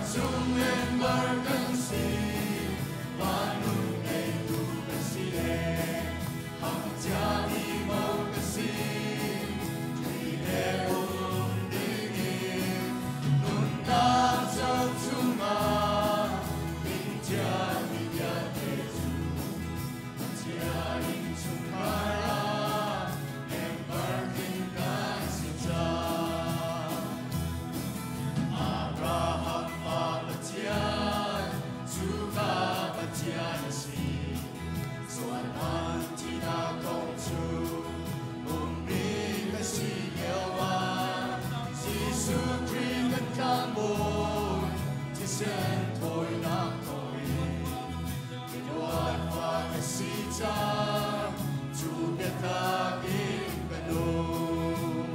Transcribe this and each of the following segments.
Vancung member kan si, van nun ngeitu kan si e, ham ciami mo ka si, Khrih he um dingin nunnak cauk chungah min ṭialmi vialte cu Pathian innchungkhar ah member tling kan si cang. Abraham pa Pathian cu ka Pathian a si. Zuan an tinak kong cu ummi ka si lio ah Jesuh Khrih kan tlangbawi thisen thawinak thawngin miluat fa ka si cang, cu biatak in ka nung.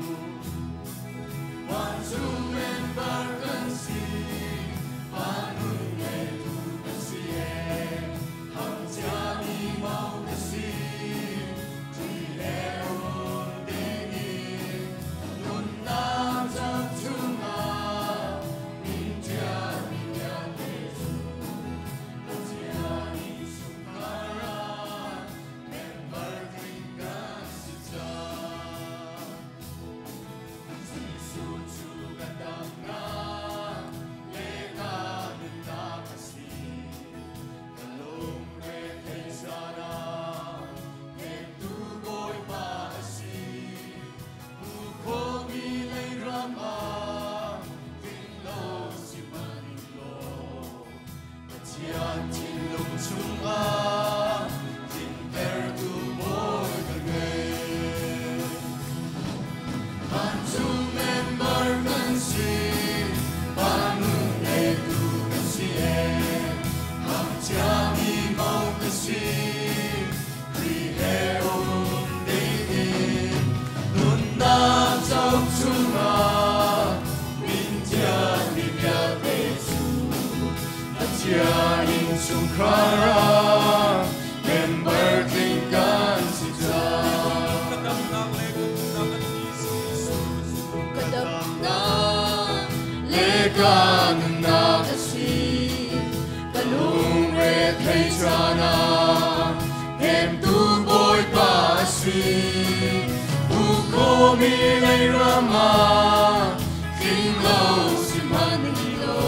Vancung member kan si, van nun ngeitu kan si e, ham ciami mo ka si, Khrih he um dingin nunnak cauk chungah min ṭialmi vialte cu Pathian innchungkhar ah member tling kan si cang. Jesuh cu ka damnak le ka nunnak a si. Ka lungre thei caan ah hnemtu Bawipa a si. Hmuh khawhmi lei ram ah tling lo sihmanhsehlaw Pathian thinlung chungah tlintertu Bawi ka ngei. Vancung member kan si, van nun ngeitu kan si e, ham ciami mo ka si, Khrih he um dingin nunnak cauk chungah min ṭialmi vialte cu Pathian innchungkhar ah member tling kan si cang. Ka damnak le ka nunnak a si Jesuh cu Ka damnak le ka nunnak a si, ka lungre thei caan ah hnemtu Bawipa a si. Hmuh khawhmi lei ram ah tling lo sihmanhsehlaw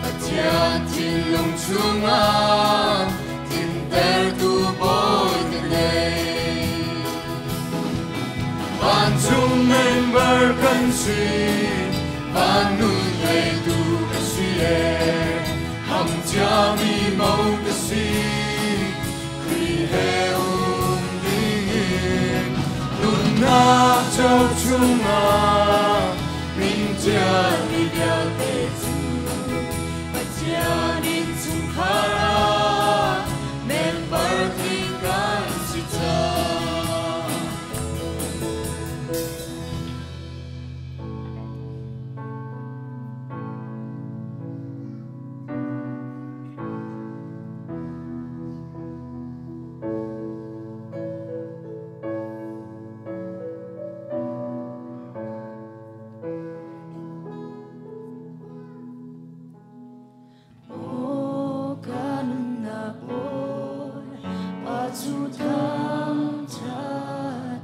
Pathian thinlung chungah tlintertu Bawi ka ngei. Vancung member kan si, van nun ngeitu ka si e, ham ciami mo ka si, Khrih he um dingin nunnak cauk chungah min ṭialmi vialte cu Pathian innchungkhar ah member tling kan si cang. Maw ka nunnak Bawi, Pa cu thangṭhat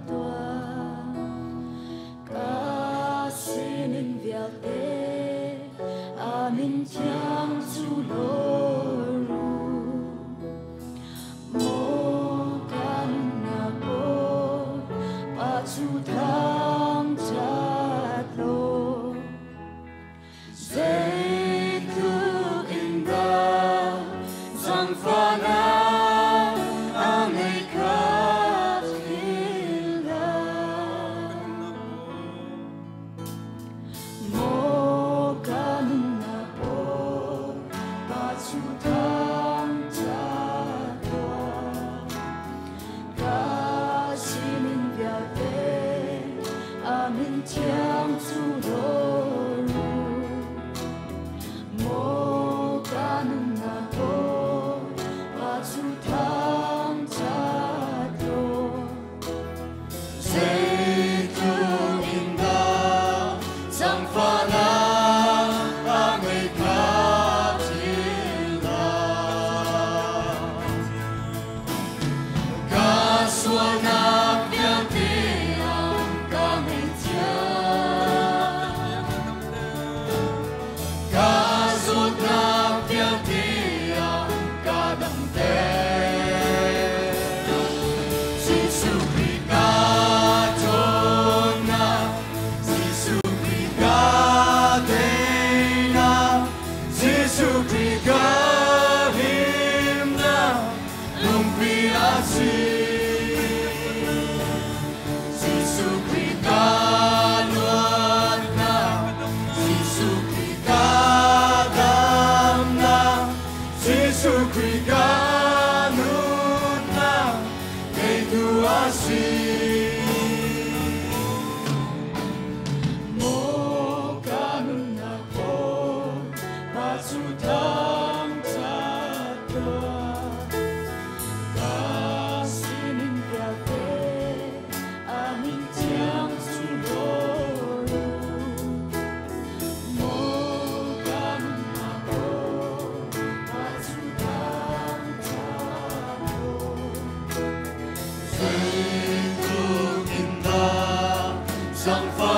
tuah. Ka sining vialte a min thiang cu lawr u. Maw ka nunnak Bawi, Pa cu thangṭhat law. Zeitluk in dah zaangfahnak a ngeih kha philh hlah. Maw ka nunnak Bawi, Pa cu thangṭhat tuah. Ka sining vialte a min thiang cu lawr u. Maw ka nunnak Bawi, Pa cu thangṭhat law. Zeitluk in dah zaangfahnak a ngeih kha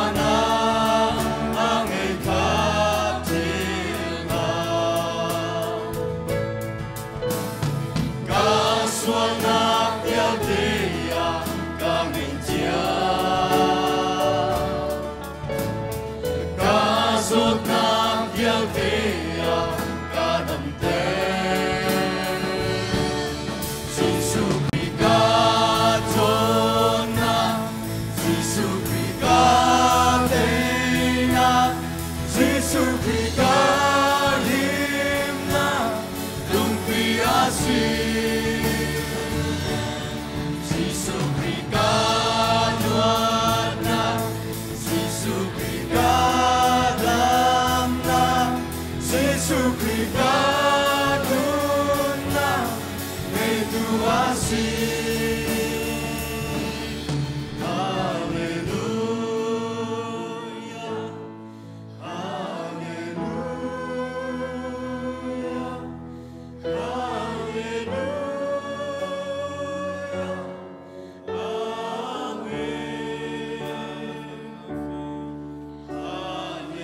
Van ah a ngei kha thil hna. Ka sualnak vialte ah ka ngeihcia. Ka zawtnak vialte ah ka damter. Jesuh Khrih ka cawnnak, Jesuh Khrih ka teinak, Jesuh Khrih ka himnak, lungpi a si. Jesuh Khrih ka luatnak, Jesuh Khrih ka damnak, Jesuh Khrih ka nunnak, ngeitu a si. Hallelujah, Hallelujah, Hallelujah, Amen. Hallelujah,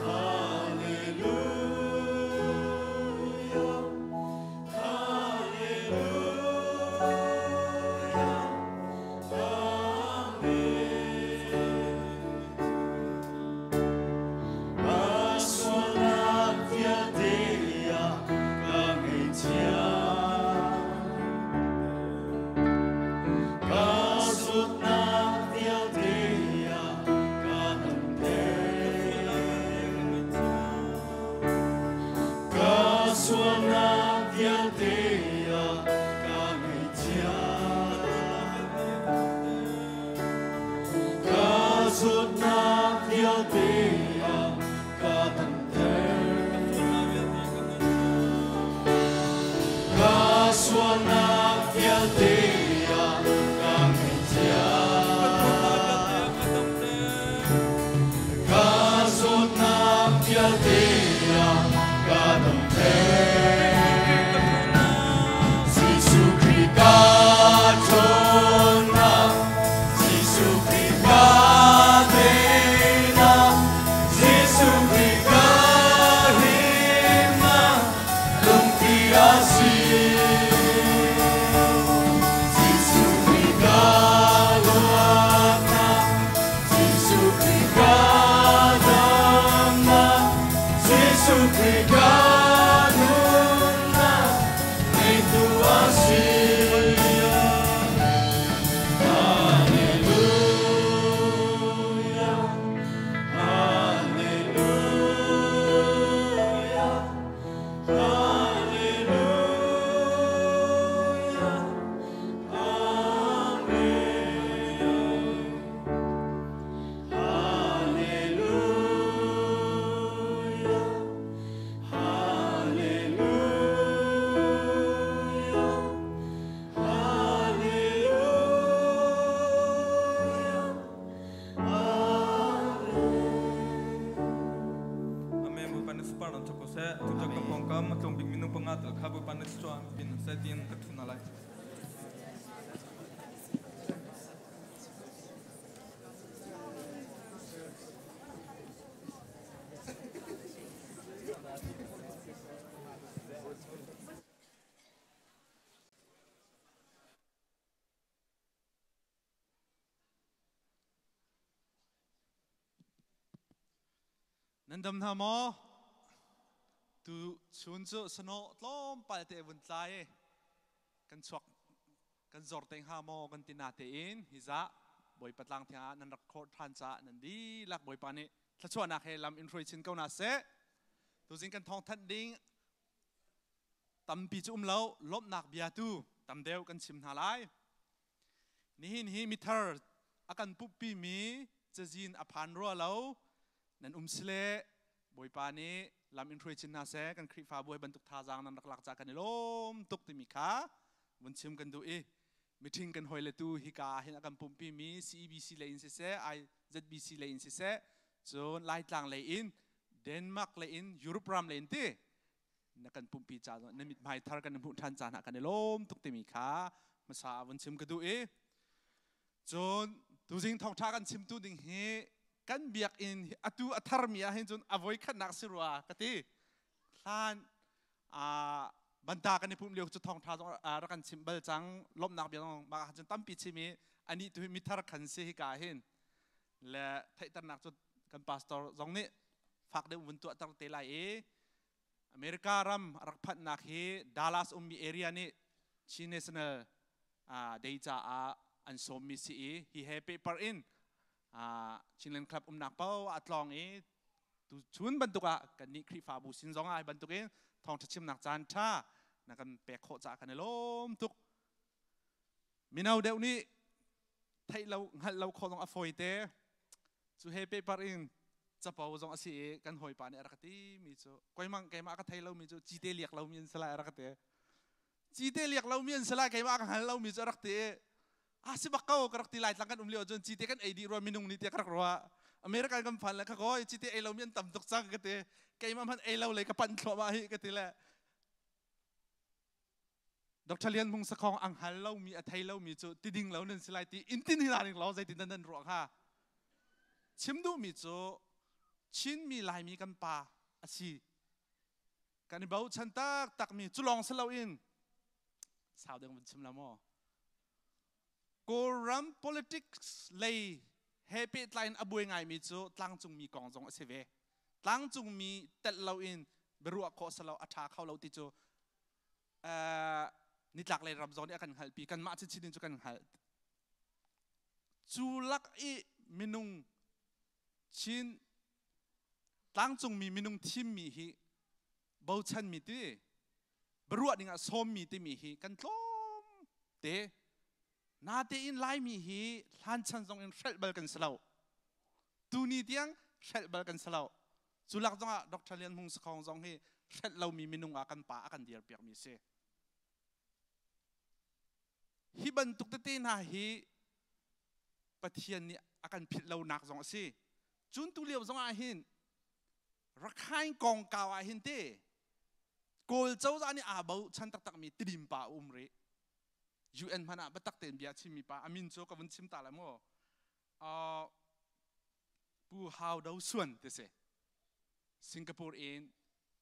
Hallelujah, Hallelujah, Amen. Ka sualnak vialte ah ka ngaihchia. Ka zawtnak vialte ah ka damter. Ka sualnak vialte ah ka ngaihchia. Ka zawtnak vialte ah ka damter. Ka sualnak vialte ah ka ngaihchia. Ka zawtnak vialte ah ka damter. Jesuh Khrih ka ṭhawnnak, Jesuh Khrih ka teinak, Jesuh Khrih ka himnak, lungpi a si. Jesuh Khrih ka luatnak, Jesuh Khrih ka damnak, Jesuh Khrih ka nunnak, ngeitu a si. Hallelujah, Hallelujah, Hallelujah, Amen. Hallelujah, Hallelujah, Hallelujah, Amen. Amen. Bawipa na sunparnak ṭha ko seh. Tutan ka pawngkam a tlawm bik minung panga tal kha Bawipa na thluachuah pin seh tiin ka ṭhu hna lai. Nan dam hna maw? Tu chun cu sano tlawmpal te vun tlai i kan chuak kan zor te hnga maw kan ti na tein hi za Bawipa tlang thiang ah nan rak khawh ṭhan caah nan dihlak Bawipa nih thluachuahnak he lam in hruai chin ko na seh. Tuzing kan thawngthanh ding tampi cu um lo, lawmhnak bia tu tam deuh kan chim hna lai. Nihin hi mithar a kan pumhpimi cazin a phan rua lo nan um sile Bawipa nih lam in hruai chin hna seh. Kan Khrihfabu hi bantuk thazaang nan rak lak ca kan i lawm tuk timi kha vun chim kan duh i meeting kan hoi le tu hika ah hin a kan pumhpimi CEBC lei in siseh, IZBC lei in siseh, cun Laitlang lei in, Denmark lei in, Europe ram lei in ti na kan pumpi ca na mithmai thar kan hmuh ṭhan caan ah kan i lawm tuk timi kha hmasa vun chim ka duh i. Cun tuzing thawngṭha kan chimtu ding hi kan biakinn atu a tharmi ah hin cun a voi khatnak si rua ka ti. Hlan banta kan i pumh lio cu thawngṭha zong rak kan chimh bal cang. Lawmhnak bia zong mah ah cun tampi chim i anih tu hi mithar khan si hika hin le theihternak cu kan pastor zong nih fak deuh vun tuahter te lai i America ram a rak phanhnak hi Dallas ummi area nih Chin National Day caah an sawmmi si i hi he pehpar in Chinland Club umnak paoh ah tlawng i tu chun bantuk ah kannih Khrihfabu sin zong ah hi bantuk in thawngṭha chimnak caan ṭha na kan pek khawh caah kan i lawm tuk. Mino deuh nih theih lo hngalh lo khawh zong a fawi te. Cu he pehpar in capo zong a si i kan hawipa nih a rak ka ti mi cu koimang keimah ka thei lomi cu cite liak lomi an si lai a rak ka ti. Cite liak lomi an si lai keimah ka hngal lomi cu a rak ti i a si bak ko ka rak ti lai tlang kan um lio cun cite kan ei dih rua minung nih tiah ka rak ruah. American kan phan le ka kawi cite ei lomi an tam tuk cang ka ti. Keimah hmanh ei lo lei ka panh thluahmah hi ka ti le Dr. Lian Hmung Sakhong ang hal lomi a thei lomi cu ti ding lo nan si lai ti in tin hina ning lo zeitin nan ruah hnga chim duhmi cu Chinmi Laimi kan pa a si kan i bochan taktakmi cu lawng si loin sau deng vun chim la maw Kawlram politics lei he pehtlai in a buai ngaimi cu tlangcungmi kong zong a si ve tlangcungmi telh loin biaruah khawh si lo a ṭha kho lo ti cu nitlak lei ram zong nih a kan hngalhpi kanmah chinchin in cu kan hngalh cu lak i minung Chin tlangcungmi minung thimmi hi bochanmi ti biaruah dingah sawmmi timi hi kan tlawm te natein Laimi hi hlanchan zong in hrelh bal kan si lo tuni tiang hrelh bal kan si lo Cu lak zongah Dr. Lian Hmung Sakhong zong hi hrelh lomi minung ah kan pa a kan dirpiakmi si. Hi bantuk tete hna hi Pathian nih a kan philh lonak zong a si. Cun tu lio zong ah hin Rakhine kongkau ah hin te Kawl cozah nih aa bochan taktakmi Tidim pa a um rih. UN hmanh ah biatak tein bia a chimmi pa a min cu ka vun chim ta lai maw? Pu Hau Do Suan ti si. Singapore in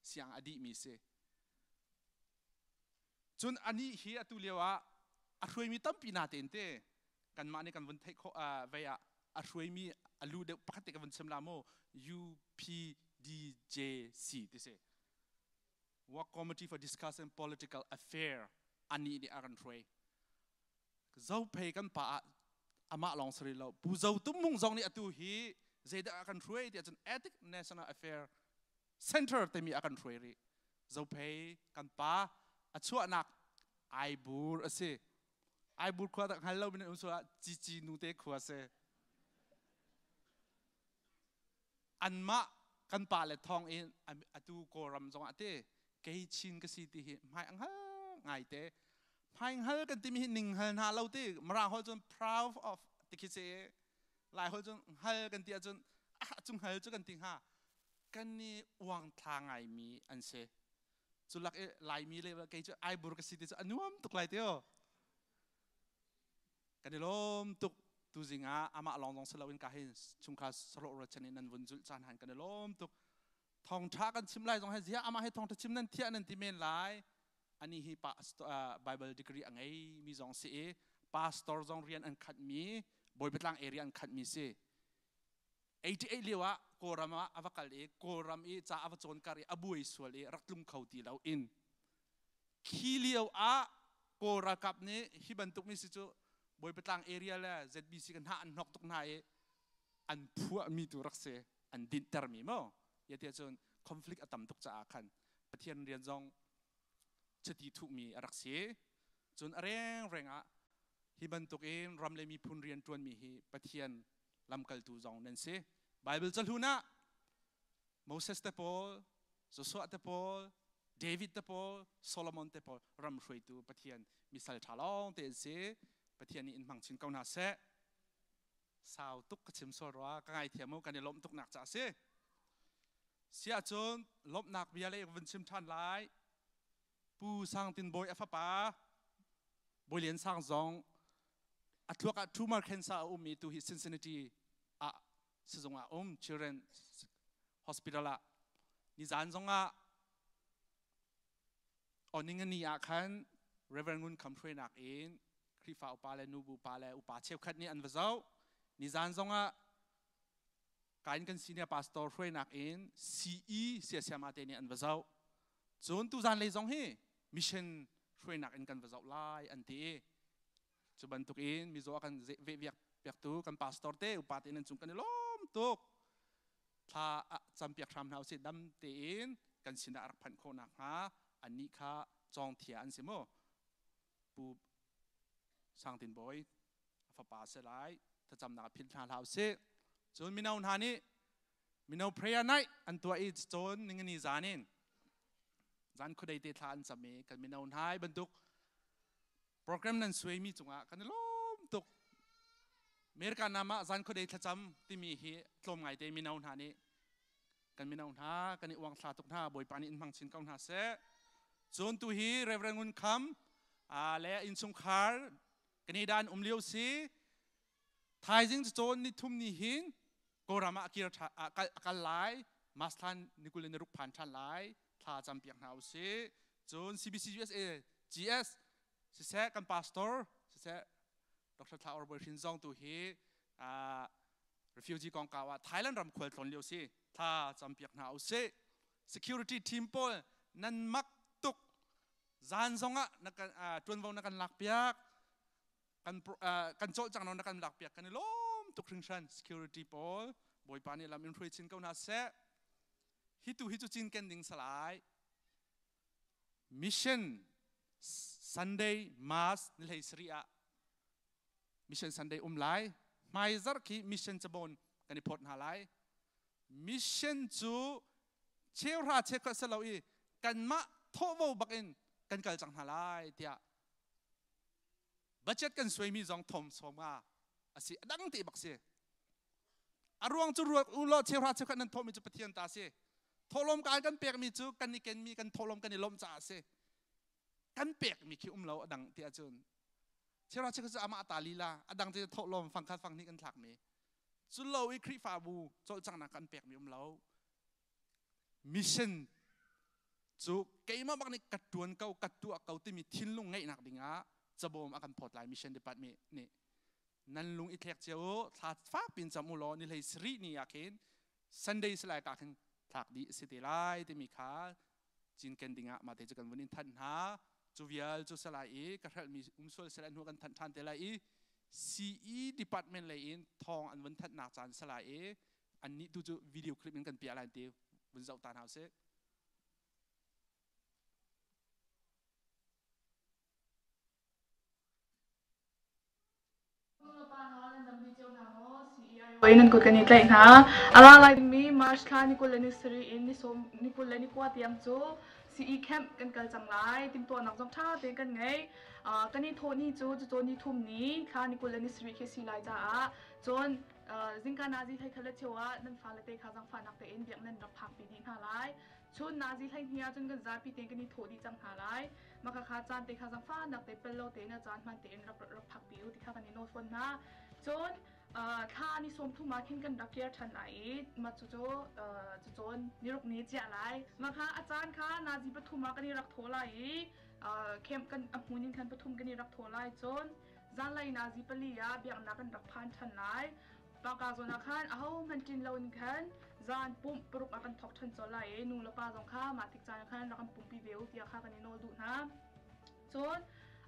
siang a dihmi si. Cun anih hi atu lio ah a hruaimi tampi na tein te kanmah nih kan vun theih khawh vei ah a hruaimi a lu deuh pakhat te ka vun chim la mu UPDJC ti si. Work Committee for Discussing Political Affair anih nih a kan hruai. Zophei kan pa ah amah lawng si rih lo Pu Zo Tum Hmung zong nih atu hi zeidah a kan hruai tiah cun Ethic National Affair Center timi a kan hruai rih. Zophei kan pa a chuahnak Aibur a si. Aibur khua tak hngal lo min um sual ah Cici nu te khua si. Anmah kan pa le thawng in atu Kawlram zong ah te kei Chin ka si ti hi hmai ang hal ngai te hmai hngal kan timi hi ning hal hna lo ti Mirang holh cun proud of ti khi si Lai holh cun hngal kan ti ahcun ah cu hngal cu kan ti hnga kan ni uang thla ngaimi an si cu lak i Laimi le kei cu Aibur ka si ti cu a nuam tuk lai ti o kan i lawm tuk tuzing ah amah lawng zong si loin ka hin chungkhar sahlawh rualchan in nan vun zulh caan han kan i lawm tuk thawngṭha kan chim lai zong he ziah amah he thawngṭha chim nan thiah nan ti men lai ani hi pa Bible degree a ngei mi zong si i pastor zong rian an khat mi Bawipatlang area an khat mi si 88 lio ah Kawlram ah a va kal i Kawlram i ca a va cawn kar i a buai sual i rak tlung kho ti lo in Khi lio ah Kawl ralkap nih hi bantuk mi si cu Bawipatlang area le ZBC ka hna an hnok tuk hna i an phuahmi tu rak si an dinhtermi mu ya tiah cun conflict a tam tuk caah khan Pathian rian zong chiti thuhmi a rak si cun a rengreng ah hi bantuk in ram le miphun rian ṭuanmi hi Pathian lamkaltu zong nan si Bible cahlun ah Moses te pawl, Joshua te pawl, David te pawl, Solomon te pawl ram hruaitu Pathian misal ṭha lawng te an si. Pathian nih in hmang chin ko hna seh. Sau tuk ka chim sual rua, ka ngaithiam u, kan i lawmh tuknak ca a si. Siah cun lawmhnak bia le vun chim ṭhan lai. Pu Sang Tin Bawi a fapa Bawi Lian Sang zong A thluak ah tumor cancer a um i tu hi Cincinnati ah sizung ah um Children Hospital ah nizan zong ah oningani ah khan Reverend Ngun Kham hruainak in Khrihfa upa le nubu pa le upa cheukhat nih an va zoh. Nizan zong ah kain kan senior pastor hruainak in CE siasiama te nih an va zoh. Cun tuzan lei zong hi mission hruainak in kan va zoh lai an ti i cu bantuk in mizaw a kan veh piaktu kan pastor te upa te nan cung kan i lawm tuk. Thla campiak hram hna usih dam tein kan sinah rak phanh khawh nakhnga annih kha cawngthia an si mu. Pu Sang Tin Bawi a fapa a si lai thlacamnak ah philh hna hlah usih. Cun mino hna nih mino prayer night an tuah i cawn ningani zan in zan khuadei te thla an cam i kan mino hna hi bantuk program nan suaimi cungah kan i lawm tuk. America nam ah zan khuadei thlacam timi hi tlawm ngaite mino hna nih kan mino hna kan i uangthla tuk hna Bawipa nih in hmang chin ko hna seh. Cun tu hi Reverend Ngun Kham le innchungkhar Canada an um lio si thaizing cawn ni thum ni hin Kawlram ah kir a kal lai Masthlan ni kul in ruk phan ṭhan lai thla campiak hna usih cun CBC USA GS siseh kan pastor siseh Dr. Thla Or Bawi Hrin zong tu hi refugee kongkau ah Thailand ram khual tlawn lio si thla campiak hna usih security team pawl nan mak tuk zan zong ah na kan ṭuanvo na kan lak piak kan kan cawlcang na kan lak piak kan i lawm tuk hringhran security pawl bawipa nih lam in hruai chin ko hna seh hi tu hi cu cinken ding salai mission Sunday mass ni hlei sari ah mission Sunday um lai hmai zarh khi mission cabon kan i phawt hna lai mission cu cheuhra cheukhat si lo i kanmah thawhvo bak in kan kal cang hna lai tiah budget kan suaimi zong thom sawm nga a si a dang te bak si a ruang cu ruak u law cheuhra cheukhat nan thawhmi cu Pathian ta si thawhlawm ka kan pekmi cu kan i kenmi kan thawhlawm kan i lawmh caah a si kan pekmi khi um lo a dang ti ahcun cheuhra cheukhat cu amah ta lila a dang te thawhlawm fangkhat fanghnih kan thlakmi cu lo i Khrihfabu cawlcanghnak kan pekmi um lo mission cu keimah bak nih ka tuan ko ka tuah ko timi thinlung ngeihnak dingah cabawm a kan phawt lai mission department nih nan lung i thlek cio u thla fak pin cam u law ni hlei sarih ni ah khin Sunday salai ka khin thlak dih si te lai timi kha cinken dingah mah te cu kan vun in thanh hna cu vial cu salai i ka hrelhmi um sual salai hnu kan thanh ṭhan te lai i CE department lei in thawng an vun thanhnak caan salai i annih tu cu video clip in kan piah lai ti vun zoh ta hna usih. Nan kut kan i tlaih hna. A ra lai dingmi March thla ni 20 le ni sarih in ni sawm ni 20 le ni kua tiang cu CE camp kan kal cang lai. Timhtuahnak zong ṭha tein kan ngei. Kan i thawh ni cu cucaw ni thum ni thla ni 20 le ni sarih khi a si lai caah cun zingka nazi hlei khat le cheu ah nan fale te kha zaangfahnak tein biak nan rak phakpi dih hna lai. Chun nazi 12 ah cun kan zapi tein kan i thawh dih cang hna lai. Mah khakha caan te kha zaangfahnak te pel lo tein a caan hman tein rak rak phakpi u ti kha kan i nawl fawn hna. Cun thla ni sawm thum ah khin kan rak kir ṭhan lai i mah cucu cucawn niruk ni ciah lai. Mah kha a caan kha nazi pathum ah kan i rak thaw lai i camp kan a hmun in khan pathum kan i rak thaw lai. Cun zanlei nazi pali ah biaknak kan rak phan ṭhan lai. Paka zawn ah khan ahohmanh ṭin loin khan zan pumh paruk ah kan thawk ṭhan colh lai i nu le pa zong kha mah tik caan ah khan rak kan pumpi ve u tiah kha kan i nawl duh hna. Cun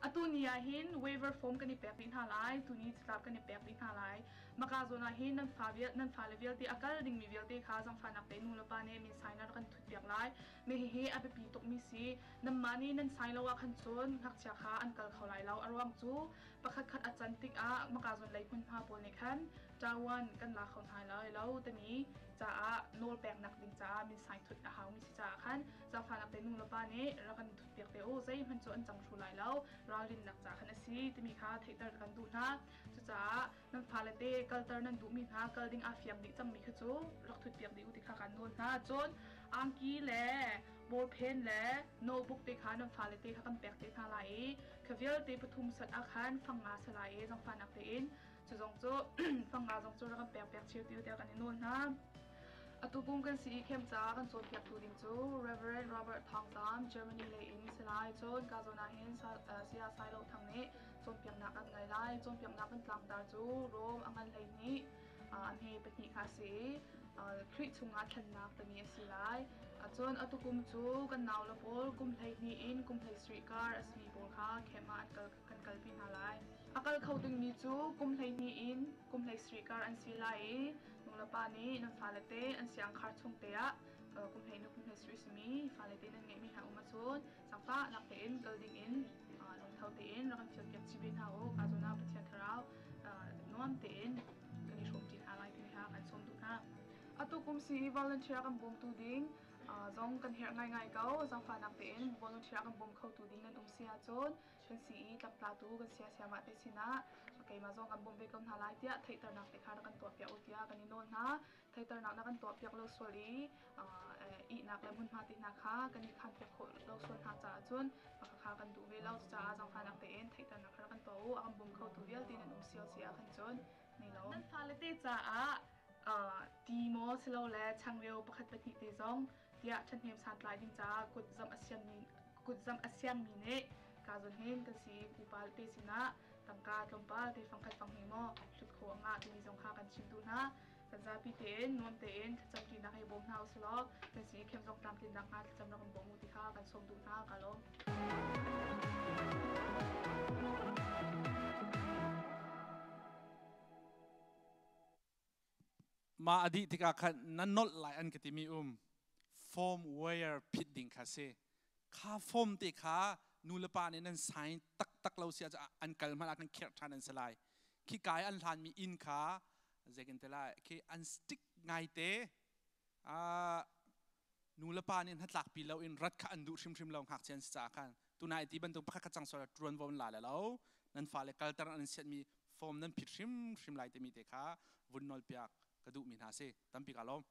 atu ni ah hin waiver form kan i pek dih hna lai, tuni catlap kan i pek dih hna lai. Maka zawn ah hin nan fa vial nan fale vialte a kal dingmi vialte kha zangfahnak te nu le pa nih min sign rak kan thut piak lai. Mi hihi a biapi tukmi si. Nanmah nih nan sign lo ah khan cun ngakchia kha an kal kho lai lo. A ruang cu pakhatkhat a can tikah maka zawn lei hmunhma pawl nih khan Ṭawan kan la kho hna lai lo timi caah nawl peknak ding caah min sign thut a haumi si caah khan zaangfahnak te nu le pa nih rak kan thut piak te u, zeihmanh cu an cang thlu lai lo, ralrinnak ca khan a si timi kha theihter kan duh hna. Cucaah nan fale te kalter nan duhmi hna kal ding aa fiang dih cangmi kha cu rak thut piak dih u ti kha kan nawl hna. Cun angki le ballpen le notebook te kha nan fale te kha kan pek te hna lai i kha vialte pathum sat ah khan fang nga si lai i zangfahnak tein cu zong cu fang nga zong cu rak kan pek piak cio ti tiah kan i nawl hna. Atu kum kan si i khem caah kan cawnpiaktu ding cu Reverend Robert Thawng Zam, Germany lei in si lai. Cun ka zawn ah hin Saya Sailo Thang nih cawnpiaknak an ngei lai. Cawnpiaknak kan tlangtar cu Rom a ngan 12 a hme pahnih kha a si i Khrih chungah thlennak timi a si lai. Cun atu kum cu kan naule pawl kum 12 in kum 17 kar a simi pawl kha camp ah an kal kan kalpi hna lai. A kal kho dingmi cu kum 12 in kum 17 kar an si lai i nulepa nih nan fale te an siangkhar chung te ah kum 12 kum 17 simi fale te nan ngeihmi hna um ahcun zaangfahnak tein kal ding in lungtho tein rak kan fialpiak chih ve hna u. Ka zawn ah Pathian Thlarau nuam tein kan i hrawmṭi hna lai timi kha kan sawm duh hna. Atu kum si i volunteer kan bawmtu ding zong kan herh ngaingai ko. Zaangfahnak tein volunteer kan bawm khotu ding nan um si ahcun kan si i tlaptlatu kan sia siamah te sinah keimah zong kan bawmh ve ko hna lai tiah theihternak te kha rak kan tuahpiak u tiah kan i nawl hna. Theihternak na kan tuahpiak lo sual i ihnak le hmunhma te hna kha kan i khanpiak khawh lo sual hna caah cun kha kan duh ve lo. Cucaah zaangfahnak tein theihternak kha rak kan tuah u. A kan bawm khotu vialte nan um cio si ah khan cun ni lo. Nan fale te caah ti maw silole changreu pakhat pahnih te zong tiah ṭhahnem santlai ding caah kut zamh a siangmi kut zamh a siangmi nih ka zawn hin kan si pupa te sinah tangka tlawmpal te fangkhat fanghnih maw hlut khawh a ngah timi zong kha kan chim duh hna. Kan zapi tein nuam tein thlacam ṭinak he bawm hna usilaw kan si i khem zong tlamtlinnak hnga thlacam rak in bawm u ti kha kan sawm duh hna. Ka lawm. Mah a dih tikah khan na nolh lai an ka timi um form wire phit ding kha si. Kha form te kha nu le pa nih nan sign taktak lo si ahcun an kal hmanh ah kan kherh ṭhan an si lai. Khi kai an hlanmi inn kha zeikin te lai khi an stick ngaite. Nu le pa nih hnatlakpi lo in rat kha an duh hrimhrim lo, ngakchia an si caah khan. Tunai ti bantuk pakhat khat cang sual ṭuanvo an la le lo, nan fale kalter an sianmi form nan phit hrimhrim lai timi te kha vun nawlpiak ka duhmi hna si. Tampi ka lawm.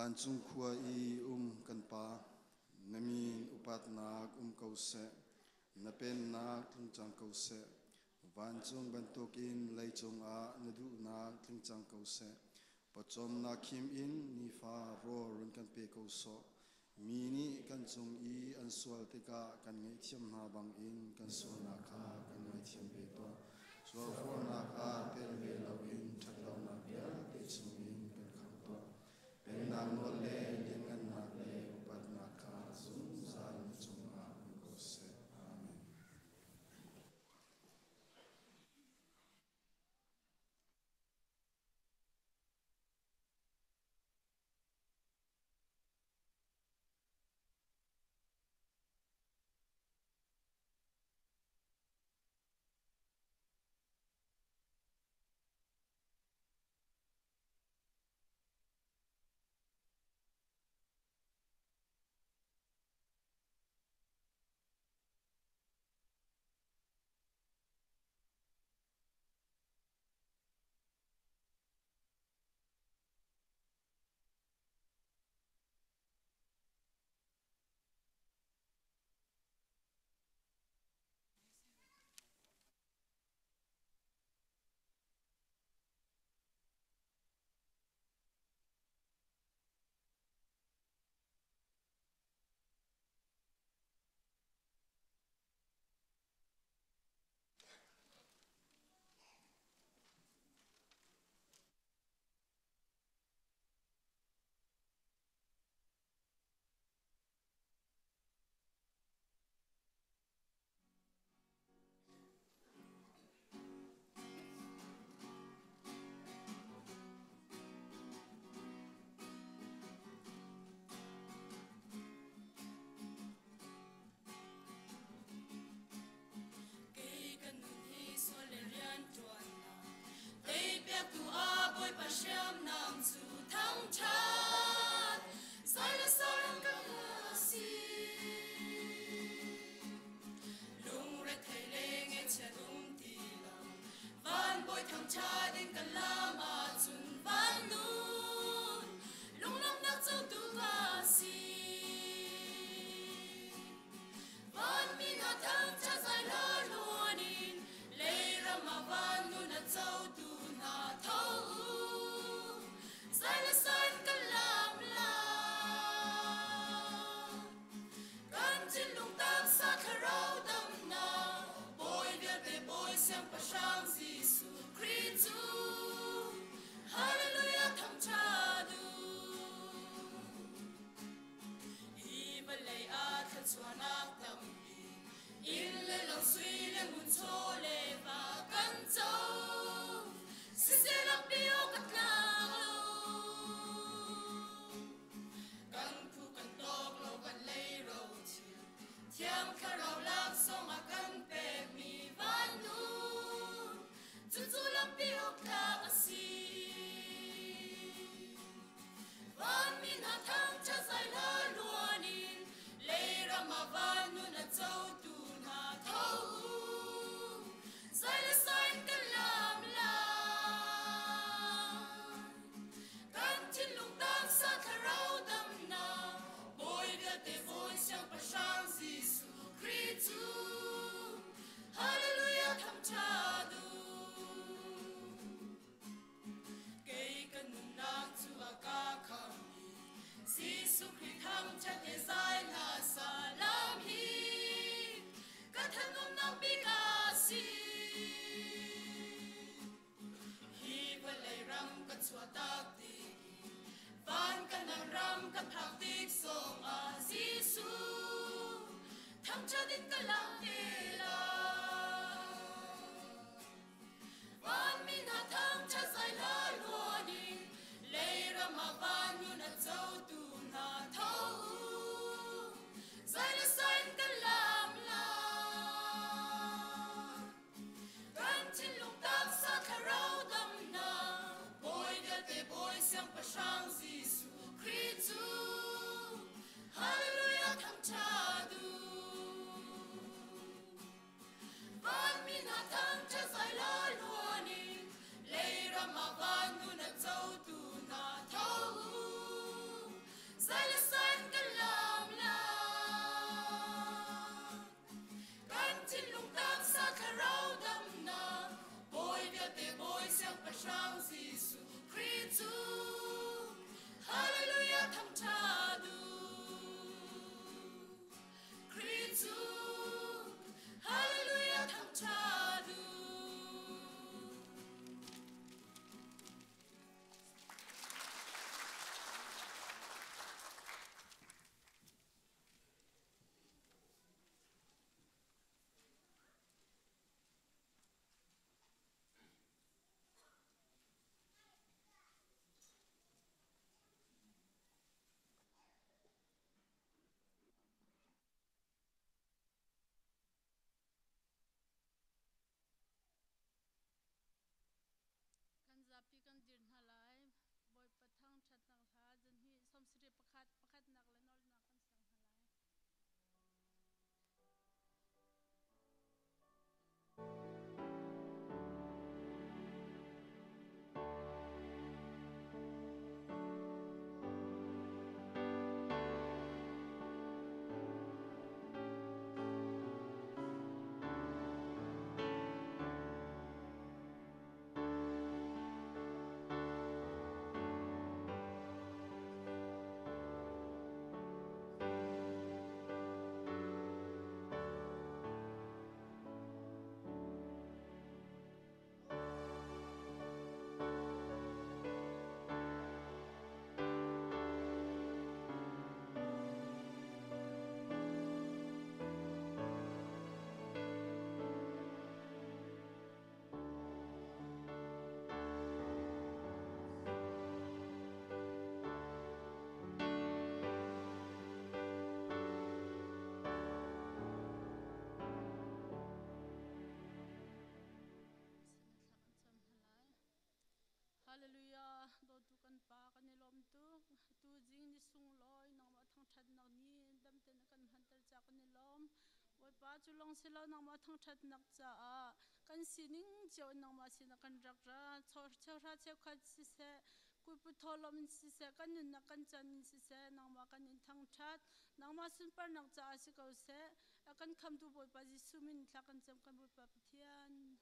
Vancung khua i um kan Pa, na min upatnak um ko seh, na pennak tlung cang ko seh. Vancung bantukin leicung ah na duhnak tling cang ko seh. Pawcawmnak khim in nifa rawl run kan pe ko sawh. Mi nih kan cung i an sual tikah kan ngaihthiam hna bangin kan sualnak kha kan ngaithiam ve tuah. Sualforhnak ah tel ve loin ṭhatlonak vialte chungin kan khamh tuah. Pennak nawl le lianngannak le upatnak kha zungzal na cungah um ko seh. Amen. Kei kan nun hi sual le rianṭuannak teipiaktu ah Bawipa hriamnam cu thangṭhat zai le saram kan si. Lungrethei le ngaihchiat um ti lo van bawi thangṭhat in kan lam ahcun van nun lunglawmhnak cotu ka si. Vanmi hna thangṭhat zai hla hluan in leiram ah van nun a cotu hna tho u. Zai le san kan lam lai. Kan thinlung taksa thlarau damnak Bawi vialte Bawi Siangpahrang Jesuh Khrih cu Hallelujah thangṭhat u. Hi vawlei ah thluachuahnak tampi inn le lo sui le ngun chaw le va kan co. Siseh lampi awk a tlak lo. Kan phu kan tawk lo kan lei ro thil Thiang Thlarau laksawng a kan pekmi van nun cucu lampi awk tlak a si. Vanmi hna thangṭhat zai hla luan in leiram ah van nun a cotu hna tho u. Zai le sain kan lam lai. Kan thinlung taksa thlarau damnak Bawi vialte Bawi Siangpahrang Jesuh Khrih cu Hallelujah thangṭhat u. Kei ka nunnak cu a ka khamh i Jesuh Khrih thangṭhat he zai hla sa lam hi ka thanuamnak bik a si. Hi vawlei ram ka chuahtak tik i van ka ram ka phak tik zongah Jesuh thangṭhat in ka lang te lai. Vanmi hna thangṭhat zai hla luan in leiram ah van nun a cotu hna tho u. Zai le sain kan lam lai. Kan thinlung taksa thlarau damnak Bawi vialte Bawi Siangpahrang Jesuh Khrih cu Hallelujah thangṭhat u. Jesuh Khrih cu Hallelujah thangṭhat u. Khrih cu Hallelujah thangṭhat u. Kan zapi kan dir hna lai. Bawipa thangṭhatnak hla zan hi 71 pakhatnak le nawlnak kan sang hna lai. Hallelujah dawtu kan pa kan i lawm tuk tu zing ni sunglawi nangmah thangṭhatnak ni damten a kan hmanter ca kan i lawm Bawipa cu lawng si lo nangmah thangṭhatnak caah kan sining cio in nangmah sinah kan rak ra cheuhra cheukhat siseh kuipu thawhlawm in siseh kan nunnak kan can in siseh nangmah kan in thangṭhat nangmah sunparnak caah si ko seh a kan khamtu Bawipa Jesuh min thla kan cam kan Bawipa Pathian.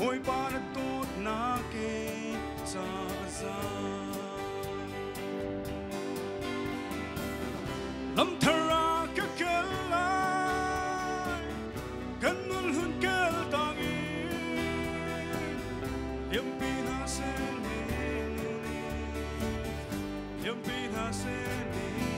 Bawipa na dawtnak in ca za. Lamthar ah ka kal lai, kan nun hun kal tangin, liampi hna seh ni, liampi hna seh ni.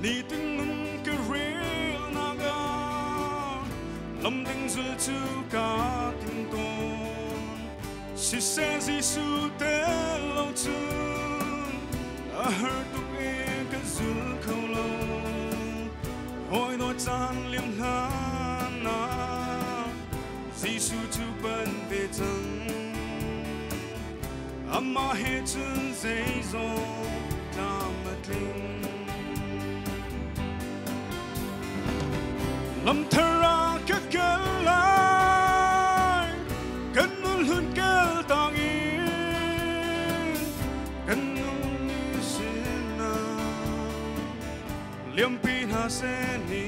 Nitin nun ka rel nak ah lam ding zul cu ka tim tawn. Siseh Jesuh tel lo cun a har tuk i ka zul kho lo. Hawi dawt caan liam hlan ah Jesuh cu pan ve cang. Amah he cun zeizong tlam a tling. Lamthar ah ka kal lai, kan nun hlun kal tang in, kan nung ni sinah liampi hna seh ni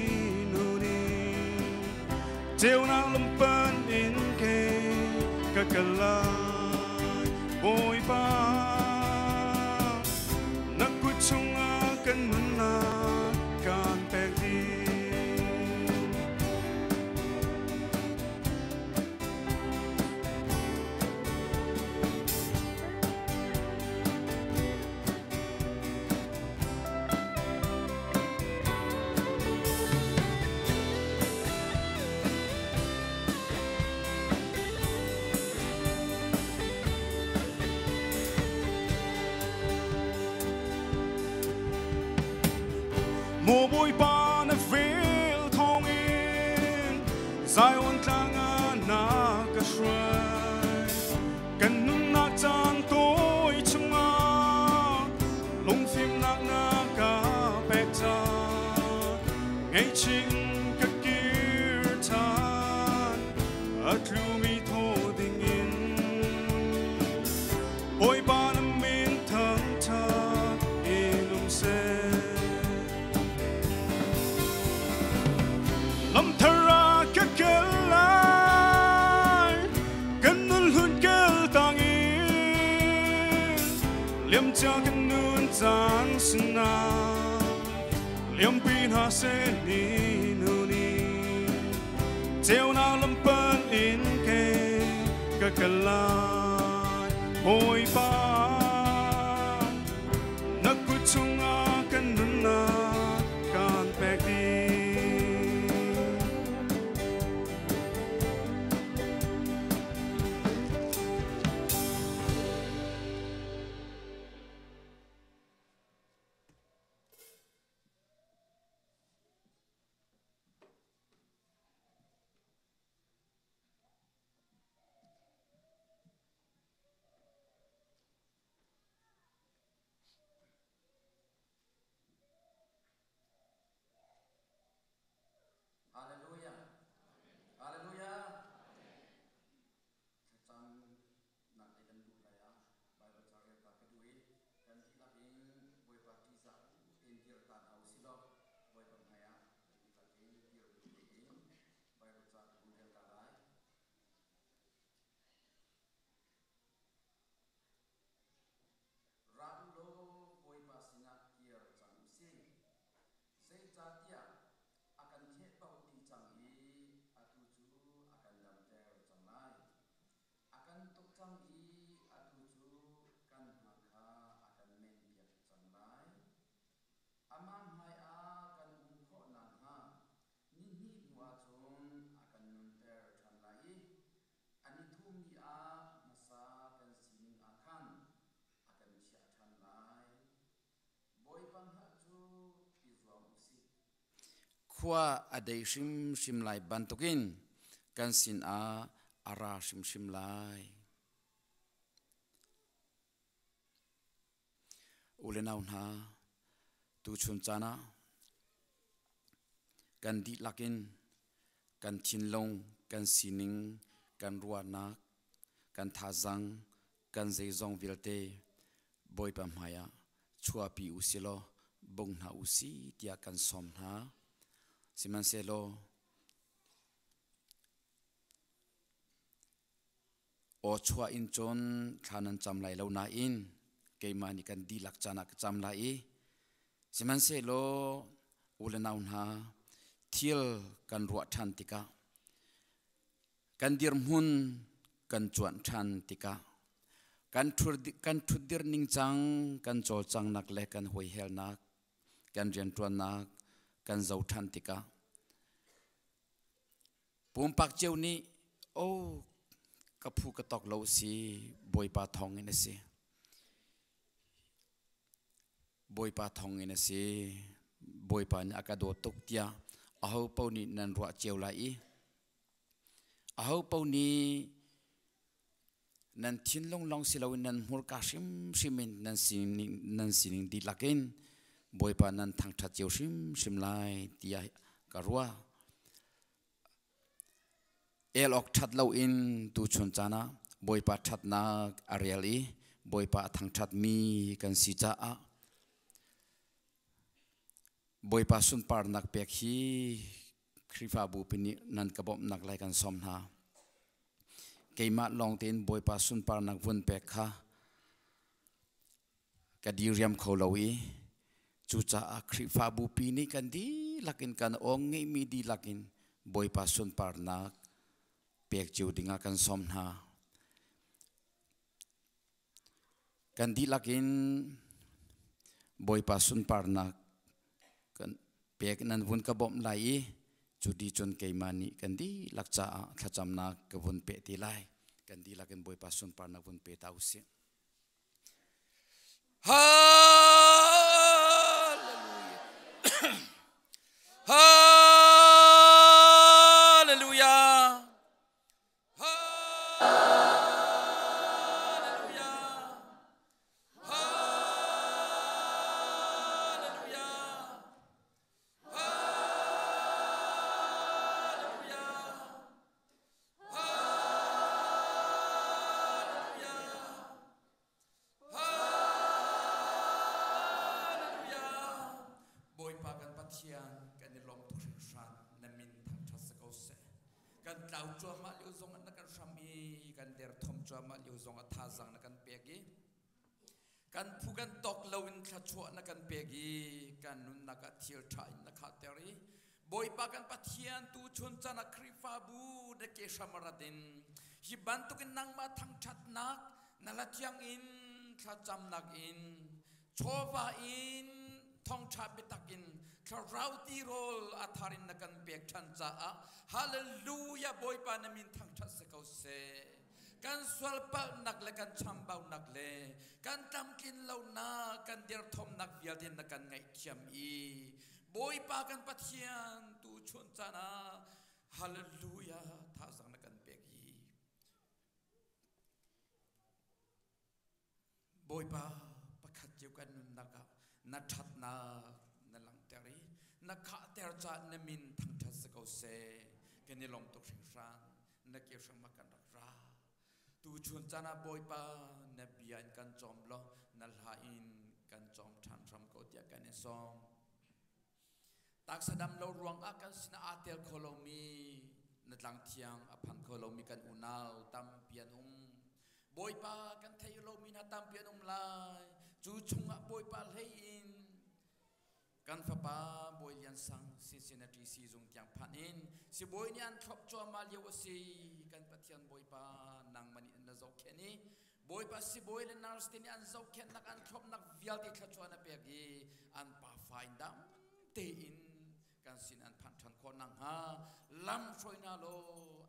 nu ni ceunak lampan in ke ka kal lai. Bawipa, na kut chungah kan nunnak kaan pek dih. Maw Bawipa na vel thawngin Zion tlang ah na ka hruai. Kan nunnak caan tawi chungah lungfimnak na ka pek caah ngaihchih ka kir ṭhan a tlumi thaw dingin. Bawipa na min thangṭhat in um seh. Lamthar ah ka kal lai, kan nun hlun kal tangin, liamcia kan nun caan sinah liampi hna seh ni nu ni ceunak lampan in ke ka kal lai. Bawipa, na kut chungah kan nunnak kaan pek dih. Hallelujah. Hallelujah. Thlacam nak lei kan luh lai ah Bible ca rel ta ka duh i kan dihlak in Bawipa ṭihzah bu tein dir ta hna usih law Bawipa hmai ah kan dihlak in dir bu tein Bible ca ka hun rel ta lai. Ra u law Bawipa sinah kir cang u sih. Zeicahtiah a kan thehbauh dih cang i atu cu a kan damter cang lai. A kan tuk cang i atu cu kan hma kha a kan menpiak cang lai. Amah hmaiah kan um khawh nakhnga nihnih hnuah cun a kan nunter ṭhan lai i a nithum ni ah hmasa kan sining ah khan a kan chiah ṭhan lai. Bawipa hngalh cu i zuam u sih. Khua a dei hrimhrim lai bantukin kan sinah a ra hrimhrim lai. U le nau hna, tuchun caan ah kan dihlak in kan thinlung, kan sining, kan ruahnak, kan thazaang, kan zeizong vialte Bawipa hmaiah chuahpi u silaw bung hna u si tiah kan sawm hna. Sihmanhsehlaw aw chuah in cun thla nan cam lai lo nain keimah nih kan dihlak caan ah ka cam lai i sihmanhsehlaw u le nau hna thil kan ruah ṭhan tikah kan dirhmun kan cuanh ṭhan tikah kan ṭhutdir ningcang kan cawlcanghnak le kan hoihelnak Kan rianṭuannak kan zoh ṭhan tikah pumpak cio nih oh ka phu ka tok lo si Bawipa thawng in a si. Bawipa thawng in a si. Bawipa nih a ka dawt tuk tiah aho paoh nih nan ruah cio lai i aho paoh nih nan thinlung lawng si loin nan hmurka hrimhrim in nan sining nan sining dihlak in Bawipa nan thangṭhat cio hrimhrim lai tiah ka ruah. El awk ṭhat loin tuchun caan ah Bawipa ṭhatnak a rel i Bawipa a thangṭhatmi kan si caah Bawipa sunparnak pek hi Khrihfabu pi nih nan ka bawmhnak lai kan sawm hna. Keimah lawng tein Bawipa sunparnak vun pek kha ka diriam kho lo i cucaah Khrihfabu pi nih kan dihlak in kan awng ngeihmi dihlak in Bawipa sunparnak pek cio dingah kan sawm hna. Kan dihlak in Bawipa sunparnak kan pek nan vun ka bawmh lai i cu di cun keimah nih kan dihlak caah thlacamnak ka vun peh ti lai. Kan dihlak in Bawipa sunparnak vun pe ta usih. Hallelujah. Hallelujah. Hallelujah. Hallelujah. Hallelujah. Bawipa kan Pathian kan i lawm tuk hringhran na min thangṭhat si ko seh. Kan tlau cuahmah lio zong ah na kan hram i kan derthawm cuahmah lio zong ah thazaang na kan pek i kan phu kan tawk loin thluachuah na kan pek i kan nunnak ah thil ṭha in na khahter i Bawipa kan Pathian tu chun chan ah Khrihfabu na ke hram a rat in hi bantukin nangmah thangṭhatnak na la thiang in thlacamnak in chawva in thawngṭha biatak in thlarau tirawl a thar in na kan pek ṭhan caah hallelujah Bawipa na min thangṭhat si ko seh. Kan sualpalhnak le kan chambaunak le kan tlamtlin lonak kan derthawmnak vialte na kan ngaihthiam i Bawipa kan Pathian tu chun caan ah hallelujah thazang na kan pek i Bawipa pakhat cio kan nunnak ah na ṭhatnak na langhter i na khahter caah na min thangṭhat si ko seh. Kan i lawm tuk hringhran. Na ke hram ah kan rak ra. Tu chun caan ah Bawipa na bia in kan cawm law na hla in kan cawm ṭhan hram ko tiah kan in sawm. Taksa dam lo ruangah kan sinah aa tel kho lomi na tlang thiang a phan kho lomi kan unau tampi an um. Bawipa kan thei lomi hna tampi an um lai. Cu chungah Bawipa hlei in kan fapa Bawi Lian Sang Cincinnati siizung tiang phan in sibawi nih an thlop cuahmah lio a si. Kan Pathian Bawipa nangmah nih na zohkhenh i Bawipa sibawi le nurse te nih an zohkhenhnak an thlopnak vialte thluachuah na pek i an pafa in dam tein kan sin an phanh ṭhan khawh nakhnga lam hruai hna law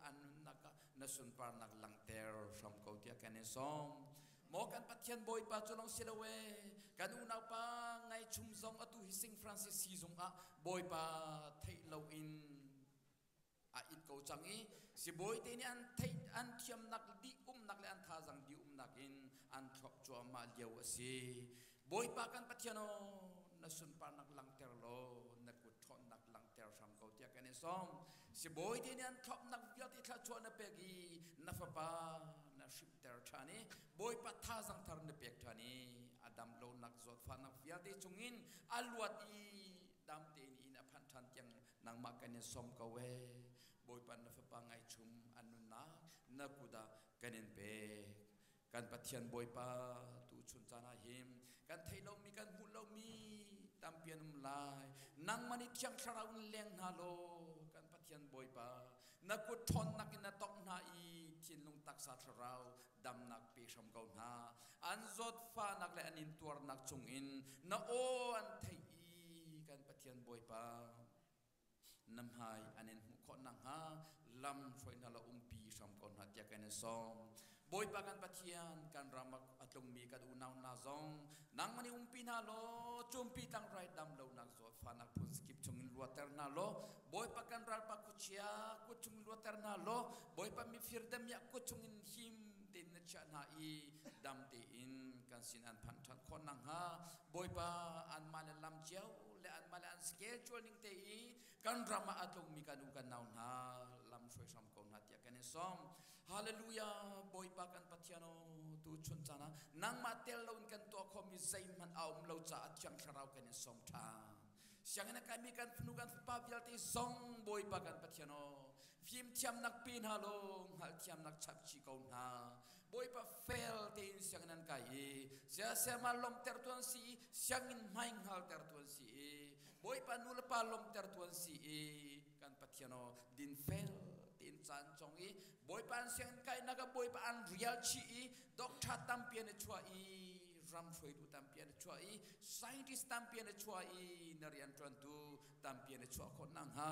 an nunnak ah na sunparnak langhter hram ko tiah kan in sawm. Maw kan Pathian Bawipa cu lawng si lo ee kan unaupa ngaichum zong atu hi Sing Francis siizung ah Bawipa theih loin a it ko cang i sibawi te nih an theih an thiamnak dih umnak le an thazang dih umnak in an thlop cuahmah lio a si. Bawipa kan Pathian aw na sunparnak langhter law na kut ṭhawnnak langhter hram ko tiah kan in sawm. Sibawi te nih an thlopnak vialte thluachuah na pek i na fapa na hrimhter ṭhan i Bawipa thazang thar na pek ṭhan i a dam lonak zawtfahnak vialte chungin a luat i dam tein inn a phanh ṭhan tiang nangmah kan in sawm ko ee. Bawipa na fapa ngaichum an nunnak na kut ah kan in pek. Kan Pathian Bawipa tu chun caan ah hin kan theih lomi kan hmuh lomi tampi an um lai. Nangmah nih Thiang Thlarau in leng hna law kan Pathian Bawipa na kut ṭhawnnak in na tongh hna i thinlung taksa thlarau damnak pe hram ko hna. An zawtfahnak le an intuarnak chungin na aw an theih i Pathian Bawipa na hmai an in hmuh khawh nakhnga lam hruai hna law umpi hram ko hna tiah kan in sawm. Bawipa kan Pathian kan ram a tlungmi kan unau hna zong nangmah nih umpi hna law cumpi tlangrai dam lonak zawtfahnak phun zakip chungin luatter hna law Bawipa kan ralpa khuachia kut chungin luatter hna law Bawipa mifir damiah kut chungin him tein na chiah hna i dam tein kan sin an phanh ṭhan khawh nakhnga Bawipa anmah le lam cio le anmah le an schedule ning te i kan ram ah a tlungmi kan u kan nau hna lam hruai hram ko hna tiah kan in sawm. Hallelujah Bawipa kan Pathian aw tu chun caan ah nangmah tel loin kan tuah khawhmi zeihmanh a um lo caah Thiang Thlarau kan in sawm ṭhan. Sianginn a kaimi kan fanu kan fapa vialte zong Bawipa kan Pathian aw fimthiamnak pe hna law hngalhthiamnak chap chih ko hna. Bawipa fel tein sianginn an kai i siasema lawmhter tu an si i sianginn hmai hngalter tu an si i Bawipa nu le pa lawmhter tu an si i kan Pathian aw dinfel tein caan cong i Bawipa an sianginn kainak ah Bawipa an rial chih i doctor tampi an i chuah i ram hruaitu tampi an i chuah i scientist tampi an i chuah i na rianṭuantu tampi an i chuah khawh nakhnga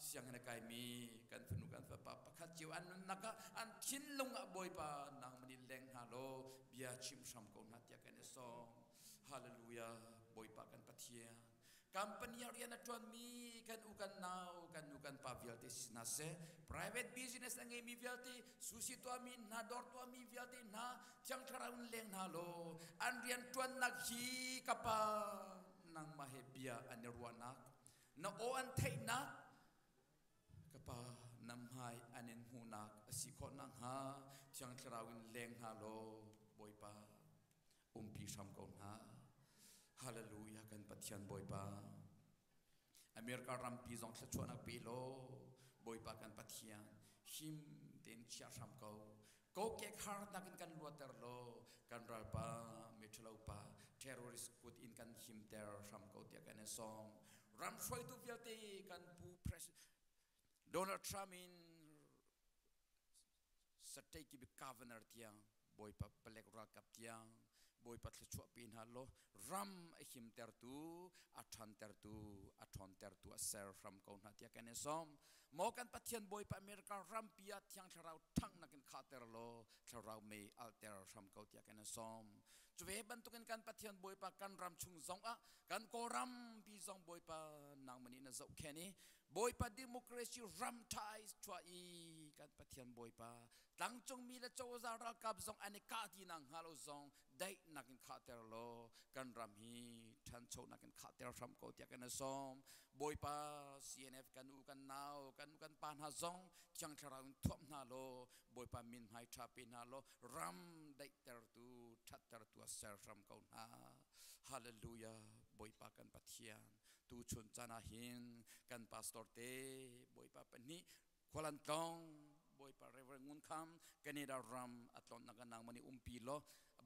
sianginn a kaimi kan fanu kan fapa pakhat cio an nunnak ah an thinlung ah Bawipa nangmah nih leng hna law bia chim hram ko hna tiah kan i sawm. Hallelujah Bawipa kan Pathian company ah rian a ṭuanmi kan u kan nau kan nu kan pa vialte si hna seh private business a ngeimi vialte sushi tuahmi hna dawr tuahmi vialte hna thiang thlarau in leng hna law an rian ṭuannak hi ka pa nangmah he bia an i ruahnak na aw an theihnak ka pa na hmai an in hmuhnak a si khawh nakhnga thiang thlarau in leng hna law Bawipa umpi hram ko hna. Hallelujah kan Pathian Bawipa. America rampi zong thluachuahnak pe law Bawipa kan Pathian him tein chia hram ko. Kokek harnak in kan luater law kan ralpa miṭhalo pa terrorist kut in kan himter hram ko tiah kan i sawm. Ram hruaitu vialte kan pu Donald Trump in state ki governor tiang Bawipa palek ralkap tiang Bawipa thluachuah pe hna law ram a himtertu a ṭhantertu a ṭhawntertu a ser hram ko hna tiah kan i sawm. Maw kan Pathian Bawipa America rampi ah Thiang Thlarau ṭhanghnak in khahter law Thlarau mei alter hram ko tiah kan i sawm. Cuve bantukin kan Pathian Bawipa kan ram chung zong ah kan Kawlrampi zong Bawipa nangmah nih na zohkhenh i Bawipa democracy ram ṭha i chuah i kan Pathian Bawipa tlangcungmi le cozah ralkap zong an i kah ti nak hnga lo zong daihnak in khahter law kan ram hi ṭhanchonak in khahter hram ko tiah kan i sawm. Bawipa CNF kan u kan nau kan u kan pa hna zong Thiang Thlarau in thuamh hna law Bawipa min hmai ṭha pe hna law ram daihtertu ṭhattertu ah ser hram ko hna. Hallelujah Bawipa kan Pathian tuchun caan ah hin kan pastor te Bawipa pahnih khual an tlawng Bawipa Reverend Ngun Kham Canada ram a tlawnnak ah nangmah nih umpi law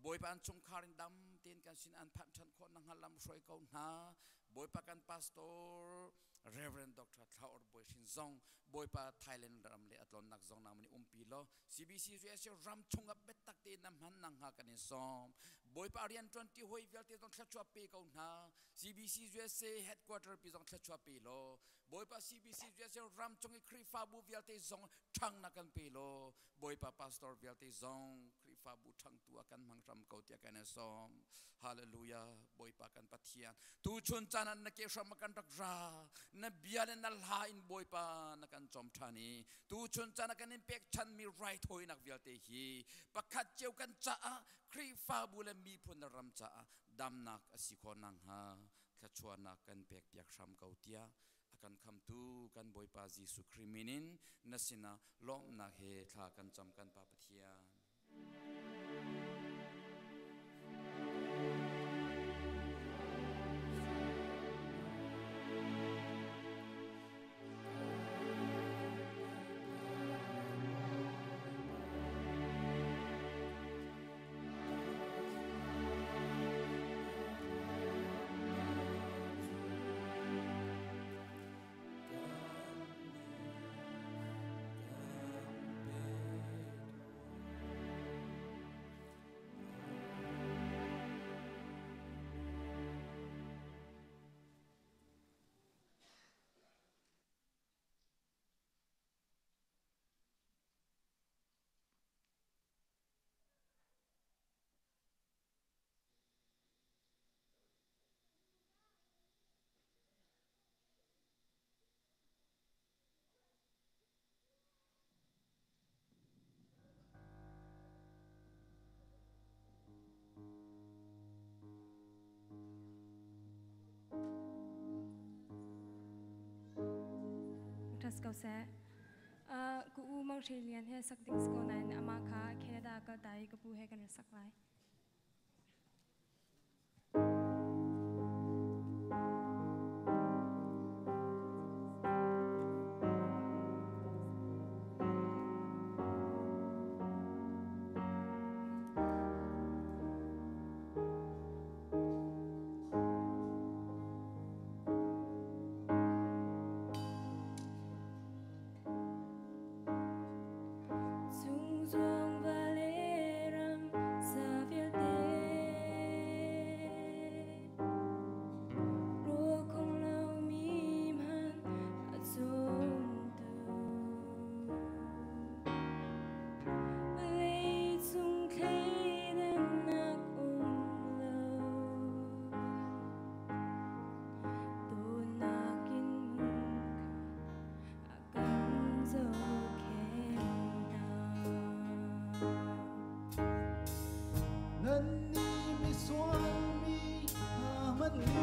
Bawipa an chungkhar in dam tein kan sin an phanh ṭhan khawh nakhnga lam hruai ko hna. Bawipa kan pastor Reverend Dr. Thlaur Bawi Hrin zong Bawipa Thailand ram le a tlawnnak zong nangmah nih umpi law CBC USA ram chungah biatak tein na hman nakhnga kan in sawm. Bawipa rianṭuan ti hawi vialte zong thluachuah pe ko hna. CBC USA headquarter pi zong thluachuah pe law Bawipa CBC USA ram chung i Khrihfabu vialte zong ṭhangnak kan pe law Bawipa pastor vialte zong Khrihfabu ṭhangtu ah kan hmang hram ko tiah kan i sawm. Hallelujah Bawipa kan Pathian tuchun caan ah na ke hram ah kan rak ra na bia le na hla in Bawipa na kan cawm ṭhan i tuchun caan ah kan in pekchanmi raithawinak vialte hi pakhat cio kan caah Khrihfabu le miphun le ram caah damnak a si khawh nakhnga thluachuahnak kan pekpiak hram ko tiah a kan khamtu kan Bawipa Jesuh Khrih min in na sinah lawmhnak he thla kan cam kan Pa Pathian. thangṭhat si ko seh. Ka u Mang Hre Lian he sak ding si ko nain amah kha Canada kal ta i ka pu he kan ra sak lai. Cungzuang vale ram sa vialte Rua kong lomi hmanh a cawmtu Vawleicung thleidannak um lo Dawtnak in hmun kha a kan zohkhenh hna. Nannih misual mi hna hmanh nih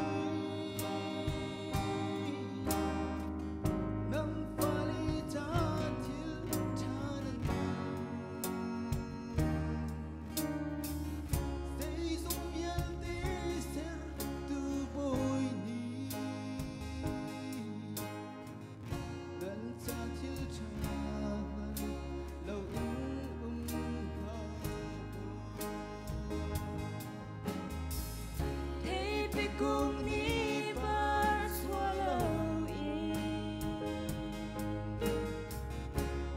nan fale ca thil ṭha nan hngalh. Zeizong vialte sertu Bawi nih nan ca thil ṭha hngal loin um hlah u. Theipi kung nih par chuah loin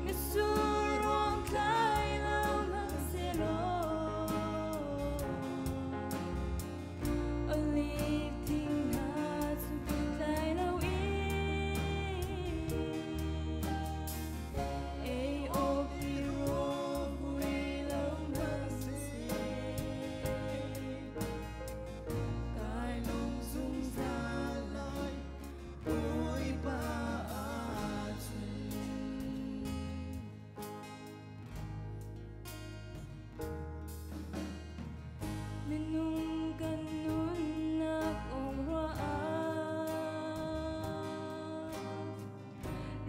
mitsur ruang tlai lo hmanhsehlaw olive thing hna cu tlai loin ei awk ti rawl vui lo hmanhseh Kai lawm zungzal lai Bawipa ahcun. Minung kan nunnak kong ruah ah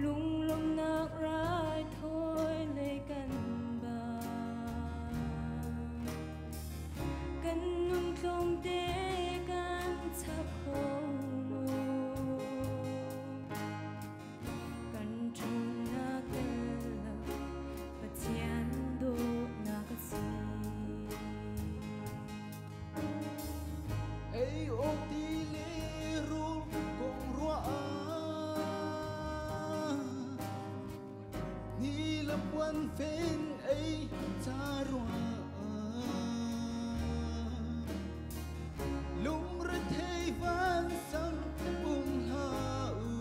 lunglawmhnak raithawi lei kan ba. Kan nun tlawmte kan chap kho maw? Kan ṭhawnnak tel lo Pathian dawtnak a si. Ei awk ti le rawl kong ruah ah ni le puan fen ei ca ruah ah lungrethei vansang um hlah u.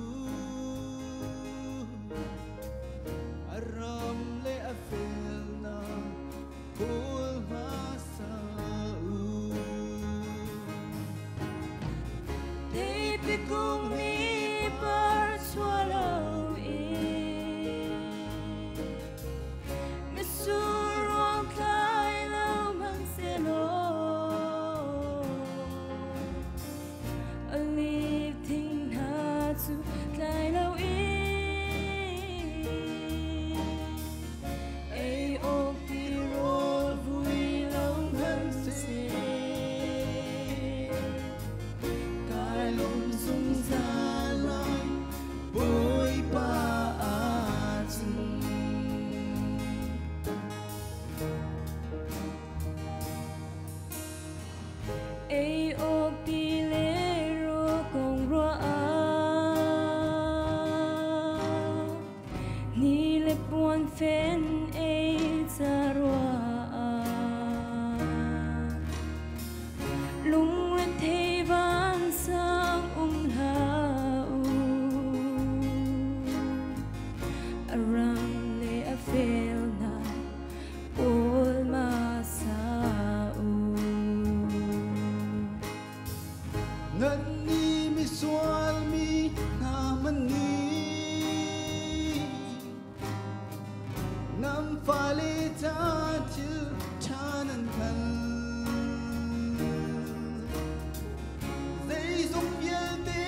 A ram le a felnak kawl hmasa u. Theipi kung nih par chuah loin mitsur ruang tlai lo hmanhsehlaw olive thing hna cu tlai loin ei awk ti rawl vui lo hmanhseh Kai lawm zungzal lai Bawipa ahcun. Ei awk ti le rawl kong ruah ah ni le puan fen ei ca ruah ah lungrethei vansang um hlah u. A ram le a felnak kawl hmasa u. Nannih misual mi hna hmanh nih nan fale ca thil ṭha nan hngalh. Zeizong vialte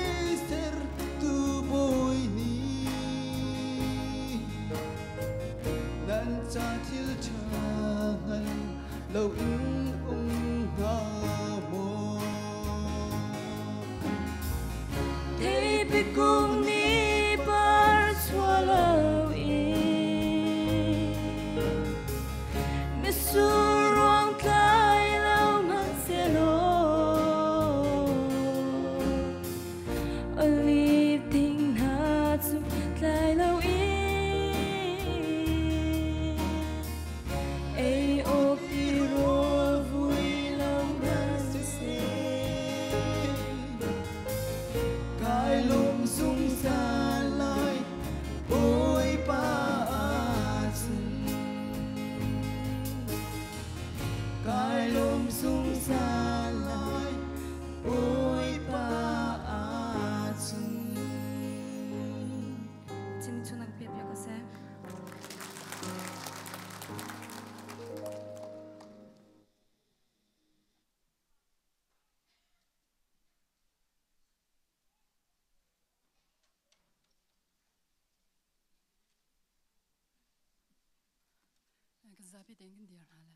sertu Bawi nih tha ngal lo in um hnga maw? Theipi kung nih par chuah lo in mitsur ruang tlai lo hmanhsehlaw, olive thing hna cu tlai lo in ei awk tirawl vui lo hmanhseh, Kai lawm zungzal lai Bawipa ahcun. Kai lawm zungzal lai Bawipa ahcun. Chin chunak pia pia ko seh. Kan zapi tein kan dir hna le.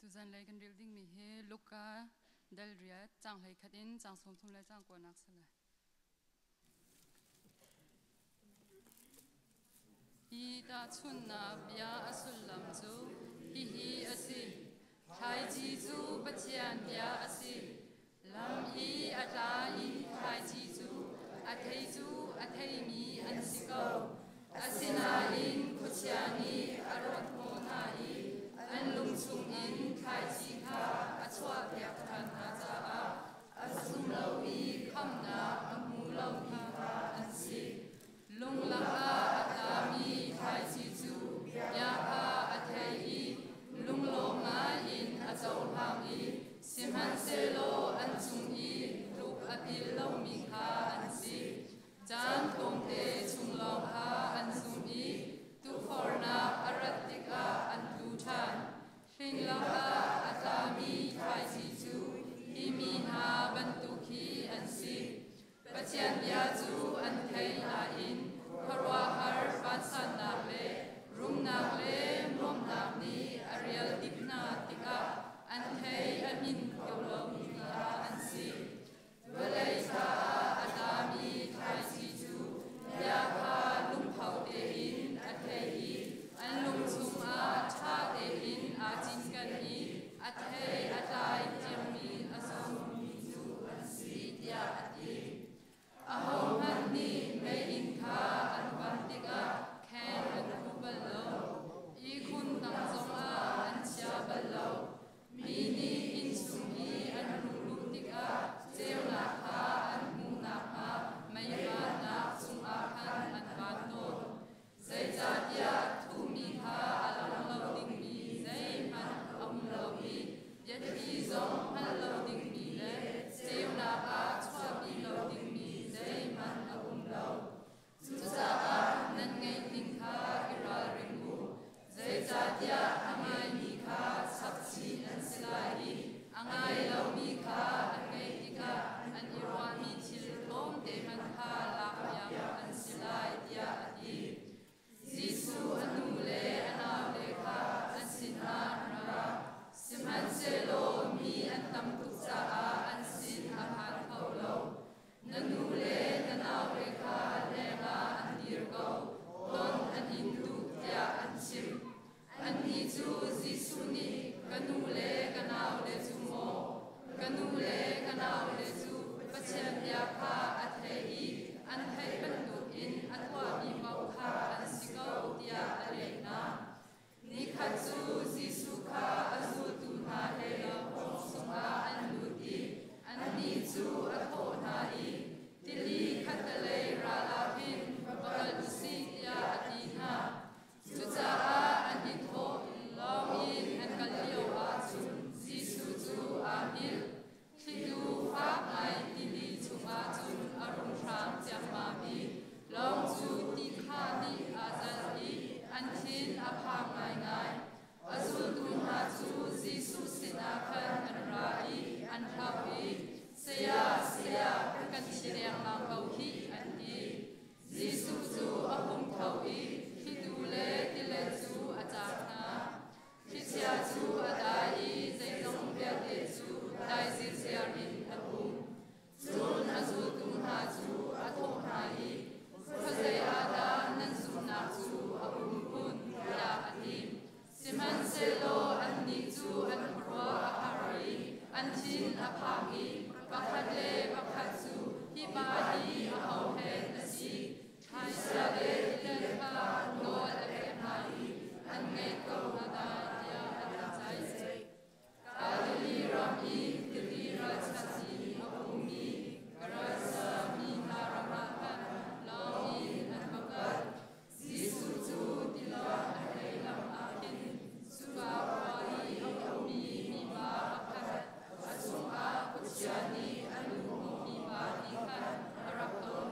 Tuzan lei kan rel dingmi hi Luka dal 8 caang 11 in caang 30 le caang 9nak si lai. Hi tahchunhnak bia a sullam cu hihi a si. Thlaici cu Pathian bia a si. Lam i a tla i thlaici cu a thei cu a theimi an si ko. Asinain khuachia nih a rawt hnawh hna i an lung chungin thlaici kha a chuahpiak ṭhan hna caah a zum lo i khamhnak a hmu lomi kha an si. Lunglak ah a tlami thlaici cu bia kha a thei i lunglawm ngaiin a cohlang i sihmanhsehlaw an cung i tluk a pil lomi kha an si. Caan tlawmte chung lawng kha an zum i tukforhnak a rat tikah an tlu ṭhan. Hling lakah a tlami thlaici cu hi mi hna bantuk hi an si. Pathian bia cu an thei nain khuaruahhar vansannak le rumnak le nuamhnak nih a rial dip hna tikah an thei a hmin kho lomi kha an si. Vawlei caah a tlami thlaici cu bia kha lungtho tein a thei i an lung chungah ṭha tein aa cinken i a thei a tlai tiangmi a zummi cu an si, tiah a ti. Ahohmanh nih meiinn kha an van tikah kheng an khuh bal lo, ihkhun tang zongah an chia bal lo. Mi nih inn chung i an thin a phang i pakhat le pakhat cu, Hi pa hi aho hen a si? Thlaicia le tilet kha nawl a pek hna i an ngaih ko hna dah, tiah an i caiceih. Galilee ram i tili ralchan i a ummi Gerasa mi hna ram ah khan lawng in an va kal. Jesuh cu tilawng a hlei lam ah khin cuka khua i a ummi mipa pakhat, a chungah khuachia nih a luhhnawhmi pa nih khan a rak ton.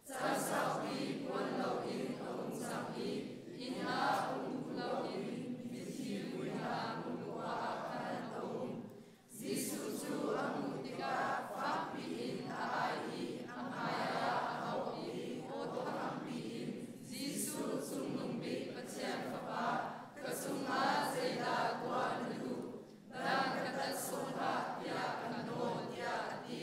Caan saupi puan loin a um cang i inn ah um duh loin mithi vui hna lungkua ah khan a um. Jesuh cu a hmuh tikah fakpi in a ai i a hmaiah a bawh i aw thangpi in, Jesuh, Cungnung Bik Pathian Fapa, ka cungah zeidah tuah na duh? Dan ka tat sawh hlah tiah ka nawl, tiah a ti.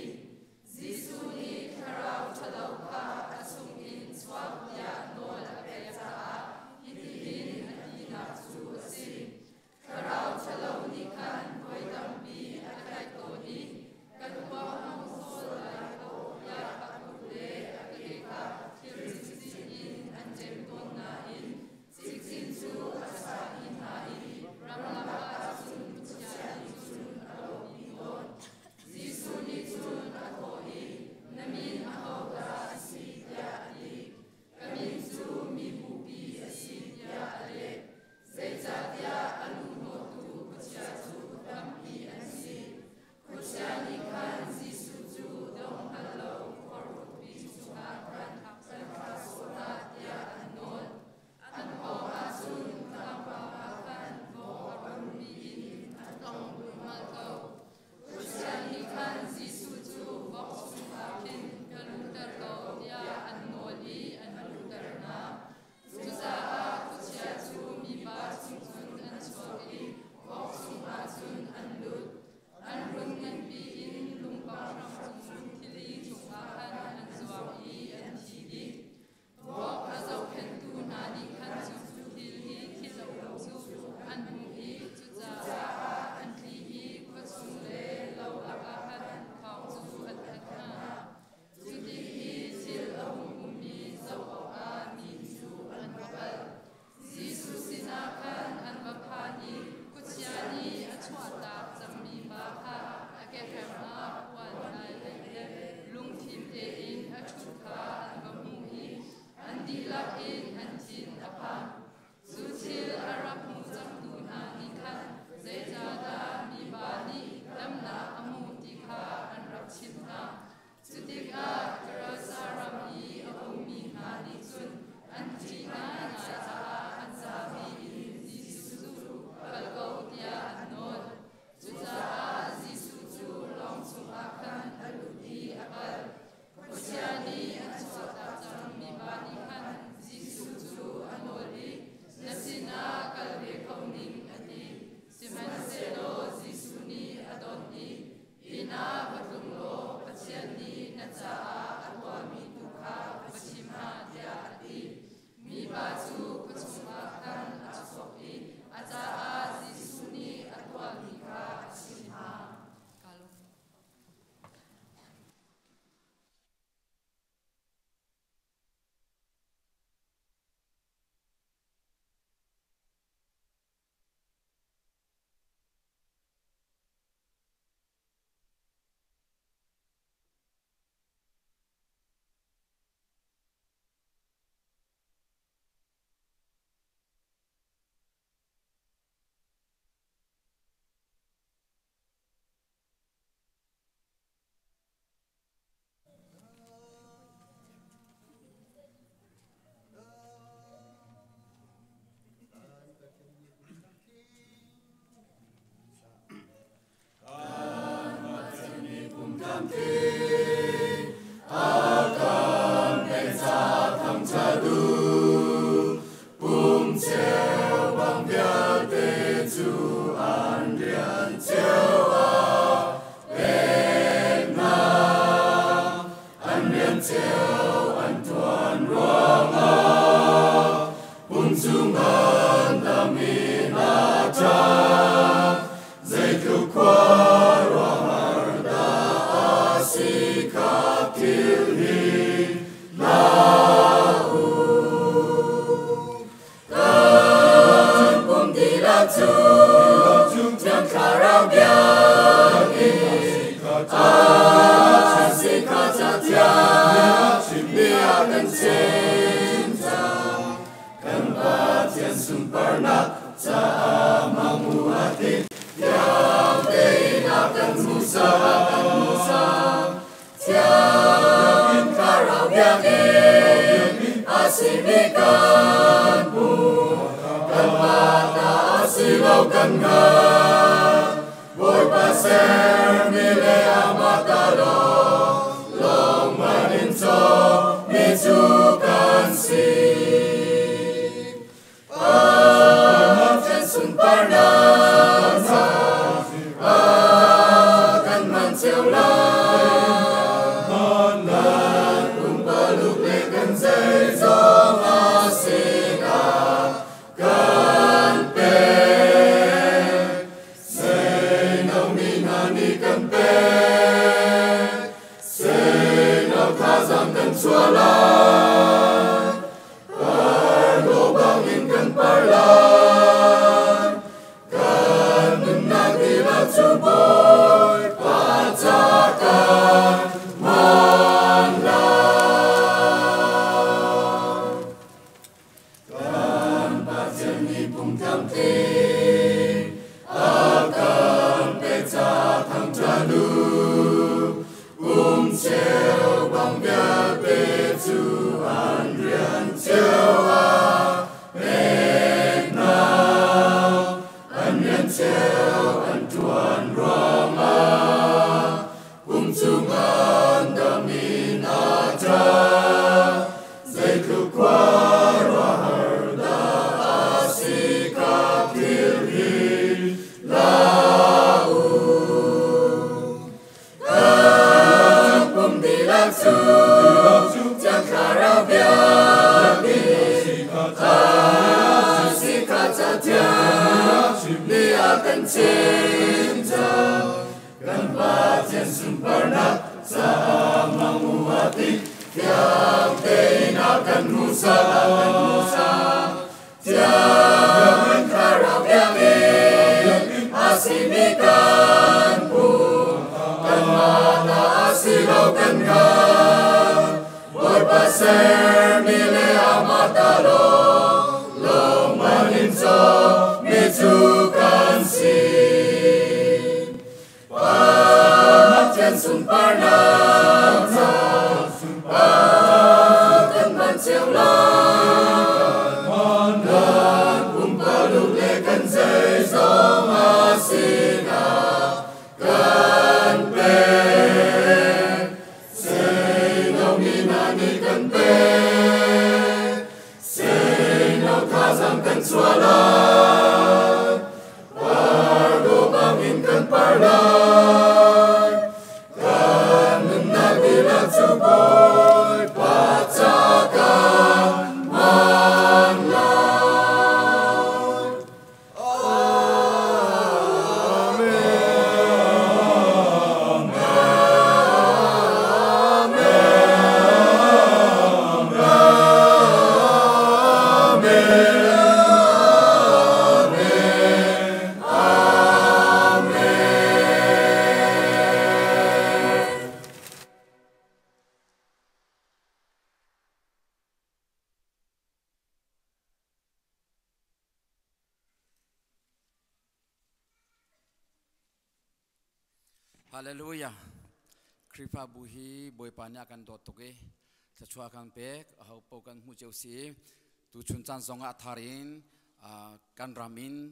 Jesuh nih thlarau ṭhalo kha a chungin chuak tiah nawl a pek caah hitihin a tinak cu a si. Thlarau ṭhalo nih khan voi tampi a tlaih tawn i kan huahmang sual lai kaw tiah a kut le a ke kha thir cikcin in an ṭem tawn nain cikcin cu a sahpi hna i ramlak ah cun khuachia nih cun a rawhpi tawn. Jesuh nih cun a thawh i, Na min ahodah a si? tiah a ti. Ka min cu Mibupi a si, tiah a leh. Zeicahtiah a luhhnawhtu khuachia cu tampi an si. Khuachia nih khan Jesuh cu dong hngal lo khor thukpi chungah khan kan thlah sawh hna tiah an nawl. An pawngah cun tlangpang ah khan vok a rummi in a tlong lulhmalh ko. Khuachia nih khan Jesuh cu vok chungah khin ka luhter ko tiah an nawl i an luhter hna. Cucaah khuachia cu mipa chung cun an chuak i vok chungah cun an lut. An run nganpi in lungpang hram cung tili chungah khan an zuang i an thi dih. Vok a zohkhenhtu hna nih khan cu thil i thil a um cu an hmuh i cucaah an tli i khua chung le lo lakah khan thawng cu an thanh hna. Cu tik i thil a hung ummi zoh awkah mi cu an va kal. Jesuh sinah khan an va phan i khuachia nih a chuahtak cangmi pa kha a kehrem ah puan ai aih le lungfim tein a ṭhut kha an va hmuh i an dihlak in an thin a phang. Cu thil a rak hmu cangtu hna nih khan zeicahdah mipa nih damnak a hmuh ti kha an rak chimh hna. Cu tikah Gerasa ram i a ummi hna nih cun an ṭih ngaingai caah an zapi in Jesuh cu kal ko tiah an nawl. Cucaah Jesuh cu lawng chungah khan a lut i a kal. Khuachia nih an chuahtak cangmi pa nih khan Jesuh cu a nawl i, Na sinah kal ve kho ning, a ti. Sihmanhsehlaw Jesuh nih a don i, Inn ah va tlung law Pathian nih na caah a tuahmi tu kha va chim hna, tiah a ti. Mipa cu khua chungah khan a chuak i a caah Jesuh nih a tuahmi kha a chimh hna. hmuhsak, a kan hmuhsak. Thiang Thlarau biakinn a simi kan pum, kanmah ta a si lo kan hngalh. Bawipa sermi le amah ta lawng, lawng man in cawkmi cu kan si. Pathian sunparnak caah kan hman cio lai. Kan pumpaluk le kan zeizong a sinah kan pek. Seino mi hna nih kan pek. Seino thazaang kan chuah lai. Parlo bangin kan par lai. Kan nunnak dihlak cu Bawipa ca kan hman lai. Kan Pathian nih pumtlamtling a kan pek caah thangṭhat u. Pum cheu bang vialte cu an rian cio ah pek hna. An rian cio an ṭuan ruangah pum cu ngandam in a ṭang. Zeitluk khuaruahhar dah a si kha philh hin hlah u. Kan pum dihlak cu Thiang Thlarau biakinn a si kha Cathiang nih a kan chimh cang. Kan Pathian sunparnak caah hmang u a ti, fiang tein a kan hmuhsak, a kan hmuhsak. Thiang Thlarau biakinn a simi kan pum, kanmah ta a si lo kan hngalh. Bawipa sermi le amah ta lawng, lawng man in cawkmi cu kan si. Pathian sunparnak caah kan hman cio lai. Kan pumpaluk le kan zeizong a sinah kan pek. Seino mi hna nih kan pek. Seino thazaang kan chuah lai. Pardo bangin kan par lai. Kan nunnak dihlak cu Bawipa ca kan hman lai. Hallelujah. Khrihfabu hi Bawipa nih a kan dawt tuk i thluachuah kan pek aho paoh kan hmu cio si. Tuchun caan zong ah a thar in kan ram in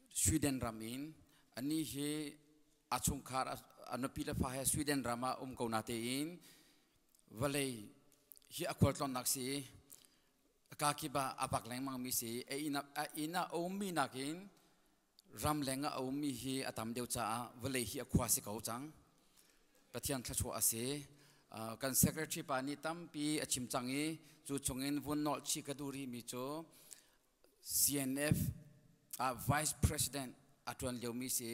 Sweden ram in anih hi a chungkhar a nupi le fa he Sweden ram ah um ko na tein vawlei hi a khualtlawnnak si ka kip ah a vak lengmang mi si. A inn ah a ummi nakin ramleng ah a ummi hi a tam deuh caah vawlei hi a khua si ko cang. Pathian thluachuah a si. Kan secretary pa nih tampi a chim cang i cu chungin vun nolh chih ka duh rihmi cu CNF ah Vice President a ṭuan liomi si.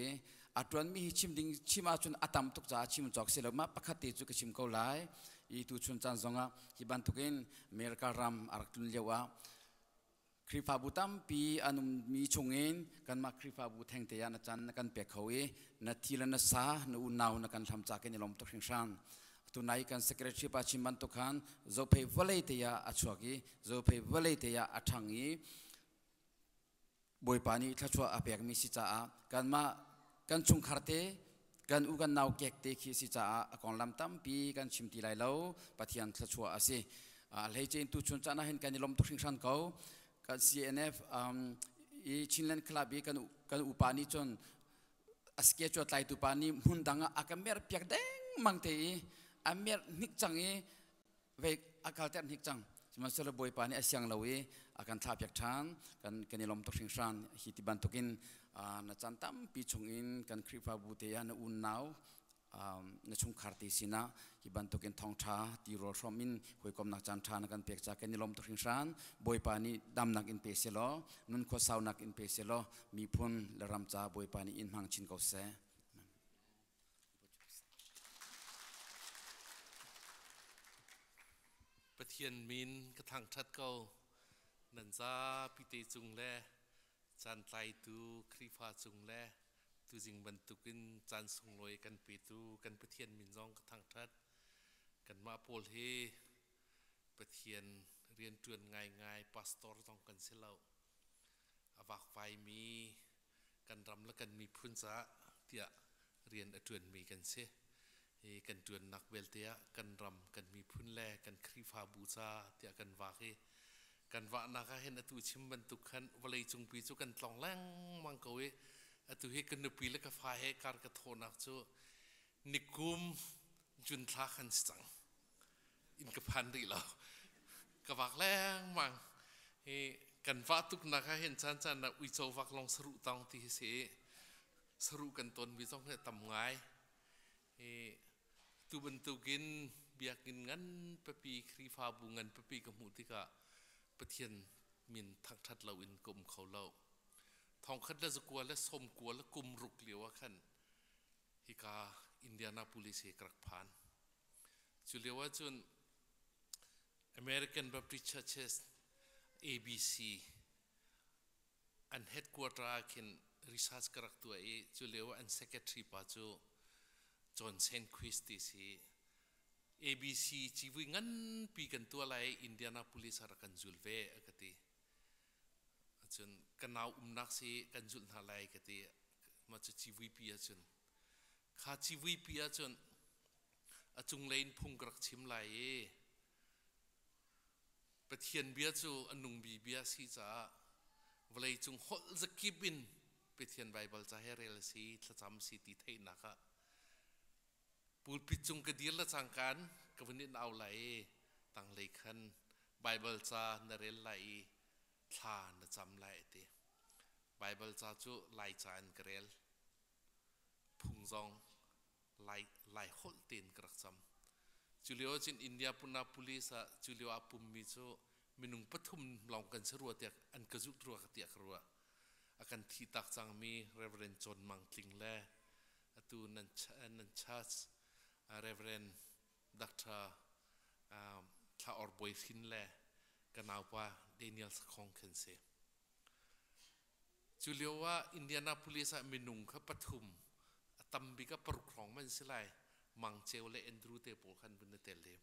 A ṭuanmi hi chim ding chim ahcun a tam tuk caah chim cawk si lo. Mah pakhat te cu ka chim ko lai. I tuchun caan zongah hi bantukin America ram a rak tlun lio ah Khrihfabu tampi an ummi chungin kanmah Khrihfabu thengte ah na caan na kan pek kho i na thi le na sa na unau na kan hlam ca kan i lawm tuk hringhran. Tunai kan secretary pa chim bantuk khan Zophei vawlei te ah a chuak i Zophei vawlei te ah a ṭhang i Bawipa nih thluachuah a pekmi si caah kanmah kan chungkhar te Kan u kan nau kek te khi si caah a konglam tampi kan chim ti lai lo. Pathian thluachuah a si. Hleice in tuchun caan ah hin kan i lawm tuk hringhran ko. Kan CNF i Chinland Club i kan upa nih cun a schedule tlaitu pa nih hmun dang ah a ka mer piak dengmang te i a mer hnik cang i vei a kalter hnik cang. Sihmanhsehlaw Bawipa nih a siang lo i a kan thlah piak ṭhan. Kan i lawm tuk hringhran. Hi ti bantukin na caan tampi chungin kan Khrihfabu te ah na unau na chungkhar te sinah hi bantukin thawngṭha tirawl hrawm in hawikomnak caan ṭha na kan pek caah kan i lawm tuk hringhran. Bawipa nih damnak in pe sehlaw, nunkhua saunak in pe sehlaw, miphun le ram ca Bawipa nih in hmang chin ko seh. Pathian min ka thangṭhat ko. Nan zapi te cung le caan tlaitu Khrihfa cung le tuzing bantukin caan sunglawi kan petu kan Pathian min zong ka thangṭhat. Kanmah pawl hi Pathian rianṭuan ngaingai pastor zong kan si lo. A vakvaimi kan ram le kan miphun caah tiah rian a ṭuanmi kan si. Hi kan ṭuannak belte ah kan ram, kan miphun le kan Khrihfabu ca tiah kan vak i kan vahnak ah hin atu chim bantuk khan vawlei cungpi cu kan tlong lengmang ko i atu hi ka nupi le ka fa he kar ka thawhnak cu nikum June thla khan si cang. Inn ka phan rih lo. Ka vak lengmang. Hi kan vah tuknak ah hin caan caan ah uico vak long saruh tong ti hi si. Saruh kan ton mi zong hi tam ngai. Hi tu bantukin biakinn ngan papi Khrihfabu ngan papi ka hmuh tikah Pathian min thangṭhat lo in ka um kho lo. Thongkhat le zakua le sawmkua le kum ruk lio ah khan hika Indianapolis hi ka rak phan. Cu lio ahcun American Baptist Churches ABC an headquarter ah khin research ka rak tuah i cu lio ah an secretary pa cu John Sandquist ti si. ABC civui nganpi kan tuah lai i Indianapolis ah rak kan zul ve a ka ti. Cun ka nau umnak si kan zulh hna lai ka ti. Mah cu civuipi ahcun kha civuipi ahcun a cunglei in phung ka rak chim lai i Pathian bia cu a nungmi bia a si caah vawleicung holh zakip in Pathian Baibal ca he rel a si, thlacam si ti theihnak ah pulpit cung ka dir le cangkaan ka vun in au lai i tanglei khan Baibal ca na rel lai i thla na cam lai a ti. Baibal ca cu Laica in ka rel. Phung zong Lai, Lai holh tein ka rak cam. Cu lio ahcun India Puna Police ah cu lio ah pummi cu minung pathum lawng kan si rua tiah an ka zulh rua ka tiah ka ruah. A kan thi tak cangmi Reverend John Mang Tling le atu nan, nan church Reverend Dr. Thla Or Bawi Hrin le ka naupa Daniel Sakhong khan si. Cu lio ah Indianapolis ah minung kha pathum a tam bik ah paruk hrawng man si lai. Mang Ceu le Andrew te pawl khan vun i tel i.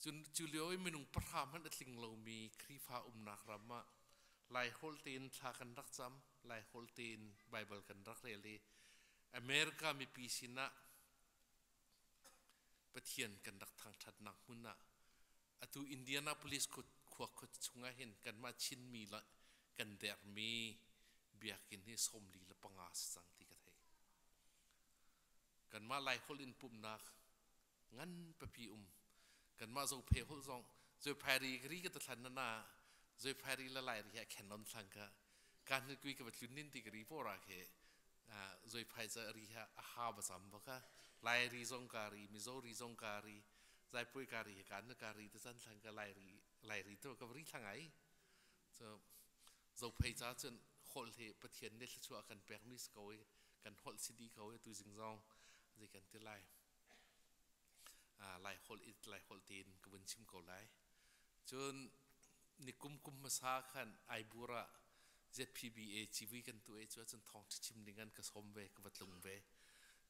Cun cu lio i minung pahra hmanh a tling lomi Khrihfa umnak ram ah Laiholh tein thla kan rak cam, Laiholh tein Baibal kan rak rel i America mipi sinah Pathian kan rak thangṭhatnak hmun ah atu Indianapolis khua khua chungah hin kanmah Chinmi le kan dermi biakinn hi 45 si cang ti ka theih. Kanmah Laiholh in pumhnak ngan papi um. Kanmah Zophe holh zong Zophai ri ka ka thlan na na Zophai ri la lai ri ha khen non thlang ka kan kui ka batlun nin ti ka ri pora ke Zophai ca ri ha a ha ba zam ba ka Lai ri zong ka ri Mizo ri zong ka ri Zaipui ka ri kan ka ri te chan thlang ka Lai ri Lai ri to ka ri thlang ai so Zophei ca cun holh hi Pathian nih thluachuah kan pekmi si ko i kan holh si dih ko i tu zing zong zei kan ti lai Lai holh i Lai holh tein ka vun chim ko lai. Cun nikum kum hmasa khan Aibur ah ZPBA civui kan tuah i cu ahcun thawngṭha chim ding an ka sawm ve, ka va tlung ve.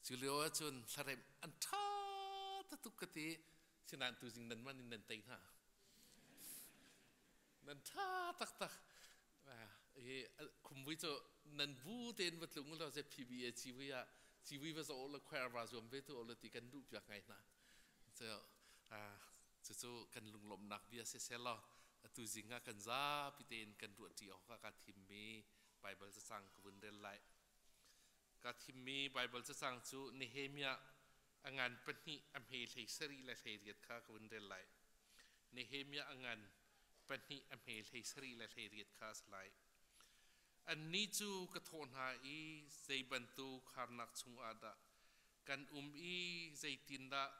Cu lio ahcun hlaremh an ṭha tuk ka ti. Sinain tuzing nan man in nan tei hna. Nan ṭha taktak. Hi khumvui cu nan bu tein va tlung law ZPBA civui ah Civui va zoh la choir va zuam ve tu la ti kan duh piak ngai hna. So cucu kan lunglawmhnak bia si selaw atu zing ah kan zapi tein kan ruahṭi awk ah kaa thimmi Baibal cacang ka vun rel lai. Ka thimmi Baibal cacang cu Nehemiah a ngan pahnih a hme hlei sarih le hlei riat kha ka vun rel lai. Nehemiah a ngan pahnih a hme hlei sarih le hlei riat kha a si lai. Annih cu ka thawh hna i zei bantuk harnak chungah dah kan um i zeitindah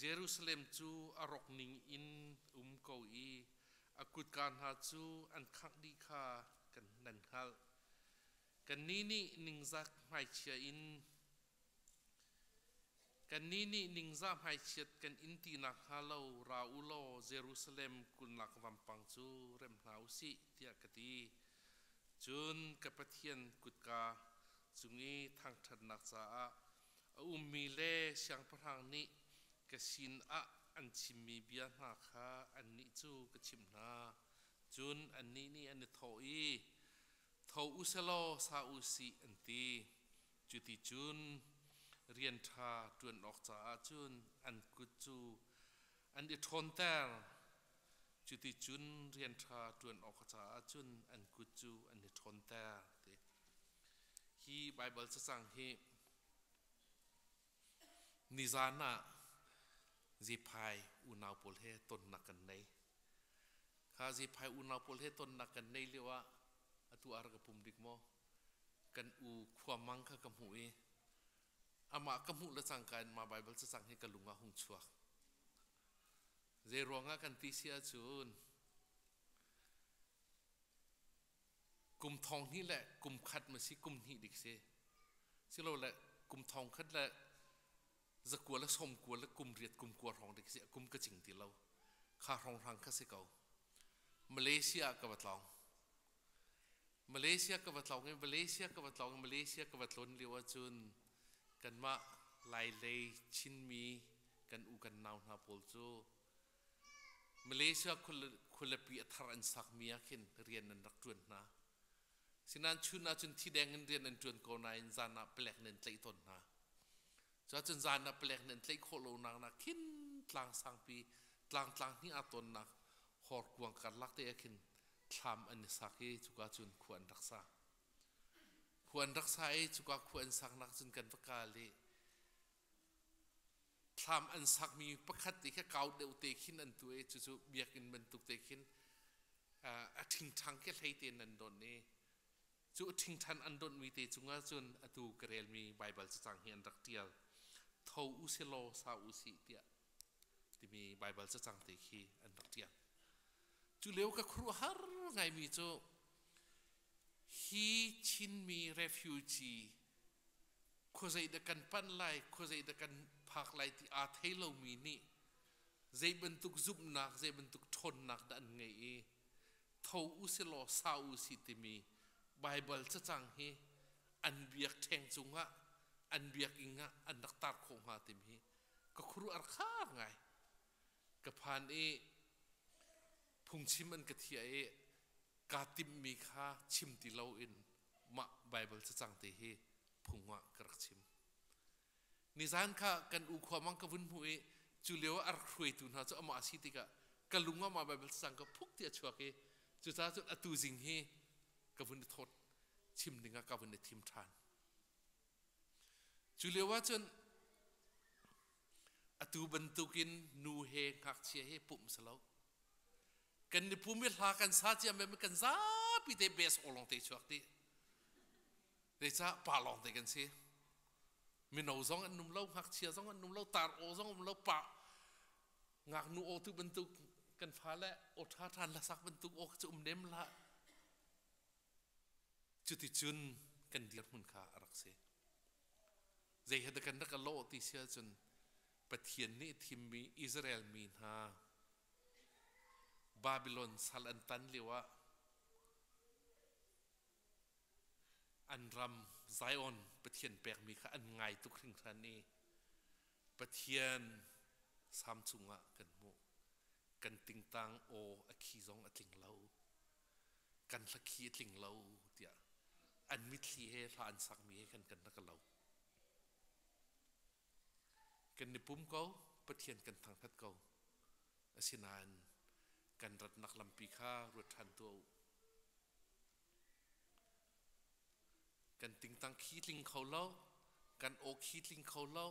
Jerusalem cu a rawk ning in um ko i a kutka hna cu an khangh dih kha kan nan hngalh. Kannih nih ningzak hmaichia in Kannih nih ningzah hmaichiat kan in ti nakhnga lo ra u law Jerusalem kulhnak vampang cu rem hna u sih, tiah ka ti. Cun ka Pathian kutka cung i thangṭhatnak caah a ummi le siangpahrang nih ka sinah an chimmi bia hna kha annih cu ka chimh hna. Cun annih nih an i thawh i, Tho u selaw sa u sih, an ti. Cuticun rian ṭha ṭuan awk caah cun an kut cu an i ṭhawnter. Cuticun rian ṭha ṭuan awk caah cun an kut cu an i ṭhawnter. Ti. Hi Baibal cacang hi nizan ah Zephai unau pawl he tonnak kan nei. Kha Zephai unau pawl he tonnak kan nei lio ah atu ar ka pum dik maw? Kan u khuamang kha ka hmuh i amah ka hmuh le cangka in mah Baibal cacang hi ka lung ah hung chuak. Zei ruangah kan ti si ahcun kum thong hnih le kum khat ma si kum hnih dik si silole kum thong khat le zakua le sawm kua le kum riat kum kua hrawng dik si kum ka cing ti lo kha hrawng hrang kha si ko Malaysia ka va tlawng Malaysia ka va tlawng i Malaysia ka va tlawng i Malaysia ka va tlawn lio ahcun kanmah Lailei Chinmi kan u kan nau hna pawl cu Malaysia khualipi a thar an sakmi ah khin rian an rak ṭuan hna. Sinain chun ahcun thideng in rian an ṭuan ko nain zan ah palek nih an tlaih tawn hna. Cuahcun zan ah palek nih an tlaih khawh lonak nak khin tlang sangpi tlang tlang hnih aa tawnnak horkuang karlak te ah khin thlam an i sak i cuka cun khua an rak sa. Khua an rak sa i cuka khua an saknak cun kan va kal i thlam an sakmi pakhat te kha kau deuh te khin an tu i cucu biakinn bantuk te khin a ṭhingṭhang ke hlei tein an donh i Cu ṭhingṭhan an donhmi te cungah cun atu ka relmi Baibal cacang hi an rak ṭial. Tho u si law sa u sih tiah timi Baibal cacang te khi an rak ṭial. Cu lio ka khuaruahhar ngaimi cu hi Chinmi refugee khuazei dah kan panh lai, khuazei dah kan phak lai ti aa thei lomi nih zei bantuk zumhnak, zei bantuk ṭhawnnak dah an ngeih i tho u si law sa u si timi Baibal cacang hi an biakṭheng cungah an biakinn ah an rak tar khawh hnga timi hi ka khuaruah khar ngai. Ka phan i phungchim an ka thiah i kaa timhmi kha chim ti loin mah Baibal cacang te hi phung ah ka rak chim. Nizan kha kan u khua mang ka vun hmuh i cu lio ah a rak hruaitu hna cu amah a si tikah ka lung ah mah Baibal cacang ka phuk ti a chuak i cucaah cun atu zing hi ka vun i thawt chim dingah ka vun i thim ṭhan. Cu lio ah cun atu bantukin nu he ngakchia he pumh si lo. Kan ni pum i hla kan sa cia me kan zapi te bes awlong te chuak ti. Zeicah pa lawng te kan si. Mino zong an um lo, ngakchia zong an um lo, tar aw zong um lo, pa ngaknu aw tu bantuk kan fale aw ṭha ṭhan hlasak bantuk aw cu um nem hlah. Cuticun kan dirhmun kha a rak si. Zei he dah kan rak lawh ti si ahcun Pathian nih thimmi Israel mi hna Babylon sal an tan lio ah An ram Zion Pathian pekmi kha an ngai tuk hringhran i Pathian sam cungah kan hmuh. Kan tingtang aw a khi zong a tling lo. Kan hlakhi a tling lo tiah an mitthli he hla an sakmi he khan kan rak lo. Kan i pum ko, Pathian kan thangthat ko. Asinain kan ratnak lampi kha ruat ṭhan tuah u. Kan tingtang khi tling kho lo, kan aw khi tling kho lo,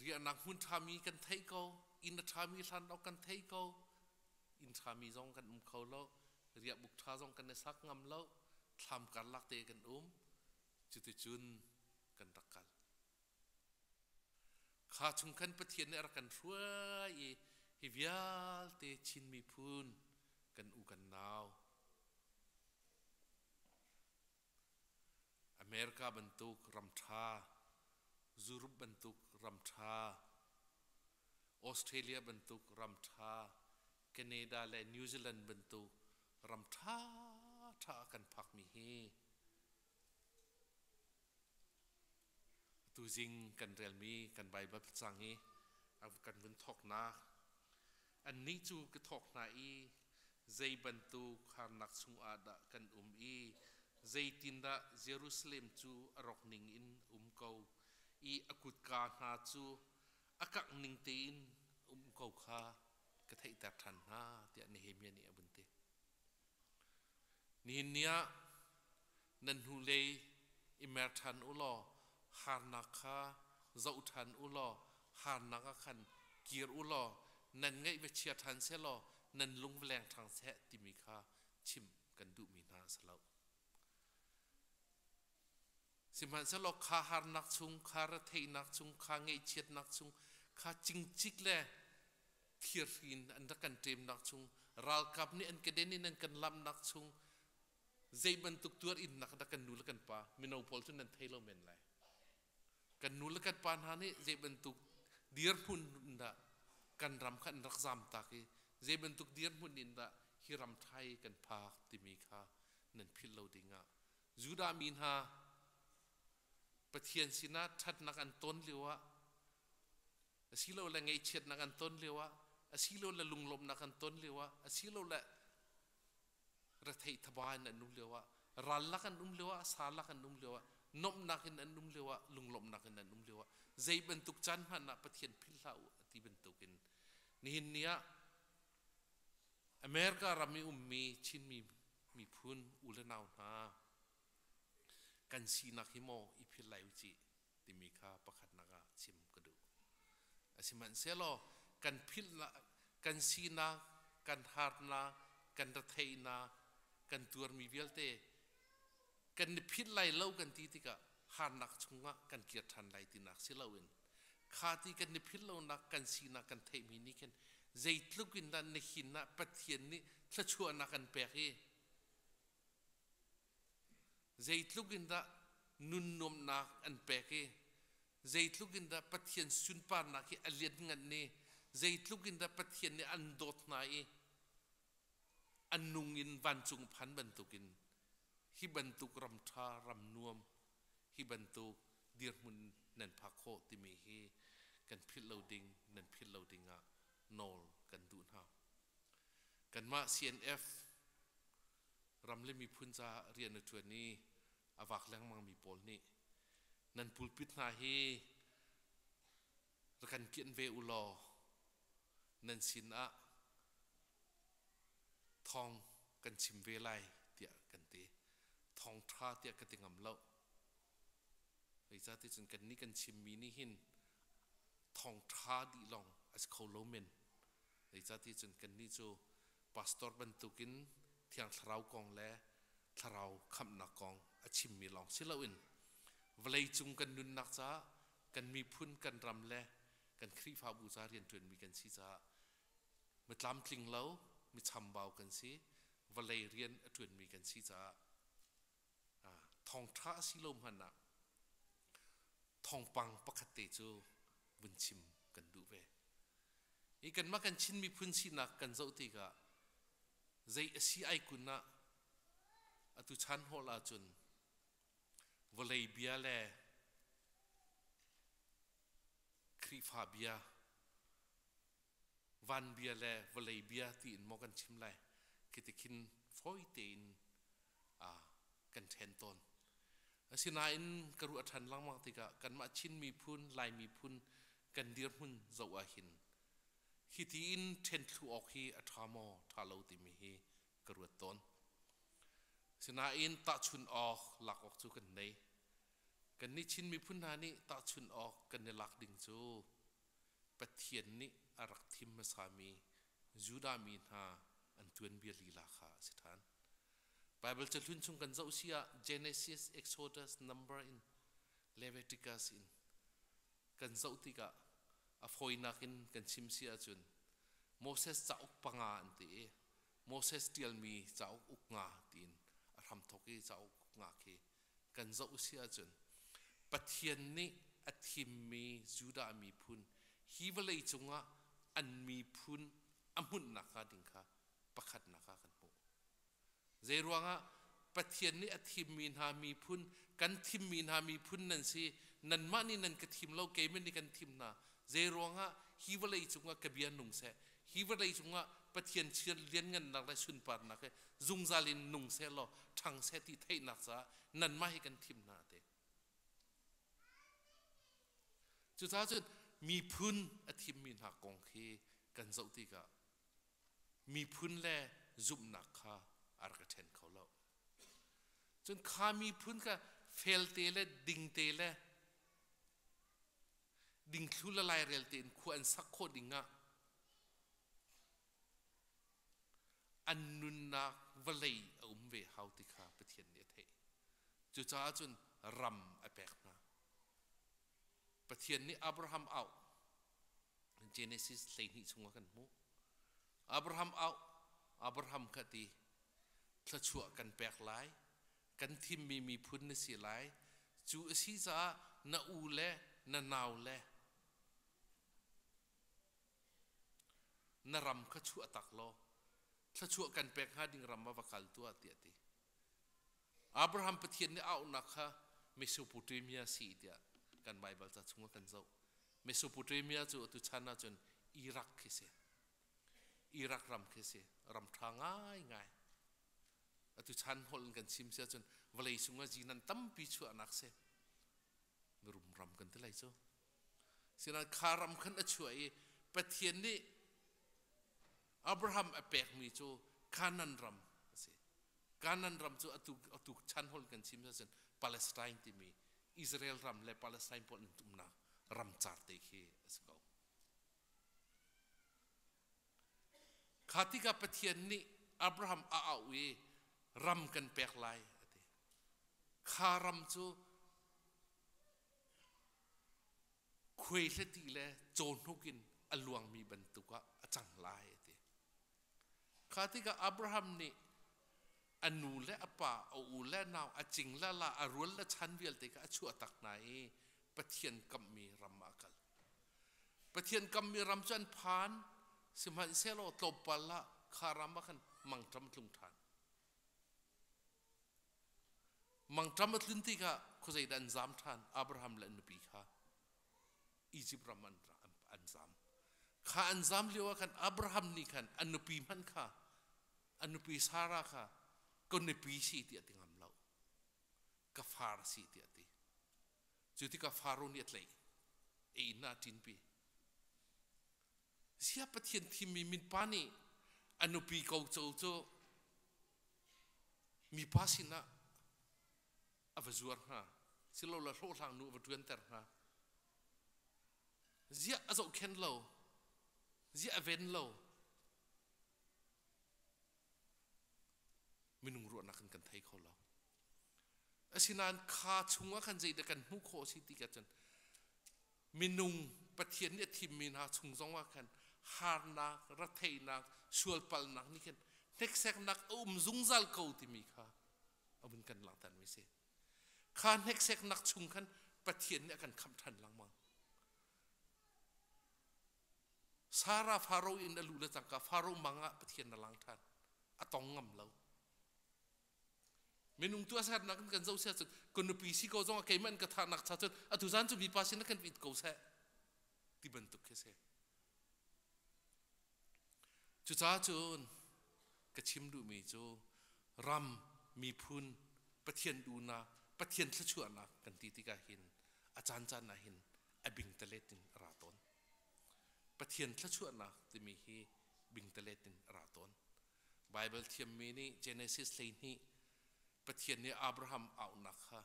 riahnak hmun ṭhami kan thei ko, inn a ṭhami hlan awk kan thei ko, inn ṭhami zong kan um kho lo, riahbuk ṭha zong kan i sak ngam lo, thlam karlak te kan um, cuticun kan rak kal. Kha chung khan Pathian nih a rak kan hruai i hi vialte Chin miphun kan u kan nau America bantuk ram ṭha, Europe bantuk ram ṭha, Australia bantuk ram ṭha, Canada le New Zealand bantuk ram ṭha ṭha kan phakmi hi Tuzing kan relmi kan Baibal cang i kan vun thawknak annih cu ka thawk hna i zei bantuk harnak chungah dah kan um i zeitindah Jerusalem cu a rawk ning in um ko i a kutka hna cu a kangh ning tein um ko kha ka theihter ṭhan hna tiah Nehemiah nih a vun ti. Nihin ni ah nan hnulei i mer ṭhan u law harnak kha zoh ṭhan u law harnak ah khan kir u law nan ngaih va chia ṭhan seh law nan lung va leng ṭhang seh timi kha chim kan duhmi hna a si lo. Sihmanhsehlaw kha harnak chung, kha retheihnak chung, kha ngaihchiatnak chung, kha cingcik le thirhri in an rak kan ṭemnak chung, ralkap nih an keden in an kan lamhnak chung, zei bantuk tuar innak dah kan nu le kan pa mino pawl cu nan thei lo men lai. Kan nu le kan pa hna nih zei bantuk dirhmun dah kan ram kha an rak zam tak i zei bantuk dirhmun in dah hi ram ṭhai kan phak timi kha nan philh lo dingah Judah mi hna Pathian sinah ṭhatnak an ton lioah asilole ngaihchiatnak an ton lioah asilole lunglawmhnak an ton lioah asilole retheih thaba in an um lioah rallak an um lioah salak an um lioah nuamhnak in an um lioah lunglawmhnak in an um lioah zei bantuk caan hmanh ah Pathian philh hlah u ti bantukin nihin ni ah America ram i ummi Chinmi miphun u le nau hna kan sinak hi maw i philh lai u cih timi kha pakhatnak ah chim ka duh. Sihmanhsehlaw kan philh kan sinak, kan harnak, kan retheihnak, kan tuarmi vialte kan i philh lai lo kan ti tikah harnak chungah kan kir ṭhan lai tinak si loin kha ti kan i philh lonak kan sinak kan theihmi nih khin zeitluk in dah nihin ah Pathian nih thluachuahnak an pek i Zeitluk in dah nun nuamhnak an pek i zeitluk in dah Pathian sunparnak hi a lianngan i zeitluk in dah Pathian nih an dawt hna i an nung in vancung phan bantukin hi bantuk ram ṭha ram nuam hi bantuk dirhmun nan phak khawh timi hi kan philh lo ding nan philh lo ding ah nawl kan duh hna. Kanmah CNF ram le miphun caah rian a ṭuan i a vak lengmangmi pawl nih nan pulpit hna hi rak kan kianh ve u law nan sinah thawng kan chim ve lai tiah kan ti. Thawngṭha tiah ka ti ngam lo. Zeicahtiah cun kannih kan chimmi nih hin thawngṭha dih lawng a si kho lo men. Zeicahtiah cun kannih cu pastor bantukin Thiang Thlarau kong le Thlarau khamhnak kong a chimmi lawng si loin vawleicung kan nunnak caah kan miphun kan ram le kan Khrihfabu ca rianṭuanmi kan si caah mi tlamtling lo mi chambau kan si vawlei rian a ṭuanmi kan si caah thawngṭha a si lo hmanh ah thawngpang pakhat te cu vun chim kan duh ve. Hi kanmah kan Chin miphun sinak kan zoh tikah zei a si ai kun ah atu chan hall ahcun vawlei bia le Khrihfa bia van bia le vawlei bia tiin maw kan chim lai khi ti khin fawi tein kan ṭhen tawn. Asinain ka ruah ṭhan lengmang tikah kanmah Chin miphun, Lai miphun Kan dirhmun zoh ahhin hiti in ṭhen thlu awk hi a ṭha maw ṭha lo timi hi ka ruat tawn. Sinain tahchun awk lak awk cu kan nei. Kannih Chin miphun hna nih tahchun awk kan i lak ding cu Pathian nih a rak thim hmasami Judah mi hna an tuanbia lila kha a si ṭhan. Bible cahlun chung kan zoh si ah Genesis, Exodus, Number in Leviticus in kan zoh tikah a fawinak in kan chim si ahcun Moses cauk panga an ti i Moses ṭialmi cauk uk nga tiin a hramthawk i cauk uk nga khi kan zoh si ahcun Pathian nih a thimmi Judah miphun hi vawlei cungah an miphun a hmunhnak hnga ding kha pakhatnak ah kan hmuh. Zeiruangah Pathian nih a thimmi hna miphun kan thimmi hna miphun nan si nanmah nih nan ka thim lo keimah nih kan thim hna zeiruangah hi vawlei cungah ka bia nung seh hi vawlei cungah Pathian chian lianngannak le sunparnak he zungzal in nung seh law ṭhang seh ti theihnak caah nanmah hi kan thim hna te. Cucaah cun miphun a thimmi hna kong khi kan zoh tikah miphun le zumhnak kha a rak i ṭhen kho lo. Cun kha miphun kha felte le dingte le dingthlu le lairel tein khua an sak khawh ding ah an nunnak vawlei a um ve hau ti kha Pathian nih a theih. Cucaah cun ram a pek hna. Pathian nih Abraham auh Genesis 12 chungah kan hmuh. Abraham auh Abraham kha ti thluachuah kan pek lai kan thimmi miphun na si lai cu a si caah na u le na nau le na ram kha chuah tak law thluachuah kan pek hnga ding ram ah va kal tuah tiah ti Abraham Pathian nih auhnak kha Mesopotamia si tiah kan Baibal ca chungah kan zoh Mesopotamia cu atu chan ahcun Iraq khi si Iraq ram khi si ram ṭha ngaingai atu chan holh in kan chim si ahcun vawlei cungah zinan tampi chuahnak si mirum ram kan ti lai cu Sinain kha ram khan a chuah i Pathian nih Abraham a pekmi cu Canaan ram a si. Canaan ram cu atu chan hol kan chim ahcun Palestine timi Israel ram le Palestine pawl an umnak ram car te khi a si ko. Kha tikah Pathian nih Abraham a auh i ram kan pek lai a ti. Kha ram cu khuaihleti le cawhnuk in a luangmi bantuk ah a cang lai a ti. Kha tikah Abraham nih a nu le a pa, a u le nau, a cing le la, a rual le chan vialte kha a chuah tak hna i Pathian kamhmi ram ah a kal. Pathian kamhmi ram cu an phan, sihmanhsehlaw tlawmpal ah kha ram ah khan mangṭam a tlung ṭhan. Mangṭam a tlun tikah khuazei dah an zaam ṭhan? Abraham le an nupi kha Izipt ram an zaam. Kha an zaam lio ah khan Abraham nih khan a nupi hmanh kha a nupi Sarah kha ka nupi si tiah ti ngam lo. Ka far si tiah ti. Cu tikah Faro nih a tlaih. A inn ah a ṭinpi. Sia Pathian thimmi minpa nih a nupi ko co cu mipa sinah a va zuar hnga silole hlawhhlang nu a va ṭuanter hnga ziah a zohkhen lo ziah a ven lo minung ruahnak in kan thei kho lo asinain kha chungah khan zeidah kan hmuh khawh si ti ka cun minung Pathian nih a thimmi hna chung zongah khan harnak retheihnak sualpalnak nih khin hnekseknak a um zungzal ko timi kha a vun kan langhter mi si kha hnekseknak chung khan Pathian nih a kan khamh ṭhan lengmang Sarah Faro in a lu le cangka Faro mang ah Pathian na lang ṭhan a tong ngam lo minung tu asatnak in kan zoh sia cun ka nupi si ko zong ah keimah in ka thahnak cha cun atu zan cu mipa sin kan it ko seh ti bantuk khi si cucaah cun ka chim duhmi cu ram miphun Pathian duhnak Pathian thluachuahnak kan ti tikah hin a caan caan ah hin a bingtalet in a ra tawn. Pathian thluachuahnak timi hi bingtalet in a ra tawn. Bible thiammi nih Genesis 12 Pathian nih Abraham auhnak kha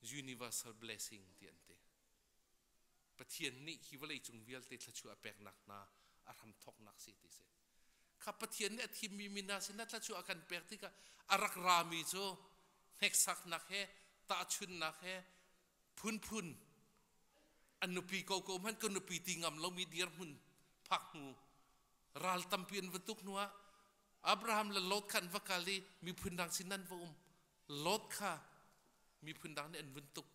universal blessing ti an ti. Pathian nih hi vawlei cung vialte thluachuah a peknak hna a hramthawknak si ti si. Kha Pathian nih a thimmi mi hna sinah thluachuah a kan pek tikah a rak rami cu hneksaknak he tahchunnak he phunphun an nupi koko hmanh ka nupi ti ngam lomi dirhmun phak hnu ral tampi an va tuk hnuah Abraham le Lot kha an va kal i miphun dang sin an va um. Lot kha miphun dang nih an vun tuk.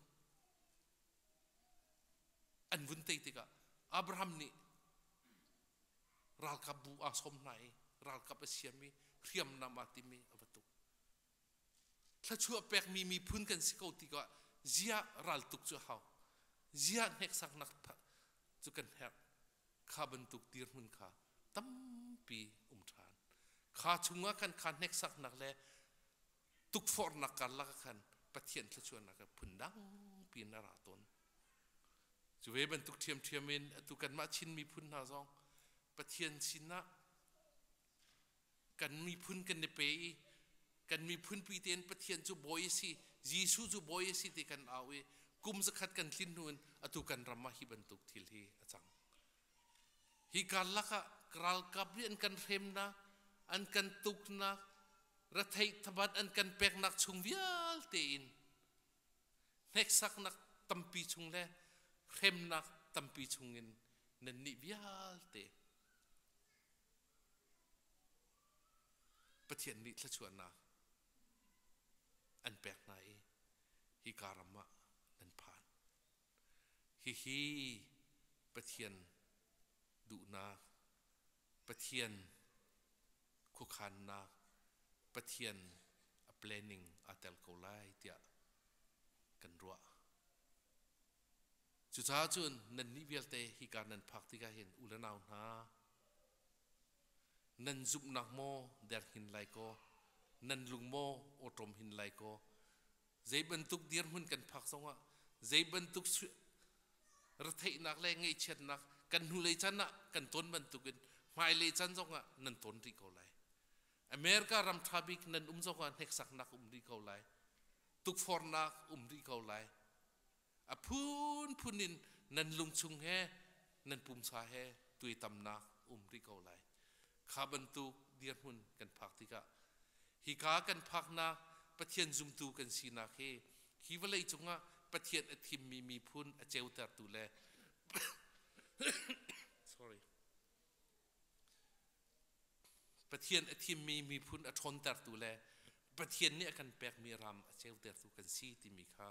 An vun tei tikah Abraham nih ralkap bu aa sawm hna i ralkap a siam i hriamnam aa tim i a va tuk. Thluachuah pekmi miphun kan si ko tikah ziah raltuk cu a hau. Ziah hneksaknak cu kan herh. Kha bantuk dirhmun kha tampi um ṭhan. Kha chungah khan kha hneksaknak le tukforhnak karlak ah khan Pathian thluachuahnak phundang piin a ra tawn. Cu ve bantuk ṭhiamṭhiam in atu kanmah Chin miphun hna zong Pathian sinah kan miphun kan i pe i kan miphun pi tein Pathian cu bawi a si, Jesuh cu bawi a si ti kan au i kum zakhat kan tlin hnu in atu kan ram ah hi bantuk thil hi a cang. Hi karlak ah ralkap nih an kan hremnak, an kan tuknak, retheih thabat an kan peknak chung vialte in hneksaknak tampi chung le hremnak tampi chungin nannih vialte Pathian nih thluachuahnak an pek hna i hika ram ah nan phan. Hihi Pathian duhnak, Pathian khuakhannak, Pathian a planning aa tel ko lai tiah kan ruah. Cucaah cun nannih vialte hika nan phak tikah hin u le nau hna, nan zumhnak maw der hin lai kaw, nan lung maw awṭom hin lai kaw, zei bantuk dirhmun kan phak zongah, zei bantuk retheihnak le ngaihchiatnak kan hnulei chan ah kan ton bantukin hmailei chan zongah nan ton rih ko lai. America ram ṭha bik nan um zongah hneksaknak um rih ko lai. Tukforhnak um rih ko lai. A phunphun in nan lungchung he nan pumsa he tuaitamnak um rih ko lai. Kha bantuk dirhmun kan phak tikah hika kan phaknak Pathian zumtu kan sinak hi hi vawlei cungah Pathian a thimmi miphun a ceutertu le sorry Pathian a thimmi miphun a ṭhawntertu le Pathian nih a kan pekmi ram a ceutertu kan si timi kha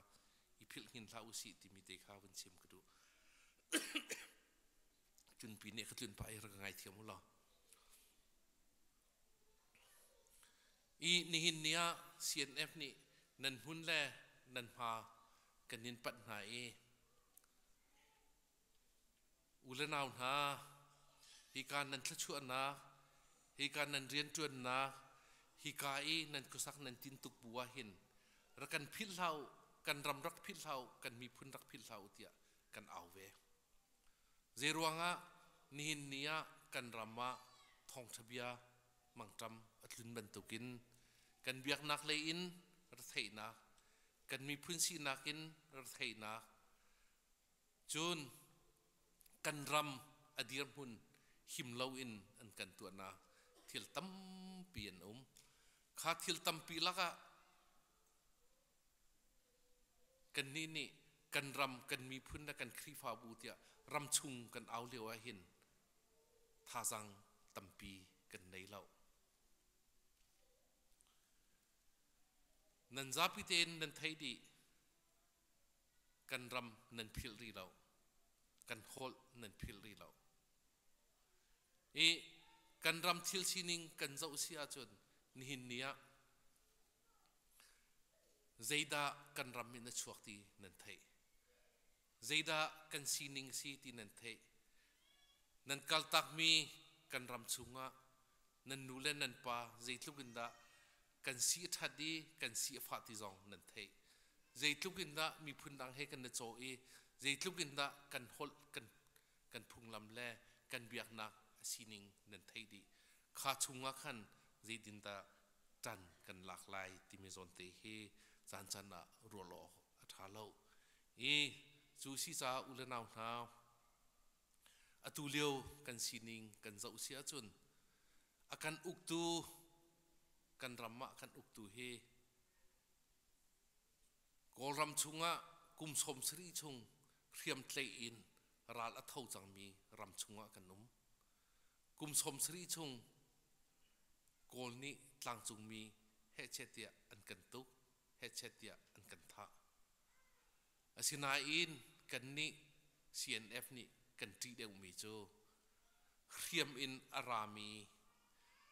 i philh hngin hlah usih timi te kha vun chim ka duh. Tlunpi nih ka tlun pah i rak ka ngaithiam u law. I nihin ni ah CNF nih nan hmun le nan hma kan in panh hna i U le nau hna, hika nan thluachuahnak, hika nan rianṭuannak, hika i nan khuasak nan tintuk bu ah hin rak kan philh hlah u, kan ram rak philh hlah u, kan miphun rak philh hlah u tiah kan au ve. Zeiruangah nihin ni ah kan ram ah thawngṭha bia mangṭam a tlun bantukin kan biaknak lei in retheihnak, kan miphun sinak in retheihnak, Cun kan ram a dirhmun him loin an kan tuahnak thil tampi an um. Kha thil tampi lakah kannih nih kan ram, kan miphun le kan Khrihfabu tiah ramchung kan au lio ah hin thazaang tampi kan nei lo. Nan zapi tein nan theih dih. Kan ram nan philh rih lo. Kan holh nan philh rih lo. I kan ram thil sining kan zoh si ahcun nihin ni ah zeidah kan ram in a chuak ti nan theih. Zeidah kan sining si ti nan theih. Nan kaltakmi kan ram chungah nan nu le nan pa zeitluk in dah kan si a ṭhat i kan si a fah ti zong nan theih. Zeitluk in dah miphun dang he kan i cawh i zeitluk in dah kan holh kan kan phunglam le Kan biaknak a sining nan theih dih. Kha chungah khan zeitindah ṭan kan lak lai timi zawnte hi caan caan ah ruah awk a ṭha lo. I cu si caah u le nau hna, atu lio kan sining kan zoh si ahcun a kan uktu kan ram ah kan uktu hi Kawlram chungah kum 70 chung hriamtlaih in ral a tho cangmi ram chungah kan um. Kum 70 chung Kawl nih tlangcungmi hehchet tiah an kan tuk, hehchet tiah an kan thah. Asinain kannih CNF nih kan ṭih deuhmi cu hriam in a rami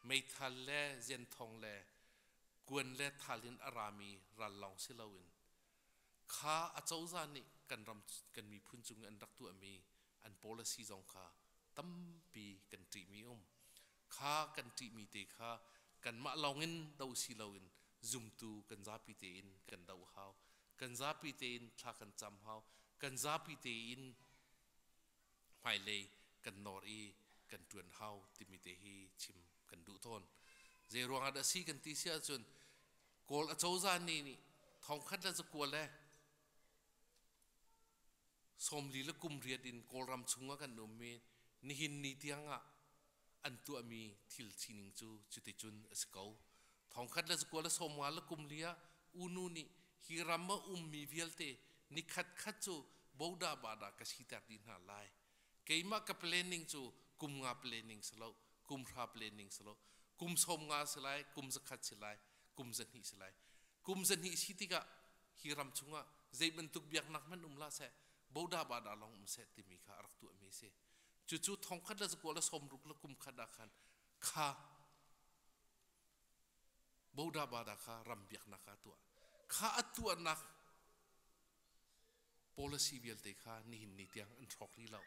meithal le zenthong le kuan le thal in a rami ral lawng si loin kha acozah nih kan ram kan miphun cung an rak tuahmi an policy zong kha tampi kan ṭihmi um. Kha kan ṭihmi te kha kanmah lawngin do si loin zumtu kan zapi tein kan doh hau. Kan zapi tein thla kan cam hau. Kan zapi tein hmailei kan nawr i kan ṭuan hau timi te hi chim kan duh tawn. Zei ruangah dah si kan ti si ahcun Kawl acozah nih nih thongkhat le zakua le 40 le kum riat in Kawlram chungah kan ummi nihin ni tiangah an tuahmi thil sining cu cuticun a si ko. Thongkhat le zakua le 50 le kum li ah UNU nih hi ram a ummi vialte nikhat khat cu boda bada ka siter dih hna lai. Keimah ka planning cu kum nga planning si lo, kum hra planning si lo, kum 50 si lai, kum 100 si lai, kum 200 si lai. Kum 200 si tikah hi ram chungah zei bantuk biaknak hmanh um hlah seh, boda bada lawng um seh timi kha a rak tuahmi a si. Cucu thongkhat le zakua le 60 le kum khat ah khan kha boda bada kha ram biaknak ah tuah. Kha a tuahnak policy vialte kha nihin ni tiang an hrawk rih lo.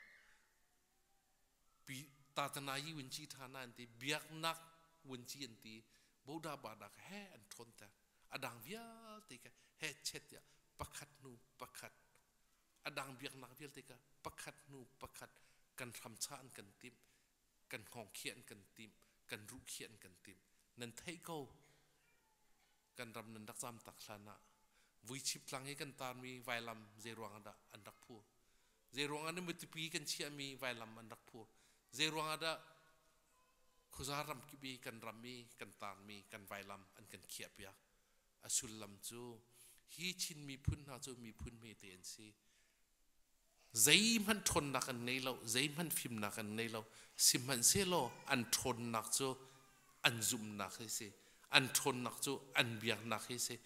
Pi tatanayi wunci ṭha na an ti, biaknak wunci an ti, boda bada kha he an ṭhawnter. A dang vialte kha he chet tiah pakhat hnu pakhat a dang biaknak vialte kha pakhat hnu pakhat kan hramcha an kan timh, kan hngawng khiah an kan timh, kan ruh khiah an kan timh. Nan theih ko kan ram nan rak zam tak hlan ah vuichip tlang i kan tarmi vailam zei ruang ah dah an rak phur? Zei ruang ah matupi kan chiahmi vailam an rak phur? Zei ruang ah dah khuza ram kip i kan ram i kan tarmi kan vailam an kan khiahpiak? A sullam cu hi Chin miphun hna cu miphun hmete an si. Zeihmanh ṭhawnnak an ngei lo, zeihmanh fimnak an ngei lo. Sihmanhsehlaw an ṭhawnnak cu an zumhnak hi si. An ṭhawnnak cu an biaknak hi si.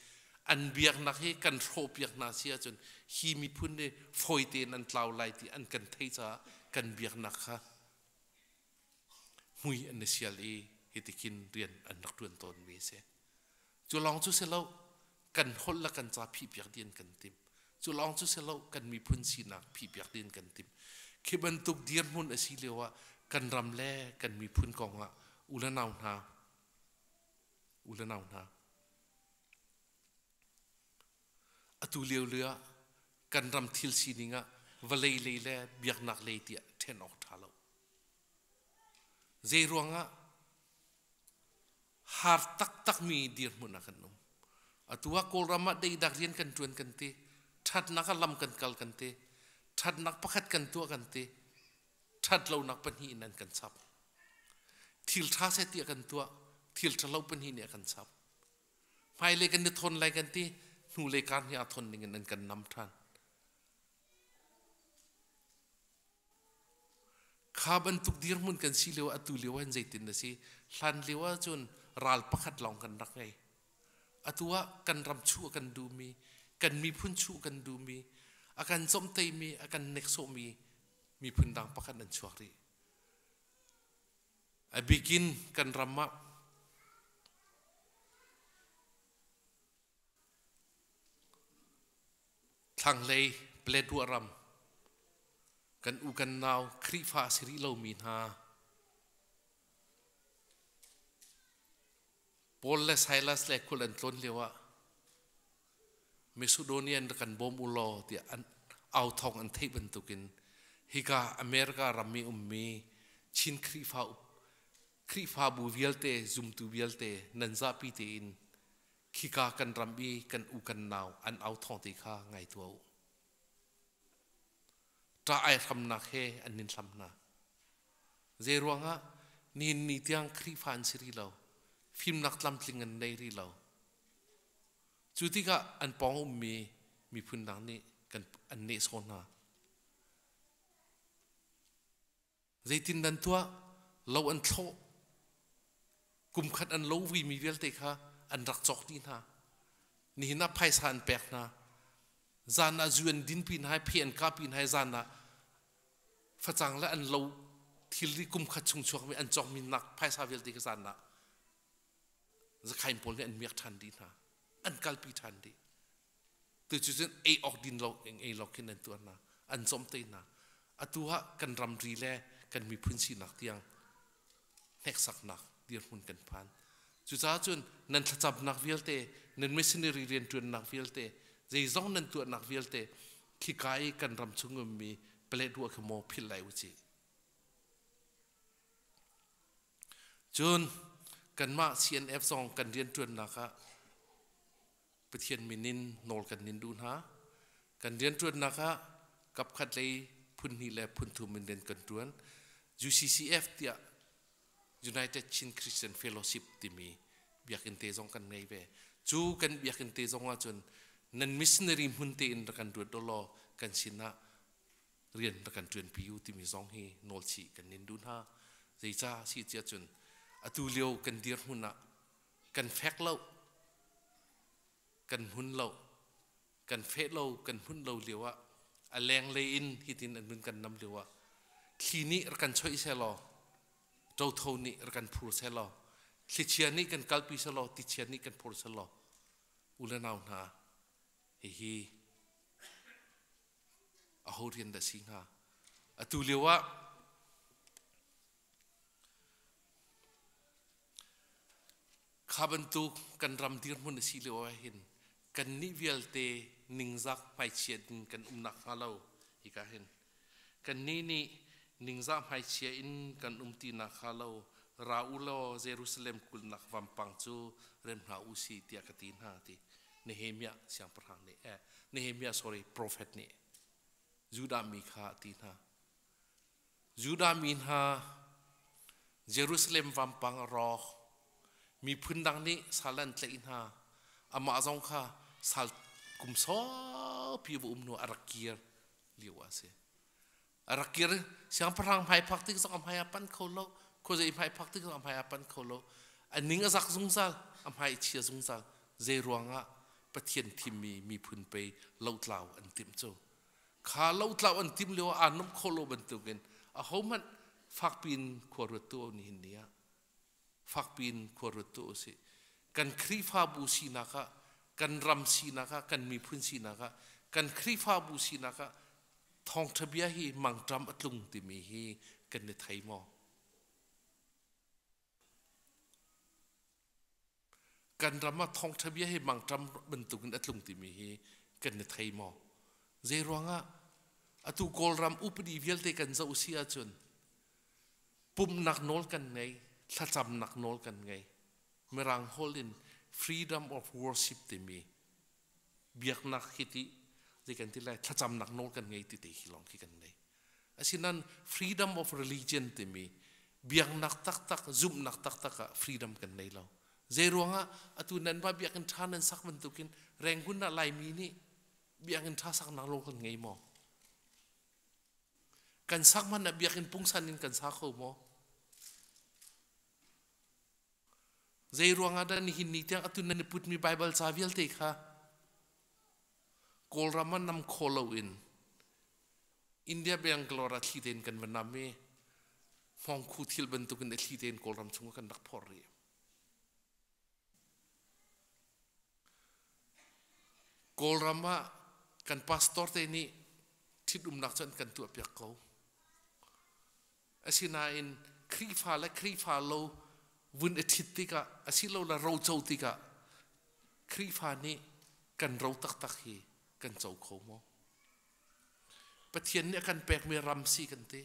An biaknak hi kan hrawhpiak hna si ahcun hi miphun hi fawi tein an tlau lai ti an kan theih caah kan biaknak kha mui an i sial i hitikhin rian an rak ṭuan tawnmi a si. Cu lawng cu si lo, kan holh le kan ca phihpiak dih an kan timh. Cu lawng cu si lo, kan miphun sinak phihpiak dih an kan timh. Khi bantuk dirhmun a si lio ah kan ram le kan miphun kong ah u le nau hna, u le nau hna, atu lio lio ah kan ram thil sining ah vawlei lei le biaknak lei tiah ṭhen awk ṭha lo. Zei ruangah har taktakmi dirhmun ah kan um. Atu ah Kawlram ah deidak rian kan ṭuan kan ti, ṭhatnak ah lam kan kal kan ti, ṭhatnak pakhat kan tuah kan ti, ṭhatlonak pahnih in an kan chap. Thil ṭha seh tiah kan tuah, thil ṭhalo pahnih nih a kan chap. Hmailei kan i thawn lai kan ti, hnulei kar nih aa thawn ning in an kan nam ṭhan. Kha bantuk dirhmun kan si lio atu lio ah zeitin na si? Hlan lio ahcun ral pakhat lawng kan rak ngei. Atu ah kan ram chuh a kan duhmi, kan miphun chuh kan duhmi, a kan cawmhteimi, a kan neksawhmi miphun dang pakhat an chuak rih. A bikin kan ram ah Thlanglei Paletwa ram kan u kan nau Khrihfa a si rih lomi hna Paul le Silas le khul an tlawn lioah Macedonian rak kan bawm u law tiah an au thawng an theih bantukin hika America ram i ummi Chin Khrihfa Khrihfabu vialte zumtu vialte nan zapi tein khika kan ram i kan u kan nau an au thawng te kha ngai tuah u. Ṭah ai hramnak he an nin hlam hna. Zei ruangah nihin ni tiang Khrihfa an si rih lo. Fimnak tlamtling an nei rih lo. Cu tikah an pawng ummi miphun dang nih kan an nehsawh hna. Zeitin nan tuah? Lo an thlawh. Kum khat an lo vuimi vialte kha an rak cawk dih hna. Nihin ah phaisa an pek hna. Zan ah zu an dinpi hna i phe an kahpi hna i zan ah facang le an lo thilri kum khat chung chuakmi an cawkmi nak phaisa vialte kha zan ah zakhain pawl nih an miak ṭhan dih hna. An kalpi ṭhan dih. Tucu cun ei awk din lo ei lo khin an tuar hna. An cawm te hna. Atu ah kan ramri le kan miphun sinak tiang hneksaknak dirhmun kan phan. Cucaah cun nan thlacamnak vialte, nan missionary rianṭuannak vialte, zeizong nan tuahnak vialte khika i kan ram chung ummi palet ruah khi maw philh lai u cih. Cun kanmah CNF zong kan rianṭuannak ah Pathian min in nawl kan nin duh hna. Kan rianṭuannak ah kapkhat lei phun hnih le phun thum in rian kan ṭuan. UCCF tiah United Chin Christian Fellowship timi biakinn te zong kan ngei ve. Cu kan biakinn te zong ahcun nan missionary hmun tein rak kan ruat law kan sinah rian rak kan ṭuanpi u timi zong hi nawlchih kan nin duh hna. Zeicah si tiah cun atu lio kan dirhmun ah kan fek lo kan hmun lo kan feh lo kan hmun lo lio ah a lenglei in hitin an nun kan nam lio ah thli nih rak kan choih selaw ṭotho nih rak kan phur selaw thlichia nih kan kalpi selaw tichia nih kan phur selaw u le nau hna hihi aho rian dah si hnga atu lio ah Kha bantuk kan ram dirhmun a si lio ah hin kannih vialte ningzak hmaichia in kan um nakhnga lo hika hin kannih nih ningzah hmaichia in kan um ti nakhnga lo ra u law Jerusalem kulhnak vampang cu rem hna u si tiah ka ti hna ti Nehemiah siangpahrang nih eh Nehemiah sorry prophet nih Judah mi kha a ti hna. Judah mi hna Jerusalem vampang a rawk. Miphun dang nih sal an tlaih hna. Amah zong kha sal kum saupi va um hnu a rak kir lio a si. A rak kir siangpahrang hmai phak tik zong a hmai a pan kho lo. Khuazei hmai phak tik zong a hmai a pan kho lo. A ning a zak zungzal, a hmai a chia zungzal. Zei ruangah Pathian thimmi miphun pei lotlau an timh cu. Kha lotlau an tim lio ah aa nuamh khawh lo bantukin ahohmanh fakpi in khua ruat tu nihin ni ah fakpi in khua ruat tu usih. Kan Khrihfabu sinak ah, kan ram sinak ah, kan miphun sinak ah, kan Khrihfabu sinak ah thawngṭha bia hi mangṭam a tlung timi hi kan i thei maw? Kan ram ah thawngṭha bia hi mangṭam bantukin a tlung timi hi kan i thei maw? Zei ruangah atu Kawlram upadi vialte kan zoh si ahcun pumhnak nawl kan ngei, thlacamnak nawl kan ngei. Mirang holh in freedom of worship timi biaknak hi ti zei kan ti lai thlacamnak nawl kan ngei ti te hi lawng khi kan ngei. Asinain freedom of religion timi biaknak taktak, zumhnak taktak ah freedom kan nei lo. Zei ruangah atu nan va biakinn ṭha nan sak bantukin Rangoon ah Laimi nih biakinn ṭha saknak lung kan ngei maw? Kan sak hmanh ah biakinn pungsan in kan sa kho maw? Zei ruangah dah nihin ni tiang atu nan i putmi Baibal ca vialte kha Kawlram ah nam kho loin India Bangalore ah thli tein kan va nam i hmawngkhu thil bantukin a thli tein Kawlram chungah kan rak phorh rih. Kawlram ah kan pastor te nih ṭhitumnak cu an kan tuahpiak ko. Asinain Khrihfa le Khrihfa lo vun i ṭhit tikah asilole roco tikah Khrihfa nih kan ro taktak hi kan co kho maw? Pathian nih a kan pekmi ram si kan ti.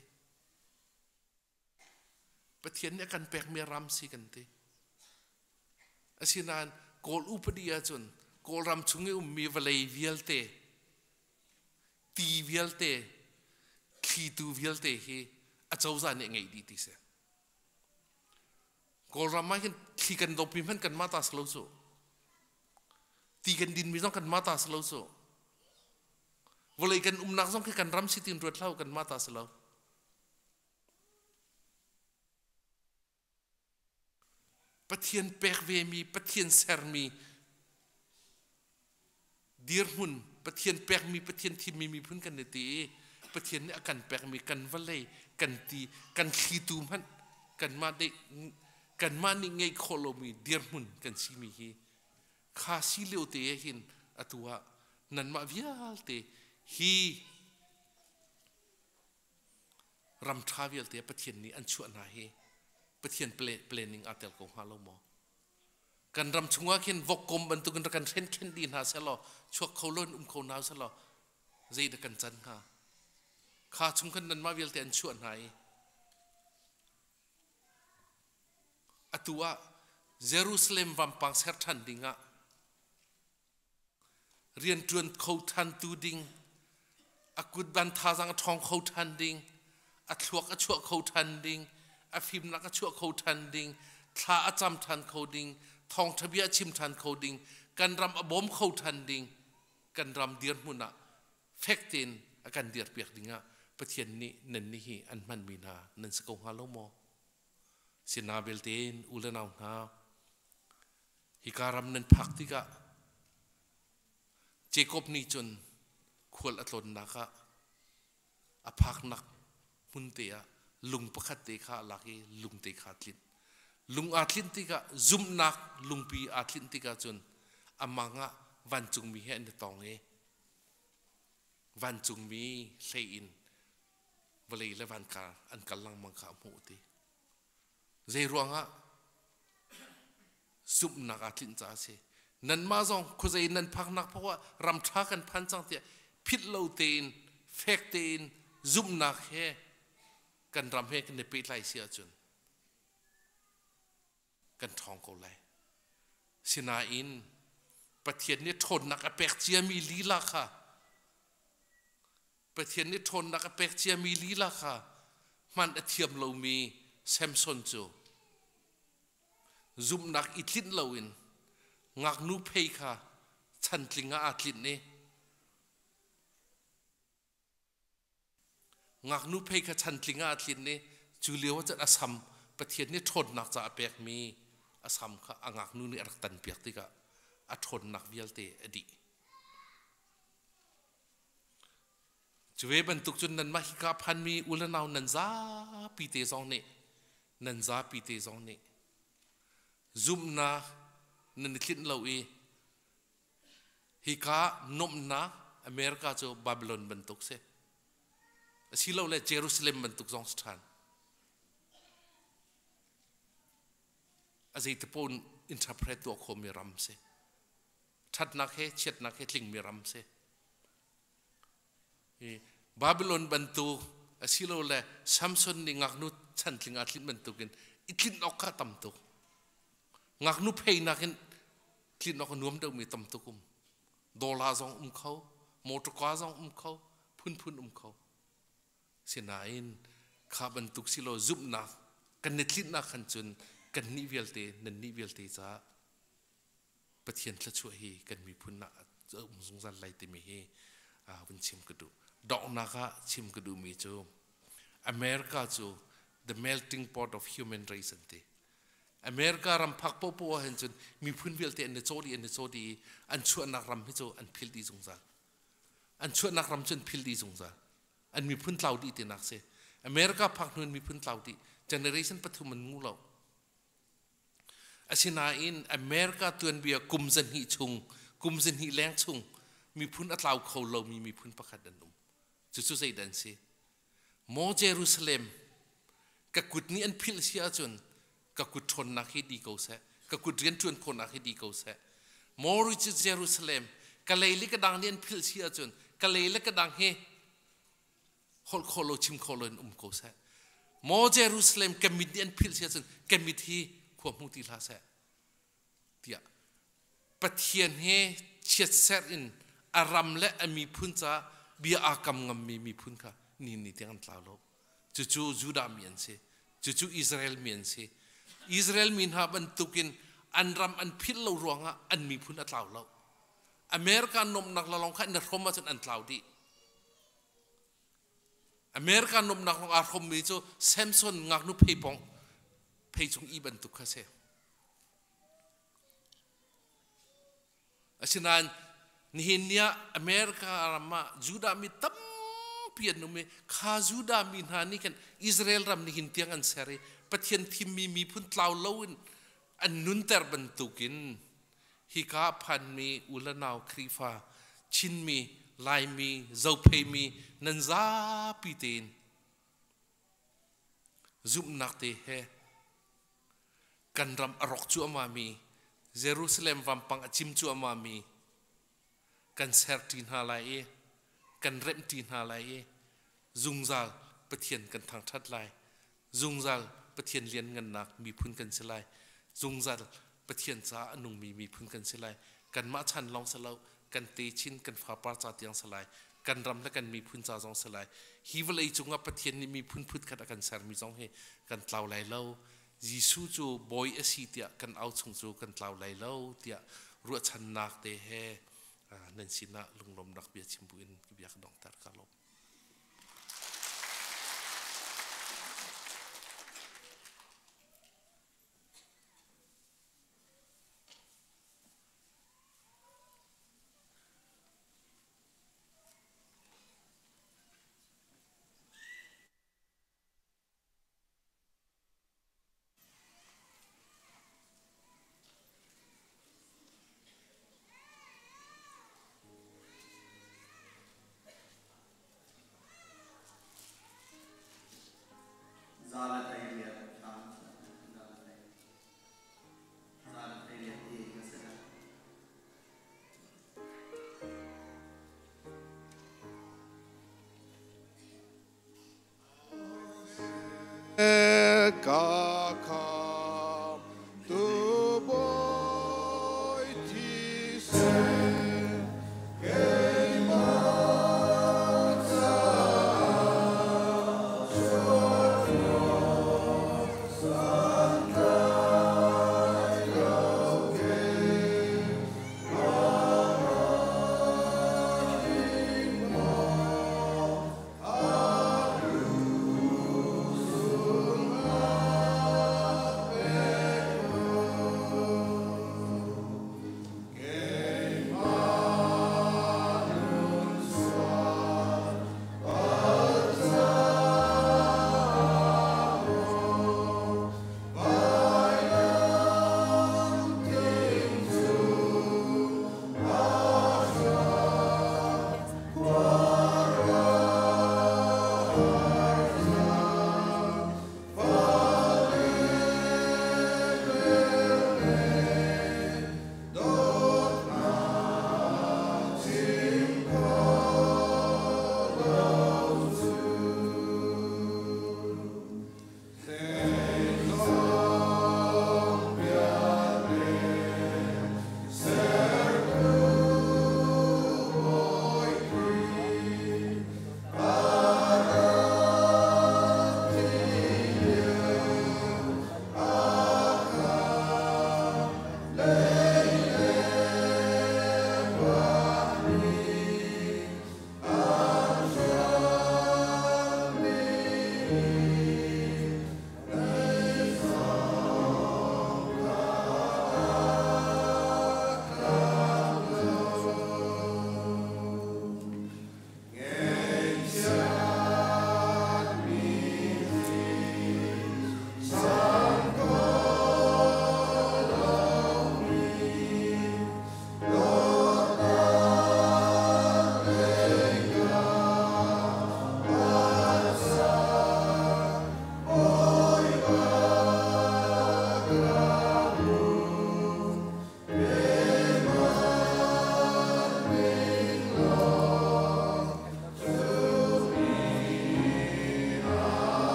Pathian nih a kan pekmi ram si kan ti. Asinain Kawl upadi ahcun Kawlram chung i ummi vawlei vialte, ti vialte, thlitu vialte hi a cozah nih a ngeih dih ti si. Kawlram ah hin thli kan dawpmi hmanh kanmah ta si lo cu. Ti kan dinmi zong kanmah ta si lo cu. Vawlei kan umnak zong khi kan ram si tin ruat hlah kanmah ta si lo. Pathian pek vemi, Pathian sermi dirhmun, Pathian pekmi, Pathian thimmi miphun kan i ti i Pathian nih a kan pekmi kan vawlei, kan ti, kan thlitu hmanh kanmah nih kanmah nih ngeih khawh lomi dirhmun kan simi hi kha si lio te hin atu ah nanmah vialte hi ram ṭha vialte Pathian nih an chuah hna hi Pathian planning aa tel ko hnga lo maw? Kan ram chungah khin vokkom bantukin rak kan hren khen dih hna selaw chuak kho lo in um kho hna selaw zei dah kan can hnga? Kha chung khan nanmah vialte an chuah hna i atu ah Jerusalem vampang ser ṭhan dingah rianṭuan kho ṭhantu ding, a kutban thazaang a ṭhawng kho ṭhan ding, a thluak a chuah kho ṭhan ding, a fimnak a chuah kho ṭhan ding, thla a cam ṭhan kho ding, thawngṭha bia a chim ṭhan kho ding, kan ram a bawm kho ṭhan ding, kan ram dirhmun ah fek tein a kan dirpiak dingah Pathian nih nan nih hi an hmanmi hna nan si ko hnga lo maw? Sina belte in u le nau hna, Hika ram nan phak tikah Jakob nih cun khual a tlawnnak ah a phaknak hmun te ah lung pakhat te kha a lak i lung te kha a tlinh. Lung aa tlinh tikah zumhnak lungpi aa tlinh tikah cun a mang ah vancungmi he an i tong i vancungmi hlei in vawlei le van kar an kal lengmang kha a hmuh ti. Zei ruangah zumhnak aa tlinh caah a si. Nanmah zong khuazei nan phaknak paoh ah ram ṭha kan phan cang tiah philh lo tein fek tein zumhnak he kan ram he kan i pehtlai si ahcun kan ṭhawng ko lai. Sinain Pathian nih ṭhawnnak a pek ciami lila kha Pathian nih ṭhawnnak a pek ciami lila kha hman a thiam lomi Samson cu zumhnak i tlinh loin ngaknu phei kha chantling ah aa tlinh i ngaknu phei kha chantling ah aa tlinh i cu lio ah cun a sam Pathian nih ṭhawnnak ca a pekmi a sam kha a ngaknu nih a rak tanpiak tikah a ṭhawnnak vialte a dih. Cu ve bantuk cun nanmah hika phanmi u le nau nan zapi te zong nih nan zapi te zong nih zumhnak nan i tlinh lo i hika nuamhnak America cu Babylon bantuk si asilole Jerusalem bantuk zong si ṭhan. A zeitipawn interpret tuah khawhmi ram si. Ṭhatnak he chiatnak he tlingmi ram si. Hi Babylon bantuk asilole Samson nih ngaknu chantling aa tlinh bantukin i tlinh awk kha tam tuk. Ngaknu pheinak in tlinh awk a nuam deuhmi tam tuk um. Dollar zong um kho, motorcar zong um kho, phunphun um kho. Sinain kha bantuk silo zumhnak kan i tlinhnak khan cun kan nih vialte nan nih vialte caah Pathian thluachuah hi kan miphun ah a um zungzal lai timi hi vun chim ka duh. Donghnak ah chim ka duhmi cu America cu the melting pot of human race an ti. America ram phak popo ah hin cun miphun vialte an i caw dih an i caw dih i an chuahnak ram hi cu an phil dih zungzal. An chuahnak ram cu an phil dih zungzal. An miphun tlau dih tinak si. America phak hnu in miphun tlau dih. Generation pathum an ngu lo. Asinain America tuanbia kum zahnih chung, kum zahnih leng chung miphun a tlau kho lomi miphun pakhat an um. Cucu zeidah an si? Maw Jerusalem, ka kut nih an philh si ahcun ka kut ṭhawnnak hi di ko seh, ka kut rianṭuan khawhnak hi di ko seh. Maw Jerusalem, ka lei le ka dang nih an philh si ahcun ka lei le ka dang hi holh khawh lo chim khawh lo in um ko seh. Maw Jerusalem ka mit nih an philh si ahcun ka mit hi khua hmu ti hlah seh tiah Pathian he chiatserh in a ram le a miphun caah bia aa kam ngammi miphun kha ni ni tiang an tlau lo. Cucu Judah mi an si. Cucu Israel mi an si. Israel mi hna bantukin an ram an philh lo ruangah an miphun a tlau lo. America nomnak lalong kha na hrom ahcun an tlau dih. America nomnak lawng aa hrommi cu Samson ngaknu pheipong phei chung i bantuk kha si. Asinain nihin ni ah America ram ah Judah mi tampi an um i kha Judah mi hna nih khan Israel ram nihin tiang an ser i Pathian thimmi miphun tlau loin an nunter bantukin hika ah phanmi u le nau Khrihfa Chinmi Laimi Zopheimi nan zapi tein zumhnak te he kan ram a rawk cuahmahmi Jerusalem vampang a cim cuahmahmi kan serṭi hna lai i kan remhṭi hna lai i zungzal Pathian kan thangṭhat lai. Zungzal Pathian lianngannak miphun kan si lai. Zungzal Pathian caah a nungmi miphun kan si lai. Kanmah chan lawng si lo, kan techin kan fapar ca tiang si lai. Kan ram le kan miphun ca zong si lai. Hi vawlei cungah Pathian nih miphun phutkhat a kan sermi zong hi kan tlau lai lo. Jesuh cu bawi a si tiah kan au chung cu kan tlau lai lo tiah ruahchannak te he nan sinah lunglawmnak bia chim buin bia ka donghter ka lawm. Ka kham tu bawi thisen keimah caah santlai lo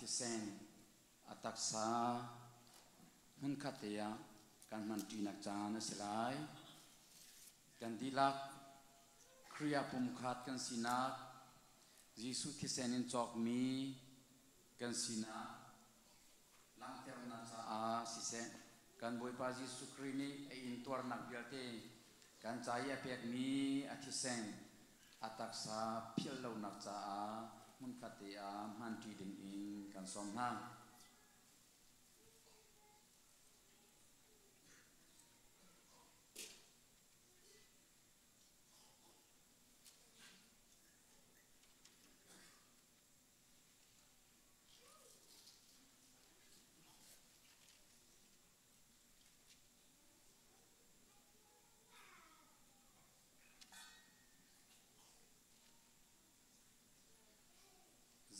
thisen a taksa hmunkhat te ah kan hmanṭinak caan a si lai. Kan dihlak Khrih ah pumkhat kan sinak, Jesuh thisen in cawkmi kan sinak langhternak caah siseh, kan Bawipa Jesuh Khrih nih a intuarnak vialte kan ca i a pekmi a thisen a taksa philh lonak caah hmunkhat te ah hmanṭi dingin kan sawm hna.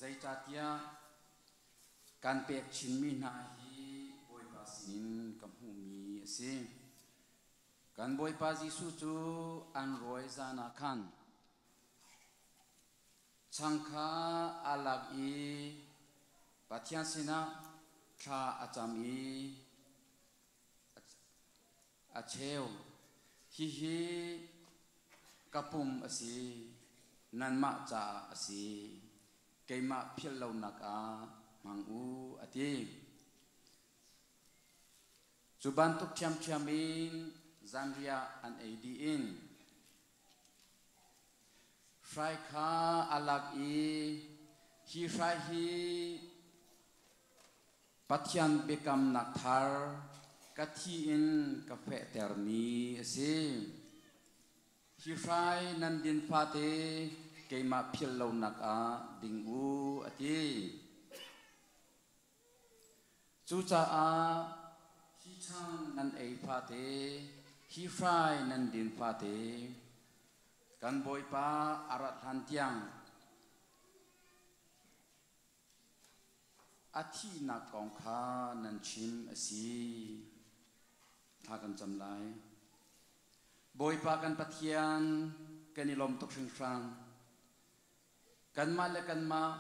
Zeicahtiah kan pek chinmi hna hi Bawipa sinin ka hmuhmi a si. Kan Bawipa Jesuh cu an rawi zan ah khan chang kha aa lak i Pathian sinah thla a cam i a cheu. Hihi ka pum a si, nanmah caah a si. Keimah philh lonak ah hmang u, a ti. Cu bantuk ṭhiamṭhiam in zanriah an ei dih in hrai kha a lak i hi hrai hi Pathian biakamnak thar ka thi in ka fehtermi a si. Hi hrai nan din fate keimah philh lonak ah ding u, a ti. Cucaah hi chang nan ei fate, hi hrai nan din fate, kan Bawipa a rat hlan tiang a thihnak kong kha nan chim a si. Thla kan cam lai. Bawipa kan Pathian, kan i lawm tuk hringhran. Kanmah le kanmah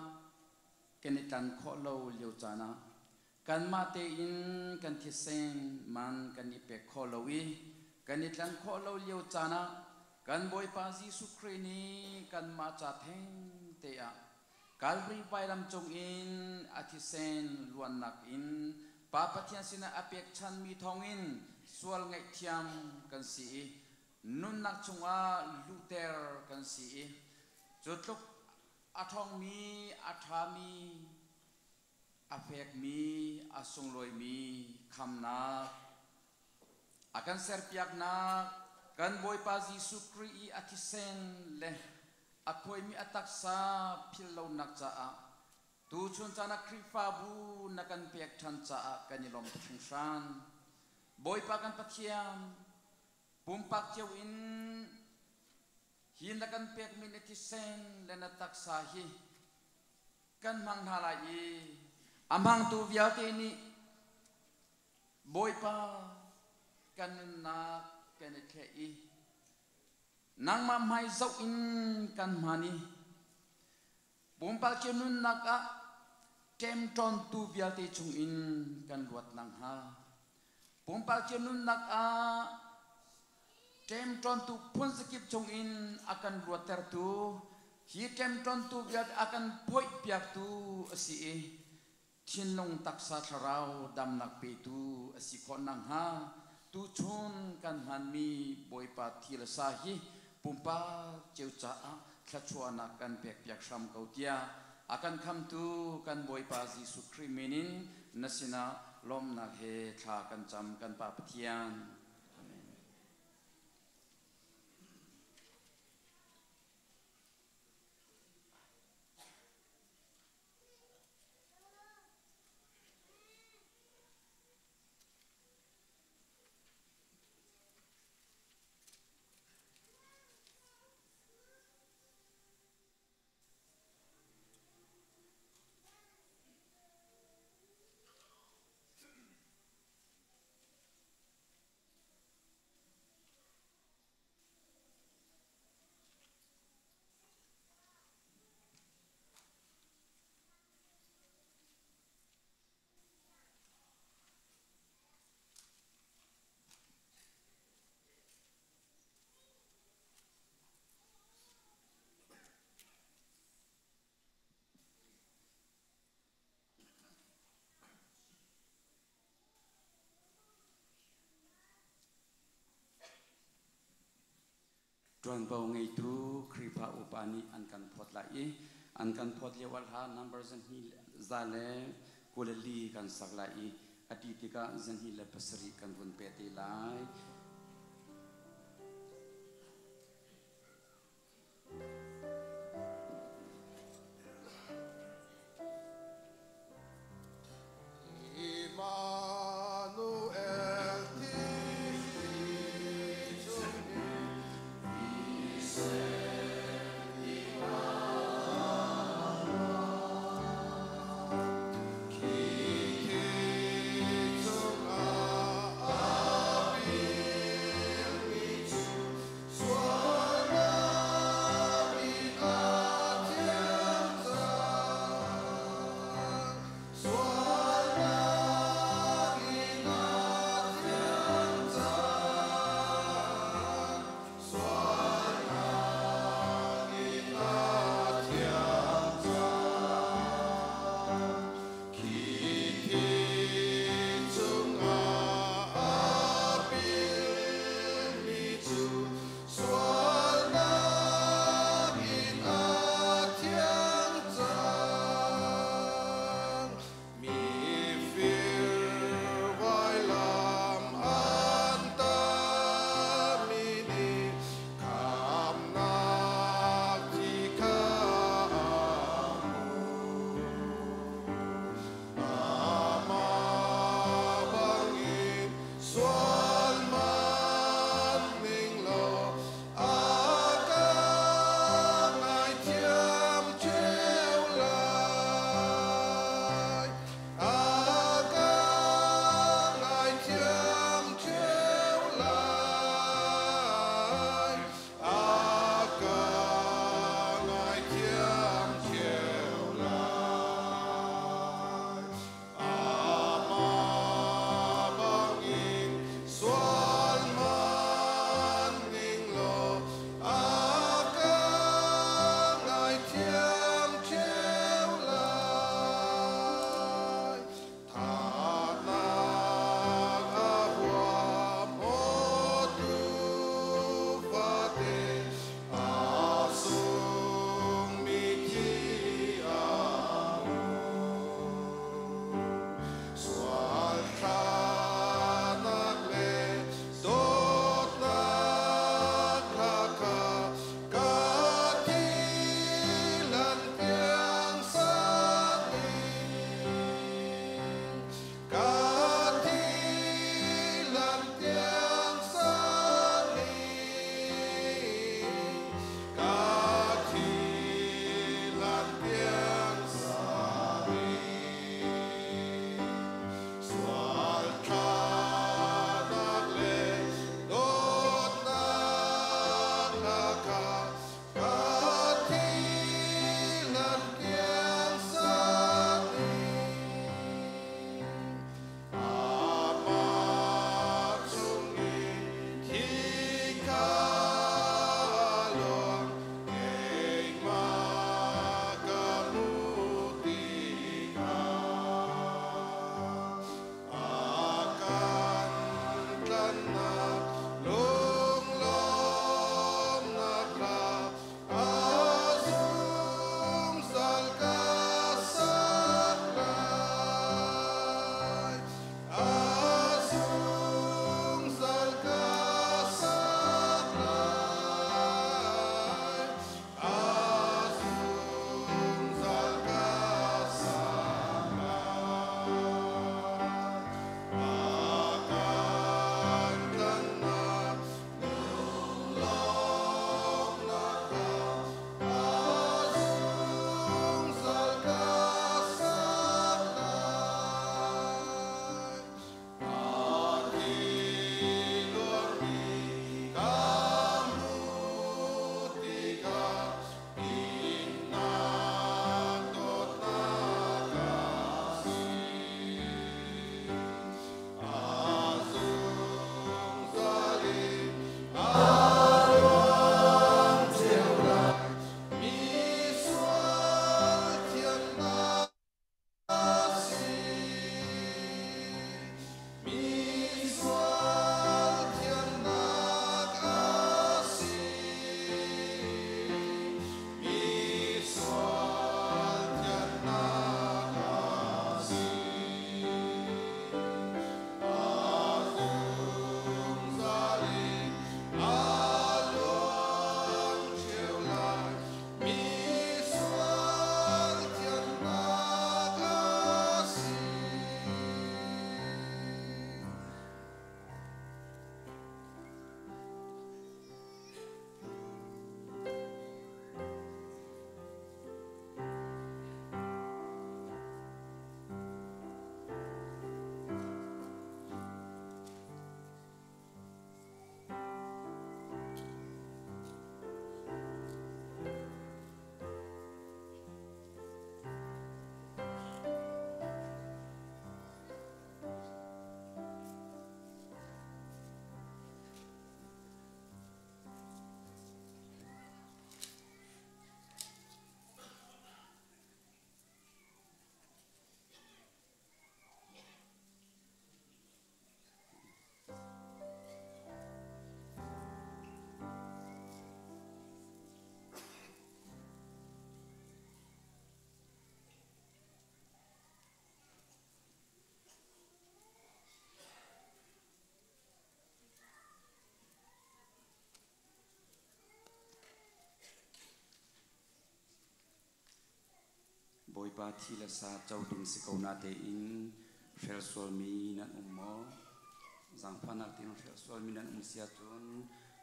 kan i tlan khawh lo lio caan ah kanmah tein kan thisen man kan i pek khawh lo i kan i tlan khawh lo lio caan ah kan Bawipa Jesuh Khrih nih kanmah ca thengte ah Kalvary vailam cung in a thisen luannak in Pa Pathian sinah a pekchanmi thawngin sual ngaihthiam kan si i nunnak chungah luhter kan si i cu tluk a ṭhawngmi, a ṭhami, a fekmi, a sunglawimi khamnak a kan serpiaknak kan Bawipa Jesuh Khrih i a thisen le a khuaimi a taksa philh lonak caah tuchun caan ah Khrihfabu na kan pek ṭhan caah kan i lawm tuk hringhran. Bawipa kan Pathian, Pumpak cio in hi na kan pekmi na thisen le na taksa hi kan hmang hna lai i a hmangtu vialte nih Bawipa kan nunnak kan i thleh i nangmah hmai zoh in kan hman i pumpak cio nunnak ah ṭemṭawntu vialte chungin kan luat nakhnga pumpak cio nunnak ah ṭemṭawntu phunzakip chungin a kan luattertu hi ṭemṭawntu vialte a kan phoihpiaktu a si i thinlung taksa thlarau damnak petu a si khawh nakhnga tuchun kan hmanmi Bawipa thi le sa hi pumpak cio caah thluachuahnak kan pekpiak hram ko tiah a kan khamtu kan Bawipa Jesuh Khrih min in na sinah lawmhnak he thla kan cam kan Pa Pathian. Amen. Ṭuanvo ngeitu Khrihfa upa nih an kan phawt lai i an kan phawt lio ah hla number 224 kan sak lai i a ti tikah 207 kan vun pe te lai. Immanuel Bawipa thi le sa co ding si ko na tein hrel sualmi nan um maw? Zaangfahnak tein hrel sualmi nan um si ahcun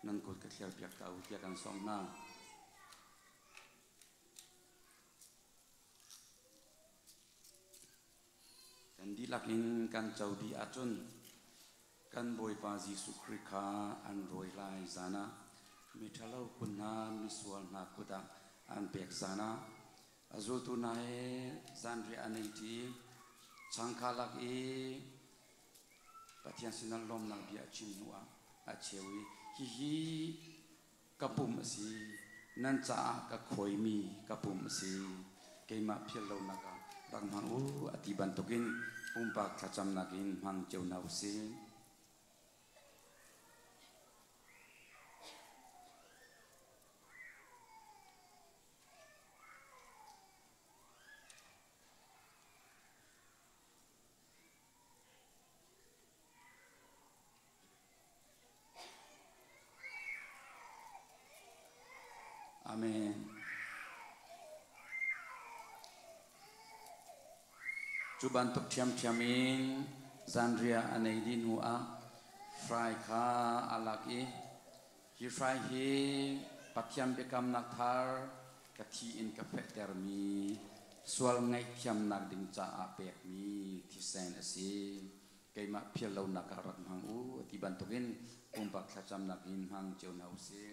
nan kut ka thliar piak ta u tiah kan sawm hna. Kan dihlak in kan co dih ahcun kan Bawipa Jesuh Khrih kha an rawi lai zan ah miṭhalo kun hna misual hna kut ah an pek zan ah a zultu hna he zanriah an ei ṭi. Changkha lak i Pathian sinah lawmnak bia a chim hnuah a cheu i hihi ka pum a si, nan caah ka khawimi ka pum a si, keimah philh lonak ah rak hmang u a ti bantukin pumpak thlacamnak in hmang cio hna usih. Amen. Cu bantuk ṭhiamṭhiam in zanriah an ei dih hnu ah hrai kha a lak i hi hrai hi Pathian biakamnak thar ka thi in ka fehtermi sual ngaihthiamnak ding caah pekmi thisen a si. Keimah phil lonak ah rak hmang u ti bantukin pumpak thlacamnak in hmang cio hna usih.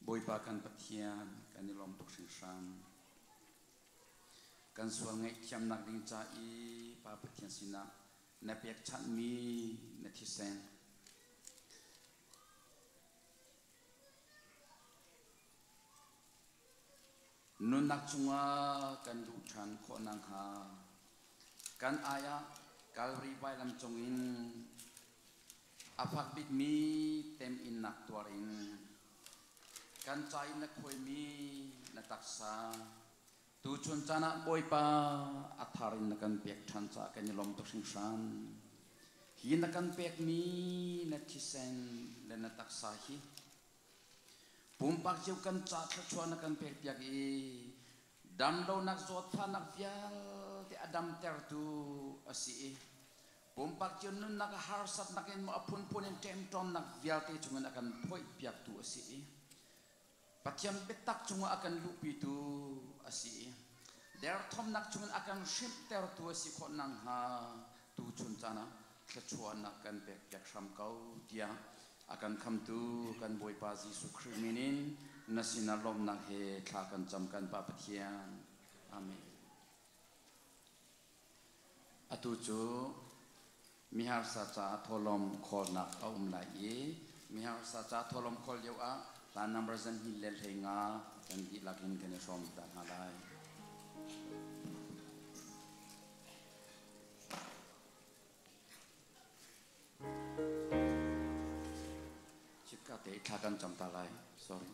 Bawipa kan Pathian kan i lawm tuk hringhran. Kan sual ngaihthiamnak ding ca i Pa Pathian sinah na pekchanhmi na thisen nunnak chungah kan luh ṭhan khawh nakhnga kan ai ah Kalvari vailam cungin a fak bikmi temhinnak tuar in kan ca in na khuaimi na taksa Tuchun caan ah Bawipa a thar in na kan pek ṭhan caah kan i lawm tuk hringhran. Hi na kan pekmi na thisen le na taksa hi pumpak cio kan ca thluachuah na kan pekpiak i damlonak zawtfahnak vialte a damtertu a si i pumpak cio nunnak a harsatnak in maw a phunphun in ṭemṭawnnak vialte chungin a kan phoihpiaktu a si i Pathian biatak cungah a kan luhpitu a si i derthawmnak chungin a kan hrimhtertu a si khawh nakhnga tuchun caan ah thluachuahnak kan pekpiak hram ko tiah a kan khamtu kan Bawipa Jesuh Khrih min in na sinah lawmhnak he thla kan cam kan Pa Pathian. Amen. Atu cu miharsa caah thawhlawm khawlnak a um lai i miharsa ca thawhlawm khawl lio ah hla number 215 kan dihlak in kan i hrawm ta hna lai. Chitka te thla kan cam ta lai. Sorry.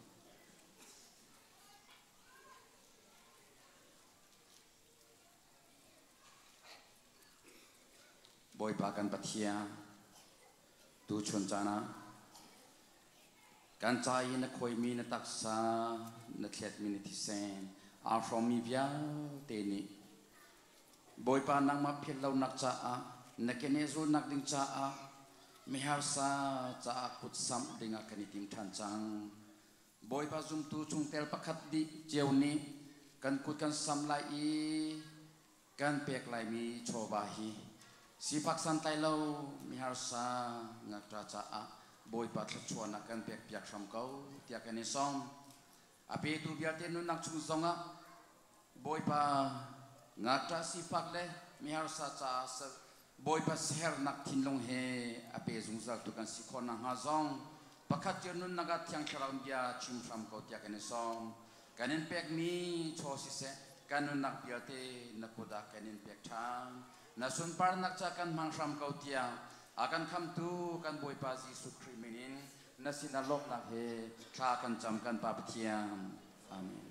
Bawipa kan Pathian, tuchun caan ah kan ca i na khawimi na taksa, na thletmi na thisen, aa hrawmmi vialte nih Bawipa nangmah philh lonak caah, na keneh zulnak ding caah, miharsa caah kutsamh dingah kan i tim ṭhan cang. Bawipa zumtu chungtel pakhat dih cio nih kan kut kan sam lai i kan pek laimi chawva hi sifak santlai lo miharsa ngakṭa caah Bawipa thluachuahnak kan pekpiak hram ko tiah kan i sawm. A petu vialte nunnak chung zongah Bawipa ngakṭah sifak le miharsa caah Bawipa sihernak thinlung he a pe zungzaltu kan si khawh nakhnga zong pakhat cio nunnak ah Thiang Thlarau bia chim hram ko tiah kan i sawm. Kan in pekmi chaw siseh, kan nunnak vialte na kut ah kan in pek ṭhan. Na sunparnak ca kan hmang hram ko tiah a kan khamtu kan Bawipa Jesuh Khrih min in na sinah lawmhnak he thla kan cam kan Pa Pathian. Amen.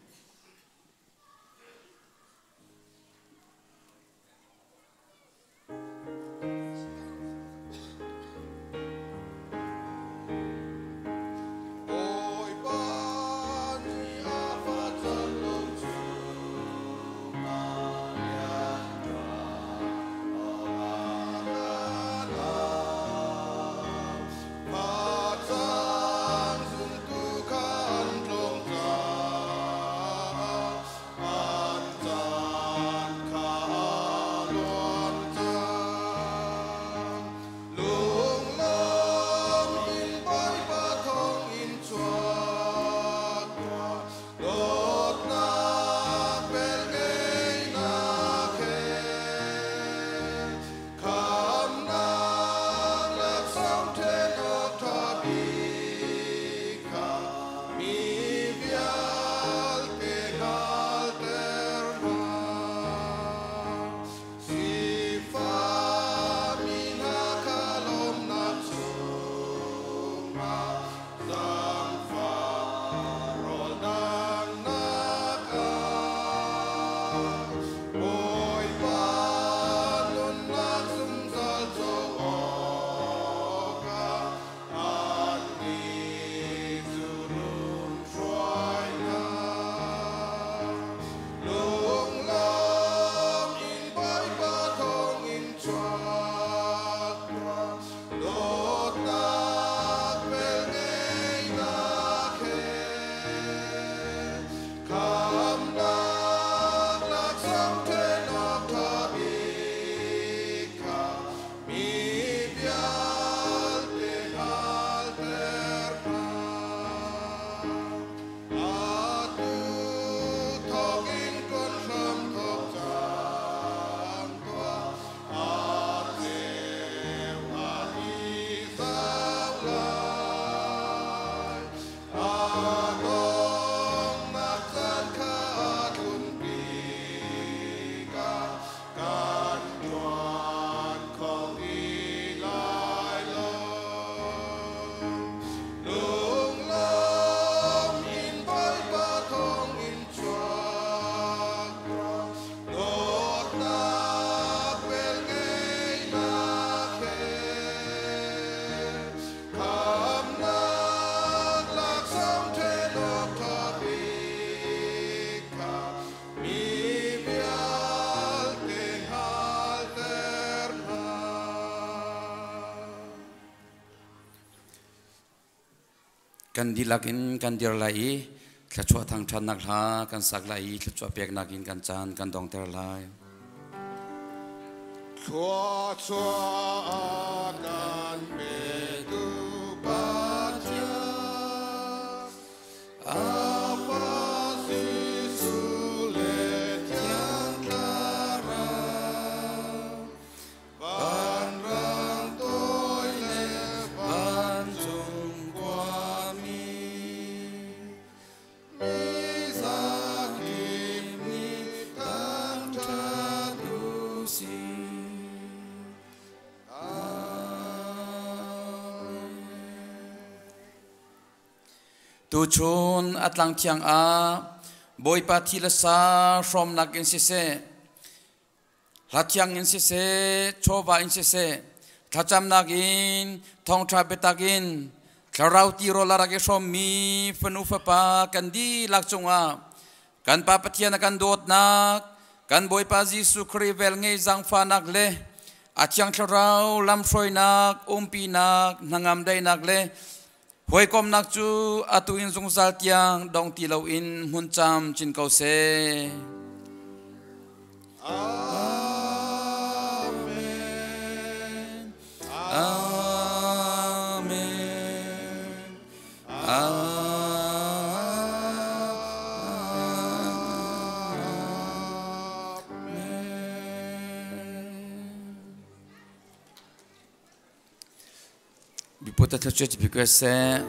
Kan dihlak in kan dir lai i thluachuah thangṭhatnak hla kan sak lai i thluachuah peknak in kan caan kan dongter lai. Thluachuah a kan petu Pathian, a Pa Jesuh le Thiang Thlarau, vanrang toi le vancung khuami, mi zakip nih thangṭhat u sih. Tuchun a tlang thiang ah Bawipa thi le sa hrawmnak in siseh, hla thiang in siseh, chawva in siseh, thlacamnak in, thawngṭha biatak in, thlarau tirawl a rak i hrawmmi fanu fapa kan dihlak cungah kan Pa Pathian a kan dawtnak, kan Bawipa Jesuh Khrih velngei zaangfahnak le a Thiang Thlarau lamhruainak, umpinak, hnangam daihnak le hawikomnak cu atu in zungzal tiang dong ti loin hmun cam chin ko seh. Amen. Amen. Amen. Biputa thluachuah ci bi ko seh.